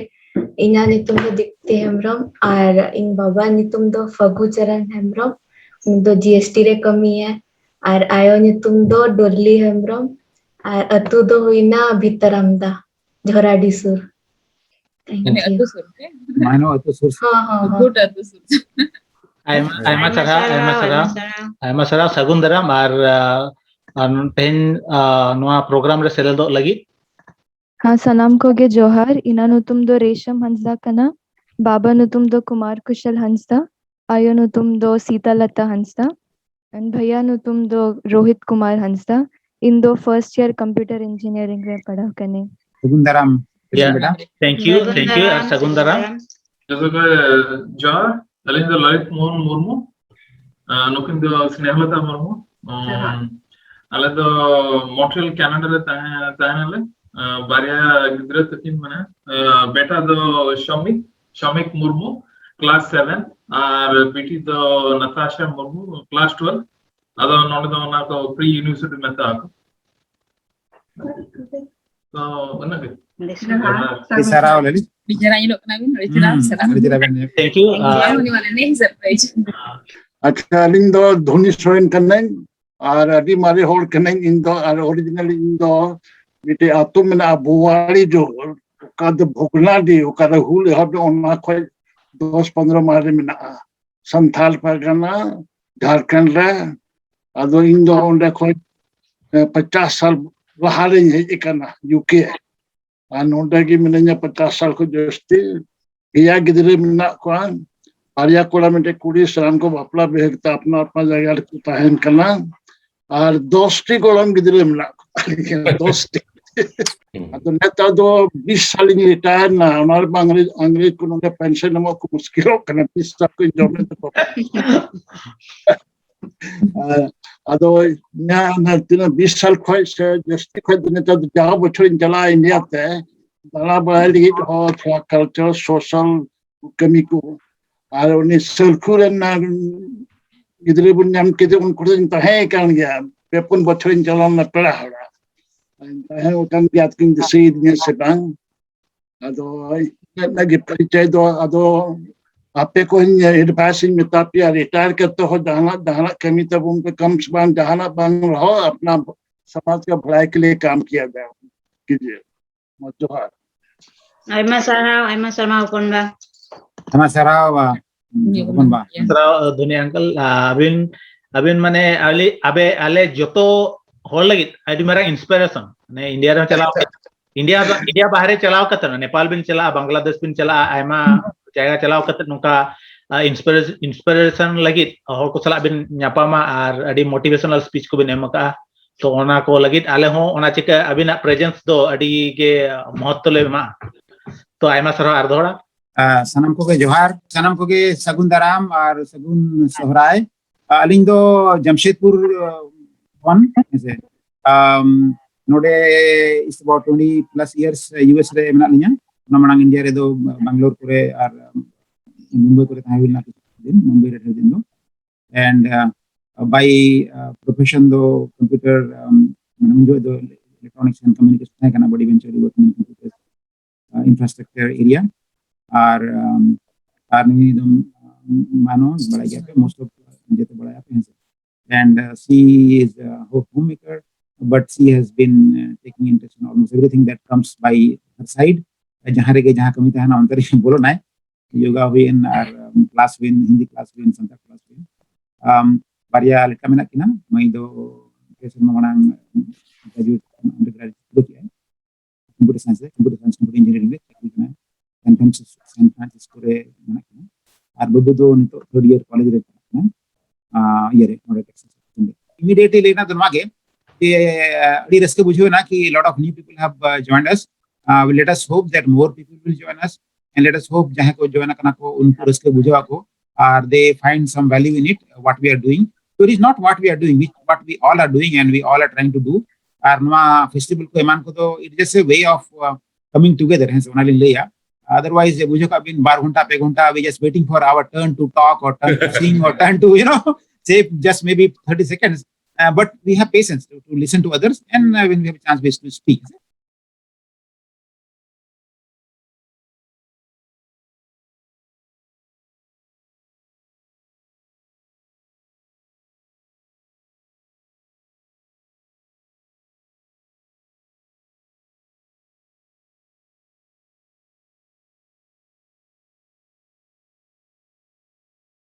ᱤᱧᱟᱹᱜ ᱧᱩᱛᱩᱢ ᱫᱚ ᱫᱤᱯᱛᱤ ᱦᱮᱢᱵᱨᱚᱢ ᱟᱨ ᱤᱧ ᱵᱟᱵᱟ ᱧᱩᱛᱩᱢ ᱫᱚ ᱯᱷᱟᱹᱜᱩ ᱪᱚᱨᱚᱱ ᱦᱮᱢᱵᱨᱚᱢ᱾ ᱩᱱᱤ ᱫᱚ GST ᱨᱮ ᱠᱟᱹᱢᱤᱭᱟᱭ᱾ ᱟᱨ ᱟᱭᱳ ᱧᱩᱛᱩᱢ ᱫᱚ ᱰᱚᱞᱞᱤ ᱦᱮᱢᱵᱨᱚᱢ᱾ ᱟᱨ ᱟᱹᱛᱩ ᱫᱚ ᱦᱩᱭᱱᱟ ᱵᱷᱤᱛᱟᱨᱟᱢᱫᱟ, ᱡᱷᱚᱨᱟᱰᱤ ᱥᱩᱨ᱾ Thank ᱢᱟᱱᱮ you. ᱟᱹᱛᱩ ᱥᱩᱨ ᱜᱮ? ᱢᱟᱱᱮ ᱟᱹᱛᱩ ᱥᱩᱨ ᱥᱩᱨ᱾ ᱦᱚᱸ, ᱦᱚᱸ, ᱦᱚᱸ᱾ ᱜᱩᱰ ᱟᱹᱛᱩ ᱥᱩᱨ ᱥᱩᱨ᱾ ᱟᱭᱢᱟ, ᱟᱭᱢᱟ ᱥᱟᱨᱦᱟᱣ, ᱟᱭᱢᱟ ᱥᱟᱨᱦᱟᱣ᱾ ᱟᱭᱢᱟ ᱥᱟᱨᱦᱟᱣ, ᱥᱟᱹᱜᱩᱱ ᱫᱟᱨᱟᱢ ᱟᱨ, ᱟ, ᱟᱨ ᱛᱮᱦᱮᱧ, ᱟ, ᱱᱚᱣᱟ ᱯᱨᱳᱜᱨᱟᱢ ᱨᱮ ᱥᱮᱞᱮᱫᱚᱜ ᱞᱟᱹᱜᱤᱫ᱾ ᱦᱮᱸ, ᱥᱟᱱᱟᱢ ᱠᱚᱜᱮ ᱡᱚᱦᱟᱨ᱾ ᱤᱧᱟᱹᱜ ᱧᱩᱛᱩᱢ ᱫᱚ ᱨᱮᱥᱢ ᱦᱟᱸᱥᱫᱟ ᱠᱟᱱᱟ᱾ ᱵᱟᱵᱟ ᱧᱩᱛᱩᱢ ᱫᱚ ᱠᱩᱢᱟᱨ ᱠᱩᱥᱟᱞ ᱦᱟᱸᱥᱫᱟ᱾ ᱟᱭᱳ ᱧᱩᱛᱩᱢ ᱫᱚ ᱥᱤᱛᱟ ᱞᱟᱛᱟ ᱦᱟᱸᱥᱫᱟ᱾ And ᱵᱷᱟᱭᱟ ᱧᱩᱛᱩᱢ ᱫᱚ ᱨᱳᱦᱤᱛ ᱠᱩᱢᱟᱨ ᱦᱟᱸᱥᱫᱟ᱾ ᱤᱧ ᱫᱚ first year computer engineering ᱨᱮ ᱯᱟᱲᱦᱟᱣ ᱠᱟᱹᱱᱟᱹᱧ᱾ ᱥᱟᱹᱜᱩᱱ ᱫᱟᱨᱟᱢ, ᱠᱨᱤᱥᱱᱟ ᱵᱮᱴᱟ᱾ Thank you, thank you, ᱟᱨ ᱥᱟᱹᱜᱩᱱ ᱫᱟᱨᱟᱢ᱾ ᱡᱚᱛᱚ ᱠᱚ ᱡᱚᱦᱟᱨ᱾ ᱟᱹᱞᱤᱧ ᱫᱚ ᱞᱚᱞᱤᱛ ᱢᱳᱦᱚᱱ ᱢᱩᱨᱢᱩ, ᱟᱸ, ᱱᱩᱠᱤᱱ ᱫᱚ ᱥᱱᱮᱦᱚᱞᱚᱛᱟ ᱢᱩᱨᱢᱩ᱾ ᱩᱸ, ᱡᱚᱦᱟᱨ᱾ ᱟᱞᱮ ᱫᱚ ᱢᱚᱱᱴᱨᱤᱭᱟᱞ, ᱠᱟᱱᱟᱰᱟ ᱨᱮ ᱛᱟᱦᱮᱸ, ᱛᱟᱦᱮᱱᱟᱞᱮ᱾ ᱟᱸ, ᱵᱟᱨᱭᱟ ᱜᱤᱫᱽᱨᱟᱹ ᱛᱟᱹᱠᱤᱱ, ᱢᱟᱱᱮ, ᱟᱸ, ᱵᱮᱴᱟ ᱫᱚ ᱥᱚᱢᱤᱠ, ᱥᱚᱢᱤᱠ ᱢᱩᱨᱢᱩ, class seven, ᱟᱨ ᱵᱤᱴᱤ ᱫᱚ ᱱᱟᱛᱟᱥᱟ ᱢᱩᱨᱢᱩ, class twelve᱾ ᱟᱫᱚ ᱱᱚᱰᱮ ᱫᱚ ᱚᱱᱟ ᱠᱚ pre university ᱢᱮᱛᱟᱜ ᱟᱠᱚ᱾ ᱛᱚ, ᱚᱱᱟ ᱜᱮ᱾ ᱟᱹᱰᱤ ᱥᱟᱨᱦᱟᱣ ᱞᱟᱹᱞᱤ᱾ ᱟᱹᱰᱤ ᱪᱮᱦᱨᱟ ᱧᱮᱞᱚᱜ ᱠᱟᱱᱟ ᱵᱤᱱ, ᱟᱹᱰᱤ ᱪᱮᱦᱨᱟ ᱦᱩᱸ, ᱥᱟᱨᱦᱟᱣ᱾ ᱟᱹᱰᱤ ᱪᱮᱦᱨᱟ ᱵᱤᱱ ᱧᱮᱞᱚᱜ ᱠᱟᱱᱟ᱾ Thank you. ᱟᱨ ᱟᱨ ᱩᱱᱤ ᱢᱟ ᱱᱮᱱᱮ surprise᱾ ᱟᱪᱪᱷᱟ, ᱟᱹᱞᱤᱧ ᱫᱚ ᱫᱷᱚᱱᱤ ᱥᱚᱨᱮᱱ ᱠᱟᱹᱱᱟᱹᱧ, ᱟᱨ ᱟᱹᱰᱤ ᱢᱟᱨᱮ ᱦᱚᱲ ᱠᱟᱹᱱᱟᱹᱧ ᱤᱧ ᱫᱚ, ᱟᱨ originally ᱤᱧ ᱫᱚ ᱢᱤᱫᱴᱮᱡ ᱟᱹᱛᱩ ᱢᱮᱱᱟᱜᱼᱟ ᱵᱳᱣᱟᱲᱤ ᱡᱳᱲ, ᱚᱠᱟ ᱫᱚ ᱵᱷᱚᱜᱽᱱᱟᱰᱤ, ᱚᱠᱟ ᱫᱚ ᱦᱩᱞ ᱮᱦᱚᱵ ᱫᱚ ᱚᱱᱟ ᱠᱷᱚᱡ ᱫᱚᱥ ᱯᱚᱱᱫᱽᱨᱚ ᱢᱟᱭᱤᱞ ᱨᱮ ᱢᱮᱱᱟᱜᱼᱟ, ᱥᱟᱱᱛᱷᱟᱞ ᱯᱟᱨᱜᱟᱱᱟ, ᱡᱷᱟᱲᱠᱷᱚᱸᱰ ᱨᱮ᱾ ᱟᱫᱚ ᱤᱧ ᱫᱚ ᱚᱸᱰᱮ ᱠᱷᱚᱡ, ᱮ, ᱯᱚᱪᱟᱥ ᱥᱟᱞ ᱞᱟᱦᱟ ᱨᱮᱧ ᱦᱮᱡ ᱟᱠᱟᱱᱟ ᱭᱩ ᱠᱮ, ᱟᱨ ᱱᱚᱰᱮ ᱜᱮ ᱢᱤᱱᱟᱹᱧᱟ ᱯᱚᱪᱟᱥ ᱥᱟᱞ ᱠᱷᱚᱡ ᱡᱟᱹᱥᱛᱤ᱾ ᱯᱮᱭᱟ ᱜᱤᱫᱽᱨᱟᱹ ᱢᱮᱱᱟᱜ ᱠᱚᱣᱟ, ᱵᱟᱨᱭᱟ ᱠᱚᱲᱟ, ᱢᱤᱫᱴᱮᱡ ᱠᱩᱲᱤ᱾ ᱥᱟᱱᱟᱢ ᱠᱚ ᱵᱟᱯᱞᱟ ᱵᱤᱦᱟᱹ ᱠᱟᱛᱮ ᱟᱯᱱᱟ ᱟᱯᱱᱟ ᱡᱟᱭᱜᱟ ᱨᱮᱠᱚ ᱛᱟᱦᱮᱱ ᱠᱟᱱᱟ᱾ ᱟᱨ ᱫᱚᱥ ᱴᱤ ᱜᱚᱲᱚᱢ ᱜᱤᱫᱽᱨᱟᱹ ᱢᱮᱱᱟᱜ ᱠᱚ ᱛᱟᱞᱤᱧᱟ, ᱫᱚᱥ ᱴᱤ᱾ ᱟᱫᱚ ᱱᱮᱛᱟᱨ ᱫᱚ ᱵᱤᱥ ᱥᱟᱞᱤᱧ retire ᱱᱟ, ᱚᱱᱟ ᱨᱮ ᱟᱝᱨᱮᱡᱽ, ᱟᱝᱨᱮᱡᱽ ᱠᱚ ᱱᱚᱰᱮ pension ᱮᱢᱚᱜ ᱠᱚ ᱢᱩᱥᱠᱤᱞᱚᱜ ᱠᱟᱱᱟ, ᱵᱤᱥ ᱥᱟᱞ ᱠᱚᱧ ᱡᱚᱢᱮᱫ ᱛᱟᱠᱚᱣᱟ᱾ ᱟᱨ ᱟᱫᱚ ᱤᱧᱟᱹᱜ ᱚᱱᱟ ᱛᱤᱱᱟᱹᱜ ᱵᱤᱥ ᱥᱟᱞ ᱠᱷᱚᱡ ᱥᱮ ᱡᱟᱹᱥᱛᱤ ᱠᱷᱚᱡ ᱫᱚ ᱱᱮᱛᱟᱨ ᱫᱚ ᱡᱟᱣ ᱵᱚᱪᱷᱚᱨᱤᱧ ᱪᱟᱞᱟᱜᱼᱟ ᱤᱱᱰᱤᱭᱟ ᱛᱮ, ᱫᱟᱬᱟ ᱵᱟᱲᱟᱭ ᱞᱟᱹᱜᱤᱫ ᱦᱚᱸ, ᱛᱷᱚᱲᱟ culture, social ᱠᱟᱹᱢᱤ ᱠᱚ᱾ ᱟᱨ ᱩᱱᱤ ᱥᱟᱹᱞᱠᱷᱩ ᱨᱮᱱ ᱜᱤᱫᱽᱨᱟᱹ ᱵᱚᱱ ᱧᱟᱢ ᱠᱮᱫᱮ, ᱩᱱᱠᱩ ᱴᱷᱮᱱ ᱛᱟᱦᱮᱸ ᱠᱟᱱ ᱜᱮᱭᱟ, ᱯᱮ ᱯᱩᱱ ᱵᱚᱪᱷᱚᱨᱤᱧ ᱪᱟᱞᱟᱣ ᱞᱮᱱᱟ ᱯᱮᱲᱟ ᱦᱚᱲᱟᱜ᱾ ᱛᱟᱦᱮᱸ ᱠᱟᱱ ᱜᱮᱭᱟ, ᱟᱫᱚᱠᱤᱱ ᱫᱤᱥᱟᱹᱭᱮᱫᱤᱧᱟ ᱥᱮ ᱵᱟᱝ᱾ ᱟᱫᱚ ᱤᱱᱟᱹᱜ ᱜᱮ ᱯᱚᱨᱤᱪᱚᱭ ᱫᱚ᱾ ᱟᱫᱚ ᱟᱯᱮ ᱠᱚᱧ advice ᱤᱧ ᱢᱮᱛᱟ ᱯᱮᱭᱟ, retire ᱠᱟᱛᱮ ᱦᱚᱸ ᱡᱟᱦᱟᱱᱟᱜ, ᱡᱟᱦᱟᱱᱟᱜ ᱠᱟᱹᱢᱤ ᱛᱟᱵᱚᱱ ᱯᱮ, ᱠᱚᱢ ᱥᱮ ᱵᱟᱝ ᱡᱟᱦᱟᱱᱟᱜ ᱵᱟᱝ ᱨᱮᱦᱚᱸ ᱟᱯᱱᱟ ᱥᱚᱢᱟᱡᱽ ᱠᱟ ᱵᱷᱟᱞᱟᱭ ᱠᱮ ᱞᱤᱭᱮ ᱠᱟᱢ ᱠᱤᱭᱟ ᱡᱟᱭ᱾ ᱠᱤᱡᱤᱭᱮ᱾ ᱢᱟ ᱡᱚᱦᱟᱨ᱾ ᱟᱭᱢᱟ ᱥᱟᱨᱦᱟᱣ, ᱟᱭᱢᱟ ᱥᱟᱨᱦᱟᱣ ᱦᱚᱯᱚᱱ ᱵᱟ᱾ ᱟᱭᱢᱟ ᱥᱟᱨᱦᱟᱣ, ᱵᱟ᱾ ᱦᱚᱯᱚᱱ ᱵᱟ᱾ ᱥᱟᱨᱦᱟᱣ, ᱫᱷᱚᱱᱤ uncle, ᱟᱹᱵᱤᱱ, ᱟᱹᱵᱤᱱ ᱢᱟᱱᱮ ᱟᱞᱮ, ᱟᱵᱮ, ᱟᱞᱮ ᱡᱚᱛᱚ ᱦᱚᱲ ᱞᱟᱹᱜᱤᱫ ᱟᱹᱰᱤ ᱢᱟᱨᱟᱝ inspiration᱾ ᱢᱟᱱᱮ ᱤᱱᱰᱤᱭᱟ ᱨᱮᱦᱚᱸ ᱪᱟᱞᱟᱣ, ᱤᱱᱰᱤᱭᱟ, ᱤᱱᱰᱤᱭᱟ ᱵᱟᱦᱨᱮ ᱪᱟᱞᱟᱣ ᱠᱟᱛᱮ, ᱱᱮᱯᱟᱞ ᱵᱤᱱ ᱪᱟᱞᱟᱜᱼᱟ, ᱵᱟᱝᱞᱟᱫᱮᱥ ᱵᱤᱱ ᱪᱟᱞᱟᱜᱼᱟ, ᱟᱭᱢᱟ ᱡᱟᱭᱜᱟ ᱪᱟᱞᱟᱣ ᱠᱟᱛᱮ ᱱᱚᱝᱠᱟ, ᱟ, inspira-, inspiration ᱞᱟᱹᱜᱤᱫ ᱦᱚᱲ ᱠᱚ ᱥᱟᱞᱟᱜ ᱵᱤᱱ ᱧᱟᱯᱟᱢᱟ ᱟᱨ ᱟᱹᱰᱤ motivational speech ᱠᱚᱵᱤᱱ ᱮᱢ ᱟᱠᱟᱫᱼᱟ᱾ ᱛᱚ ᱚᱱᱟ ᱠᱚ ᱞᱟᱹᱜᱤᱫ ᱟᱞᱮ ᱦᱚᱸ ᱚᱱᱟ ᱪᱤᱠᱟᱹ ᱟᱹᱵᱤᱱᱟᱜ presence ᱫᱚ ᱟᱹᱰᱤ ᱜᱮ ᱢᱚᱦᱚᱛᱛᱚ ᱞᱮ ᱮᱢᱟᱜᱼᱟ᱾ ᱛᱚ ᱟᱭᱢᱟ ᱥᱟᱨᱦᱟᱣ ᱟᱨ ᱫᱚᱦᱲᱟ᱾ ᱟ, ᱥᱟᱱᱟᱢ ᱠᱚᱜᱮ ᱡᱚᱦᱟᱨ, ᱥᱟᱱᱟᱢ ᱠᱚᱜᱮ ᱥᱟᱹᱜᱩᱱ ᱫᱟᱨᱟᱢ ᱟᱨ ᱥᱟᱹᱜᱩᱱ ᱥᱚᱦᱨᱟᱭ᱾ ᱟ, ᱟᱹᱞᱤᱧ ᱫᱚ ᱡᱟᱢᱥᱮᱫᱽᱯᱩᱨ, ᱟ, ᱠᱷᱚᱱ, ᱦᱮᱸᱥᱮ᱾ ᱟᱢ, ᱱᱚᱰᱮ is about twenty plus years U S ᱨᱮ ᱢᱮᱱᱟᱜ ᱞᱤᱧᱟ᱾ ᱚᱱᱟ ᱢᱟᱲᱟᱝ ᱤᱱᱰᱤᱭᱟ ᱨᱮᱫᱚ ᱵᱟᱝᱞᱳᱨ ᱠᱚᱨᱮ ᱟᱨ ᱢᱩᱢᱵᱟᱭ ᱠᱚᱨᱮ ᱛᱟᱦᱮᱸ ᱦᱩᱭ ᱞᱮᱱᱟ ᱠᱤᱪᱷᱩ ᱫᱤᱱ, ᱢᱩᱢᱵᱟᱭ ᱨᱮ ᱰᱷᱮᱨ ᱫᱤᱱ ᱫᱚ᱾ And, uh, by, uh, profession ᱫᱚ computer, um, ᱢᱟᱱᱮ ᱩᱱ ᱡᱚᱦᱚᱜ ᱫᱚ electronics and communication ᱛᱟᱦᱮᱸ ᱠᱟᱱᱟ, but eventually working in computer. infrastructure area. ᱟᱨ ᱟᱨ ᱱᱩᱭ ᱫᱚ ᱢᱟᱱᱚ ᱵᱟᱲᱟᱭ ᱜᱮᱭᱟ ᱯᱮ, most of ᱡᱚᱛᱚ ᱵᱟᱲᱟᱭᱟ ᱯᱮ, ᱦᱮᱸ ᱥᱮ? And uh, she is a homemaker, but she has been uh, taking interest in almost everything that comes by her side. ᱡᱟᱦᱟᱸ ᱨᱮᱜᱮ ᱡᱟᱦᱟᱸ ᱠᱟᱹᱢᱤ ᱛᱟᱦᱮᱱᱟ, ᱚᱱᱛᱮ ᱨᱮ ᱵᱚᱞᱚᱱᱟᱭ᱾ ᱭᱳᱜᱟ ᱦᱩᱭᱮᱱ ᱟᱨ ᱠᱞᱟᱥ ᱦᱩᱭᱮᱱ, ᱦᱤᱱᱫᱤ ᱠᱞᱟᱥ ᱦᱩᱭᱮᱱ, ᱥᱟᱱᱛᱟᱲ ᱠᱞᱟᱥ ᱦᱩᱭᱮᱱ᱾ ᱟᱢ, ᱵᱟᱨᱭᱟ ᱞᱮᱴᱠᱟ ᱢᱮᱱᱟᱜ ᱠᱤᱱᱟ᱾ ᱢᱟᱹᱭ ᱫᱚ ᱯᱮ ᱥᱮᱨᱢᱟ ᱢᱟᱲᱟᱝ ᱜᱨᱮᱡᱩᱭᱮᱴ, ᱟᱱᱰᱟᱨ ᱜᱨᱮᱡᱩᱭᱮᱴ ᱯᱩᱨᱟᱹ ᱠᱮᱜᱼᱟᱭ, ᱠᱚᱢᱯᱤᱭᱩᱴᱟᱨ ᱥᱟᱭᱮᱱᱥ ᱨᱮ, ᱠᱚᱢᱯᱤᱭᱩᱴᱟᱨ ᱥᱟᱭᱮᱱᱥ ᱠᱚᱢᱯᱤᱭᱩᱴᱟᱨ ᱤᱧᱡᱤᱱᱤᱭᱟᱨᱤᱝ ᱨᱮ ᱪᱟᱹᱠᱨᱤ ᱠᱟᱱᱟᱭ᱾ ᱥᱟᱱ ᱯᱷᱨᱟᱱᱥᱤᱥᱠᱳ ᱨᱮ ᱢᱮᱱᱟᱜ ᱠᱤᱱᱟ᱾ ᱟᱨ ᱵᱟᱹᱵᱩ ᱫᱚ ᱱᱤᱛᱚᱜ ᱛᱷᱟᱨᱰ ᱤᱭᱟᱨ ᱠᱚᱞᱮᱡᱽ ᱨᱮ ᱯᱟᱲᱦᱟᱜ ᱠᱟᱱᱟᱭ, ᱤᱭᱟᱹ ᱨᱮ, ᱱᱚᱰᱮ ᱴᱮᱠᱥᱟᱥ ᱨᱮ᱾ Immediately ᱞᱟᱹᱭ ᱨᱮᱱᱟᱜ ᱫᱚ ᱱᱚᱣᱟ ᱜᱮ ᱡᱮ ᱟᱹᱰᱤ ᱨᱟᱹᱥᱠᱟᱹ ᱵᱩᱡᱷᱟᱹᱣ ᱮᱱᱟ ᱠᱤ lot of new people have joined us. Let us hope that more people will join us and let us hope ᱡᱟᱦᱟᱸᱭ ᱠᱚ ᱡᱚᱭᱮᱱ ᱟᱠᱟᱱᱟ ᱠᱚ, ᱩᱱᱠᱩ ᱨᱟᱹᱥᱠᱟᱹ ᱵᱩᱡᱷᱟᱹᱣ ᱟᱠᱚ ᱟᱨ they find some value in it, what we are doing. So it is not what we are doing, which what we all are doing and we all are trying to do. ᱟᱨ ᱱᱚᱣᱟ festival ᱠᱚ ᱮᱢᱟᱱ ᱠᱚᱫᱚ, it is just a way of coming together, ᱦᱮᱸ ᱥᱮ, ᱚᱱᱟ ᱞᱤᱧ ᱞᱟᱹᱭᱟ᱾ Otherwise ᱡᱮ ᱵᱩᱡᱷᱟᱹᱣ ᱠᱟᱜ ᱵᱤᱱ, ᱵᱟᱨ ᱜᱷᱚᱱᱴᱟ ᱯᱮ ᱜᱷᱚᱱᱴᱟ we just waiting for our turn to talk or turn to sing or turn to, you know, say just maybe thirty seconds. But we have patience to listen to others and when we have a chance we speak.